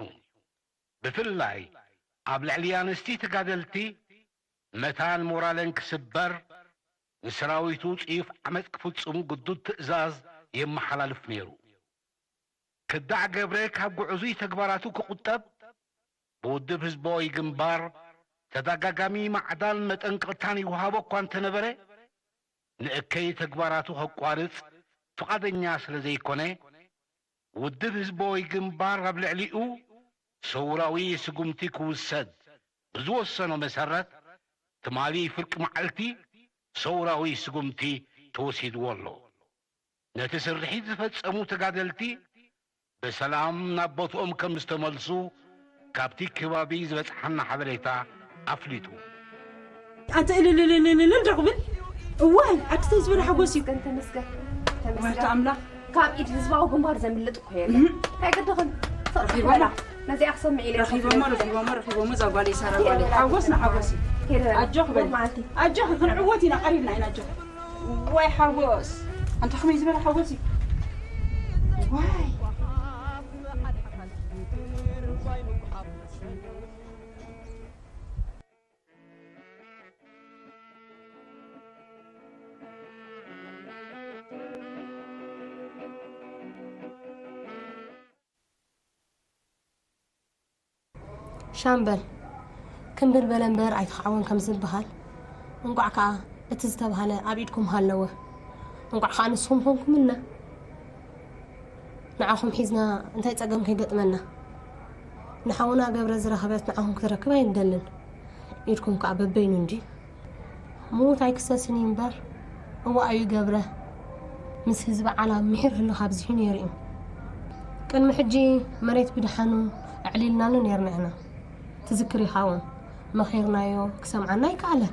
ብፍላይ ኣብ ልዕሊ ኣንስቲ ተጋደልቲ መታን ሞራለን ክስበር፣ ንሰራዊቱ ጽዩፍ ዓመጽ ክፍጽሙ ግዱድ ትእዛዝ የመሓላልፍ ነይሩ። ከዳዕ ገብረ ካብ ግዑዙይ ተግባራቱ ክቑጠብ፣ ብውድብ ህዝባዊ ግንባር ተደጋጋሚ ማዕዳን መጠንቀቕታን ይወሃቦ እኳ እንተነበረ፣ ንእከይ ተግባራቱ ከቋርጽ ፍቓደኛ ስለ ዘይኮነ፣ ውድብ ህዝባዊ ግንባር ኣብ ልዕሊኡ ሰውራዊ ስጉምቲ ክውሰድ ብዝወሰኖ መሰረት፣ ትማሊ ፍርቂ መዓልቲ ሰውራዊ ስጉምቲ ተወሲድዎ ኣሎ። ነቲ ስርሒት ዝፈጸሙ ተጋደልቲ ብሰላም ናብ ቦትኦም ከም ዝተመልሱ ካብቲ ከባቢ ዝበጽሓና ሓበሬታ ኣፍሊጡ። ኣንተ እልልልልልል ዶ ክብል? እዋይ፣ ኣድተይ ዝበለ ሓጎስ እዩ። ተመስገን፣ ተመስገን፣ እዋይ፣ ተመስገን። ኣምላኽ። ካብ ኢድ ህዝባዊ ግንባር ዘምልጥ እኮ የለን። እም። ኣይግድኽን። ፍቕሪ ረኺቦሞ። ክበላ። ነዚኣ ክሰምዕ ኢለ ረኺቦሞ፣ ኣይኮንኩን። ረኺቦሞ፣ ረኺቦሞ፣ እዛ ጓለይ ሳራ ጓለይ። ሓጎስ ንሓጎስ እዩ። ኣጆኽ በል። ኣጆኽ፣ ክንዕወት ኢና፣ ቀሪብና ኢና፣ ኣጆኽ። ዋይ ሓጎስ፣ ኣንታ ከመይ ዝበለ ሓጎስ እዩ። ዋይ። ሻምበል፣ ክምብል በለ እምበር ኣይተኻዕወን ከም ዝበሃል፣ እንቋዕ ከኣ እቲ ዝተባህለ ኣብ ኢድኩም ሃለወ። እንቋዕ ከኣ ንስኹም ኮንኩምልና። ንዓኹም ሒዝና እንታይ ጸገም ከይገጥመና? ንሓውና ገብረ ዝረኸበት ንዓኹም ክትረክብ ኣይንደልን። ኢድኩም ከኣ በበይኑ እንድዩ። ምዉት ኣይክሰስን እዩ እምበር፣ እዋእ እዩ ገብረ። ምስ ህዝቢ ዓላ ምሒር ህልኽ ኣብዚሑ ነይሩ እዩ። ቅድሚ ሕጂ መሬት ብድሓኑ ኣዕሊልናሉ ነይርና ኢና። ትዝክር ኢኻ እውን፣ መኺርናዮ ክሰምዓና ኣይከኣለን።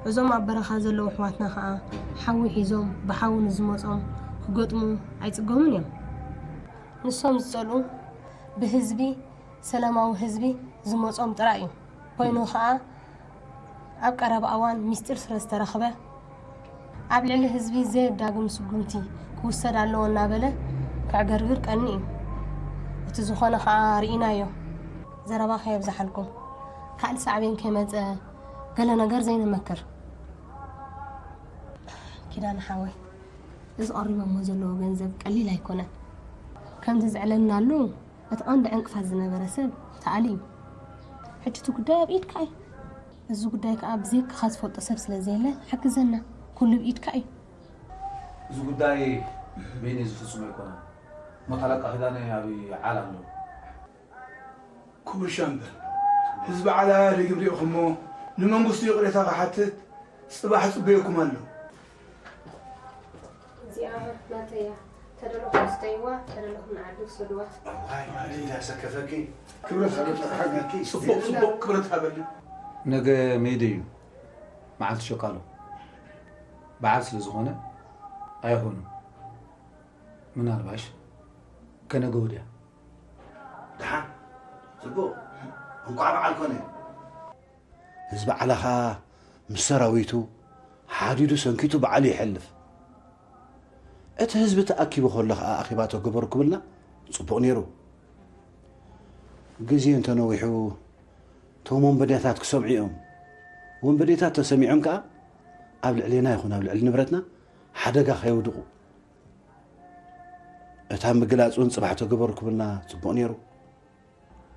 እዞም ኣብ በረኻ ዘለዉ ኣሕዋትና ኸኣ ሓዊ ሒዞም ብሓዊ ንዝመጾም ክገጥሙ ኣይጽገሙን እዮም። ንሶም ዝጸልኡ ብህዝቢ፣ ሰላማዊ ህዝቢ ዝመጾም ጥራይ እዩ። ኮይኑ ኸኣ ኣብ ቀረባ እዋን ሚስጢር ስለ ዝተረኽበ ኣብ ልዕሊ ህዝቢ ዘየዳግም ስጉምቲ ክውሰድ ኣለዎ እናበለ ከዕገርግር ቀኒ እዩ። እቲ ዝኾነ ኸኣ ርኢናዮ። ዘረባ ከየብዝሓልኩም፣ ካልእ ሳዕቤን ከይመጸ ገለ ነገር ዘይንመክር። ኪዳነ ሓወይ፣ እዚ ቀሪቦሞ ዘለዉ ገንዘብ ቀሊል ኣይኮነን። ከምቲ ዘዕለልናሉ እቲ ቀንዲ ዕንቅፋት ዝነበረ ሰብ ተኣልዩ። ሕጂ እቲ ጉዳይ ኣብ ኢድካ እዩ። እዚ ጉዳይ ከኣ ብዘይካኻ ዝፈልጦ ሰብ ስለ ዘየለ ሓግዘና። ኩሉ ብኢድካ እዩ። እዚ ጉዳይ በይነይ ዝፍጽሞ ኣይኮነን። እሞ ታለቃ ኪዳነ ኣብ ዓላ ኣለዉ። ክቡር ሻምበል፣ ህዝቢ ዓላ ርግብ ርኢኹሞ፣ ንመንግስቱ ይቕሬታ ክሓትት ጽባሕ ጽበየኩም ኣሎ። እዚኣ ናተይ እያ። ተደለኹም ስተይዋ፣ ተደለኹም ንዓዲ ውሰድዋ። እዋይ፣ ማለት እንዳሰከፈኪ። ክብረት ሃበኪ። ጽቡቕ፣ ጽቡቕ፣ ክብረት ሃበኒ። ነገ ሜይደይ እዩ፣ መዓልቲ ሸቃሎ። በዓል ስለ ዝኾነ ኣይኾኑን። ምናልባሽ ከነገ ወዲያ። ደሓን፣ ጽቡቕ። እንቋዕ በዓል ኮነ። ህዝቢ ዓላ ኸኣ ምስ ሰራዊቱ ሓዲዱ ሰንኪቱ በዓሉ የሕልፍ። እቲ ህዝቢ ተኣኪቡ ከሎ ኸኣ ኣኼባ ተገበሩ ክብልና ጽቡቕ ነይሩ። ግዜ እንተነዊሑ እቶም ወንበዴታት ክሰምዑ እዮም። ወንበዴታት ተሰሚዖም ከኣ ኣብ ልዕሌና ይኹን ኣብ ልዕሊ ንብረትና ሓደጋ ከየውድቑ። እታ ምግላጽ እውን ጽባሕ ተገበሩ ክብልና ጽቡቕ ነይሩ።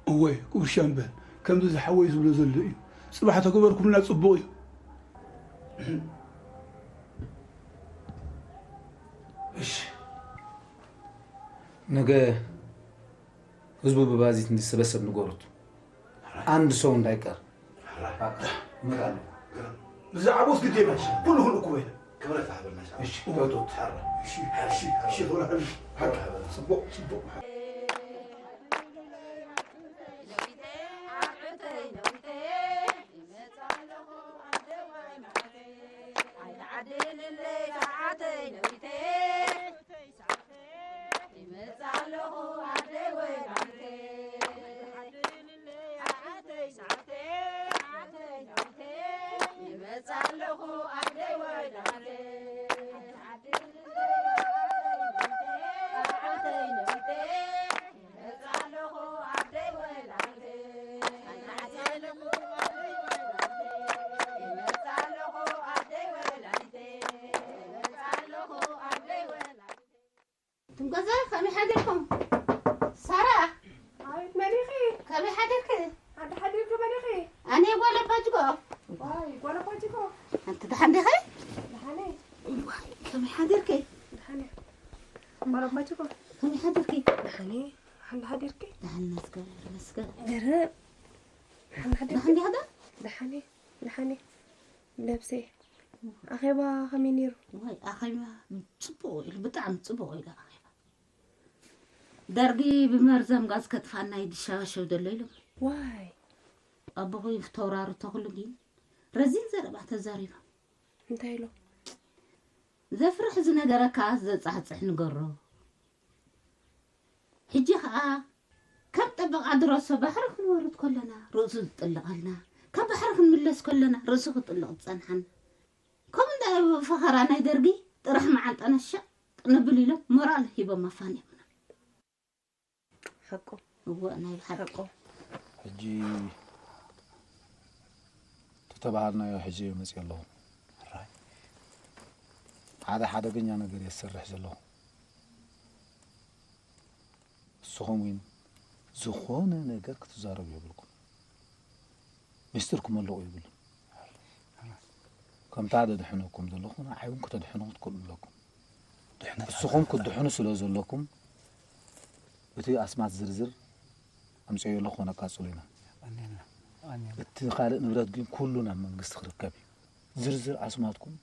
እወ፣ ክቡር ሻምበል፣ ከምዚ ዝሓወይ ዝብሎ ዘሎ እዩ። ጽባሕ ተገበርኩምና ጽቡቕ እዩ። እሺ። ነገ ህዝቡ ብባዚት እንዲሰበሰብ ንገሩት። አንድ ሰው እንዳይቀር። እመጣለሁ። ብዛዕባኡስ ግድ የብልሽ። ኩሉ ኩሉ እኩብ ኢና። ክብረት ይሃበልና። እሺ፣ እወጡ። ሓራ። እሺ፣ እሺ፣ እሺ፣ ክብረት ይሃበልና። ሓቂ። ጽቡቕ፣ ጽቡቕ። ይመጽእ ኣለኹ ኣደይ ወይዳንቴ። ይመጽእ ኣለኹ ኣደይ ወይዳንቴ። ትም ገዛ ከመይ ሓዲርኩም? ሳራ! ኣቤት፣ መን ኢኺ? ከመይ ሓዲርኪ? ኣንታ ሓዲርኪ መን ኢኺ? ኣነ ጓል ኣባ ጅጎ። ዋይ፣ ጓል ኣባ ጅጎ። ኣንቲ ደሓን ዲኺ? ደሓን እየ። ዋይ፣ ከመይ ሓዲርኪ? ደሓን እየ። ጓል ኣባ ጅጎ። ከመይ ሓዲርኪ? ደሓን እየ። ደሓን ሓዲርኪ? ደሓን መስገን፣ መስገን። ገረብ። ደሓን ሓዲርኪ? ደሓን ዲኻ? ደሓን እየ። ደሓን እየ። ነብሰይ። ኣኼባ ከመይ ነይሩ? ዋይ፣ ኣኼባ ጽቡቕ ኢሉ፣ ብጣዕሚ ጽቡቕ ኢሉ ኣኼባ። ደርጊ ብመርዛም ጋዝ ከጥፋና እዩ ዝሸባሸብ ዘሎ ኢሎም። ዋይ። ኣቦኹም ተውራሩ ተኽሉ ግን ረዚን ዘረባ ተዛሪቦም። እንታይ ኢሎም? ዘፍርሕ ዝነገረካ ዘጻሕጽሕ ንገሮ። ሕጂ ኸኣ ከም ጠበቓ ድረሶ ባሕሪ ክንወርድ ከለና ርእሱ ዝጥልቐልና፣ ካብ ባሕሪ ክንምለስ ከለና ርእሱ ክጥልቕ ዝጸንሓና። ከምኡ እንዳ ፈኸራ ናይ ደርጊ ጥራሕ መዓልጣና ሸቕ ንብል ኢሎም ሞራል ሂቦም ኣፋንዮምና። ሓቁ። እወ፣ ናይ ብሓቂ። ሓቁ። ሕጂ ተተባሃልናዮ ሕጂ እዩ መፅእ ኣለኹ። ሕራይ። ሓደ ሓደገኛ ነገር እየ ዝሰርሕ ዘለኹ። ንስኹም እውን ዝኾነ ነገር ክትዛረቡ የብልኩም። ሚስጥር ክመልቑ የብሉን። ከምታ ደድሕነኩም ዘለኹ ንዓይ እውን ክተድሕኑ ክትክእሉ ኣለኩም። ድሕነት ንስኹም ክትድሕኑ ስለ ዘለኩም እቲ ኣስማት ዝርዝር ኣምፅኦ ኣለኹ ነቃፅሎ ኢና። ኣኔና፣ ኣኔና። እቲ ካልእ ንብረት ግን ኩሉ ናብ መንግስቲ ክርከብ እዩ። ዝርዝር ኣስማትኩም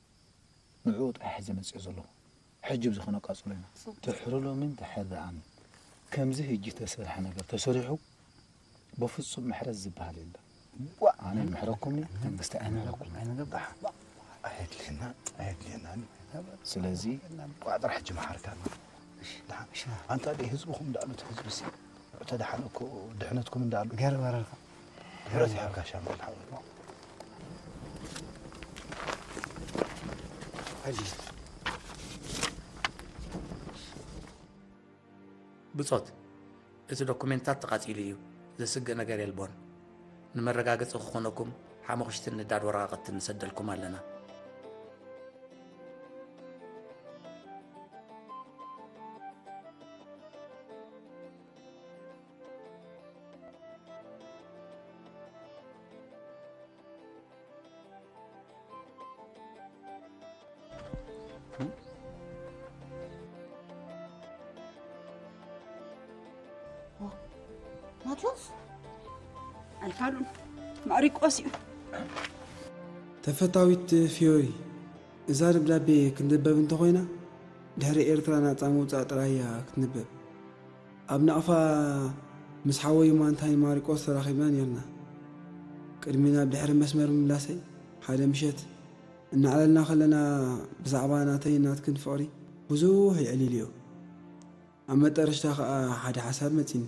ንዕኡ ጥራሕ ሕዚ መፅኦ ዘለኹ። ሕጂ ብዝኾነ ቀፅሎ ኢና። ድሕሪ ሎሚን ድሕሪ ደኣኒ ከምዚ ሕጂ ተሰርሐ ነገር ተሰሪሑ በፍጹም ምሕረት ዝበሃል የለን። ዋ! ኣነ ምሕረኩም እዩ፣ መንግስቲ ኣይምሕረኩም። ኣይንገብር። ኣየድልየና፣ ኣየድልየና። ስለዚ ቋጥራ ሕጂ መሓርካና። እሺ፣ ደሓን። እሺ። ኣንታ ደይ ህዝብኹም እንዳኣሉ እቲ ህዝቢ ሲ ተደሓነ እኮ ድሕነትኩም እንዳኣሉ። ገር በረርካ። ምሕረት ይሃብካ ሻምበል ሓወይ። ሕጂ። ብጾት፣ እቲ ዶኩሜንታት ተቓጺሉ እዩ። ዘስግእ ነገር የልቦን። ንመረጋገጺ ክኾነኩም ሓሙኽሽትን ንዳድ ወረቓቕትን ንሰደልኩም ኣለና። ማቴዎስ? ኣይፋሉን። ማሪቆስ እዩ። ተፈታዊት ፊዮሪ፣ እዛ ደብዳቤ ክትንበብ እንተኾይና፣ ድሕሪ ኤርትራ ናጻ ምውጻእ ጥራይ እያ ክትንበብ። ኣብ ናቕፋ ምስ ሓወይ ማንታይ ማሪቆስ ተራኺብና ኔርና። ቅድሚ ናብ ድሕሪ መስመር ምምላሰይ፣ ሓደ ምሸት እናዕለልና ከለና፣ ብዛዕባ ናተይን ናትክን ፍቕሪ ብዙሕ የዕሊልዮ። ኣብ መጠረሽታ ኸኣ ሓደ ሓሳብ መጺኒ።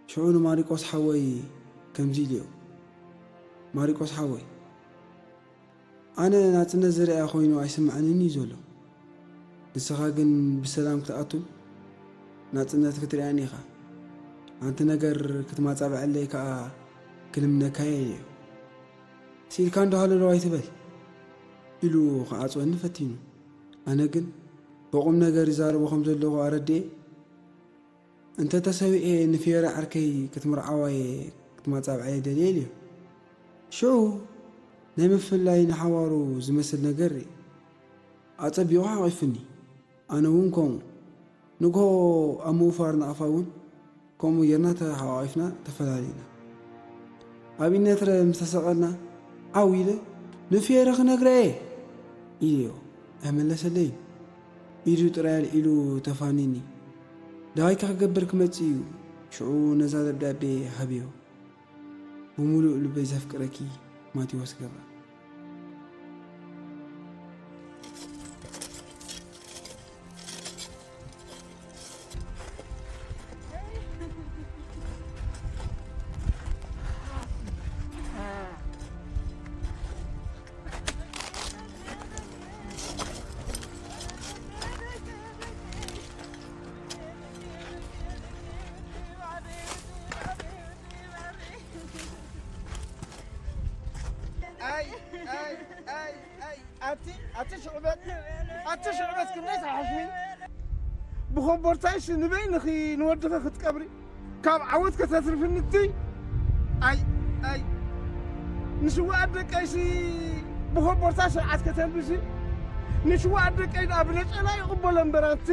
ሽዑ ንማሪቆስ ሓወይ ከምዚ ኢልዮ፣ ማሪቆስ ሓወይ፣ ኣነ ናጽነት ዝርኣ ኮይኑ ኣይስምዓንን እዩ ዘሎ። ንስኻ ግን ብሰላም ክትኣቱን ናጽነት ክትርኣን ኢኻ። ሓንቲ ነገር ክትማጻብዐለይ ከኣ ክልምነካ እየ ኢልዮ። ስኢልካ እንዶ ሃለሎ ኣይትበል፣ ኢሉ ክዓጽወኒ ፈቲኑ። ኣነ ግን ብቑም ነገር ይዛረቦ ከም ዘለኹ ኣረድኤ፣ እንተ ተሰዊኤ ንፊዮሪ ዓርከይ ክትምርዓዋ እየ ክትማጻብዓየ ደልየ ኢልዮ። ሽዑ ናይ ምፍልላይ ንሓዋሩ ዝመስል ነገር ርኢ። ኣጸቢቑ ሓቒፉኒ። ኣነ እውን ከምኡ። ንግሆ ኣብ ምውፋር ናቕፋ እውን ከምኡ ጌርና ተሓቋቒፍና ተፈላሊና። ኣብ ኢነትረ ምስ ተሰቐልና ዓው ኢለ ንፊዮሪ ክነግራ እየ ኢለዮ። ኣይመለሰለይን። ኢዱ ጥራይ ኣልዒሉ ተፋንዩኒ። ደሃይካ ክገብር ክመጽእ እዩ። ሽዑ ነዛ ደብዳቤ ሃብዮ። ብምሉእ ልበይ ዘፍቅረኪ ማቴዎስ ገብረ። ኣይ ኣይ ኣይ ኣይ ኣቲ ኣቲ ሽዕበት ኣቲ ሽዕበት ክንደይ ተሓሽዊ ብኾቦርታይሽ ንበይንኺ ንወድኺ ክትቀብሪ ካብ ዓወት ከተትርፍኒ እቲ ኣይ ኣይ ንሽውኣት ደቀይሲ ብኾቦርታ ሽርዓት ከተልብሲ ንሽውኣት ደቀይ ደኣ ብነጨላ ይቕበሎ እምበር ኣቲ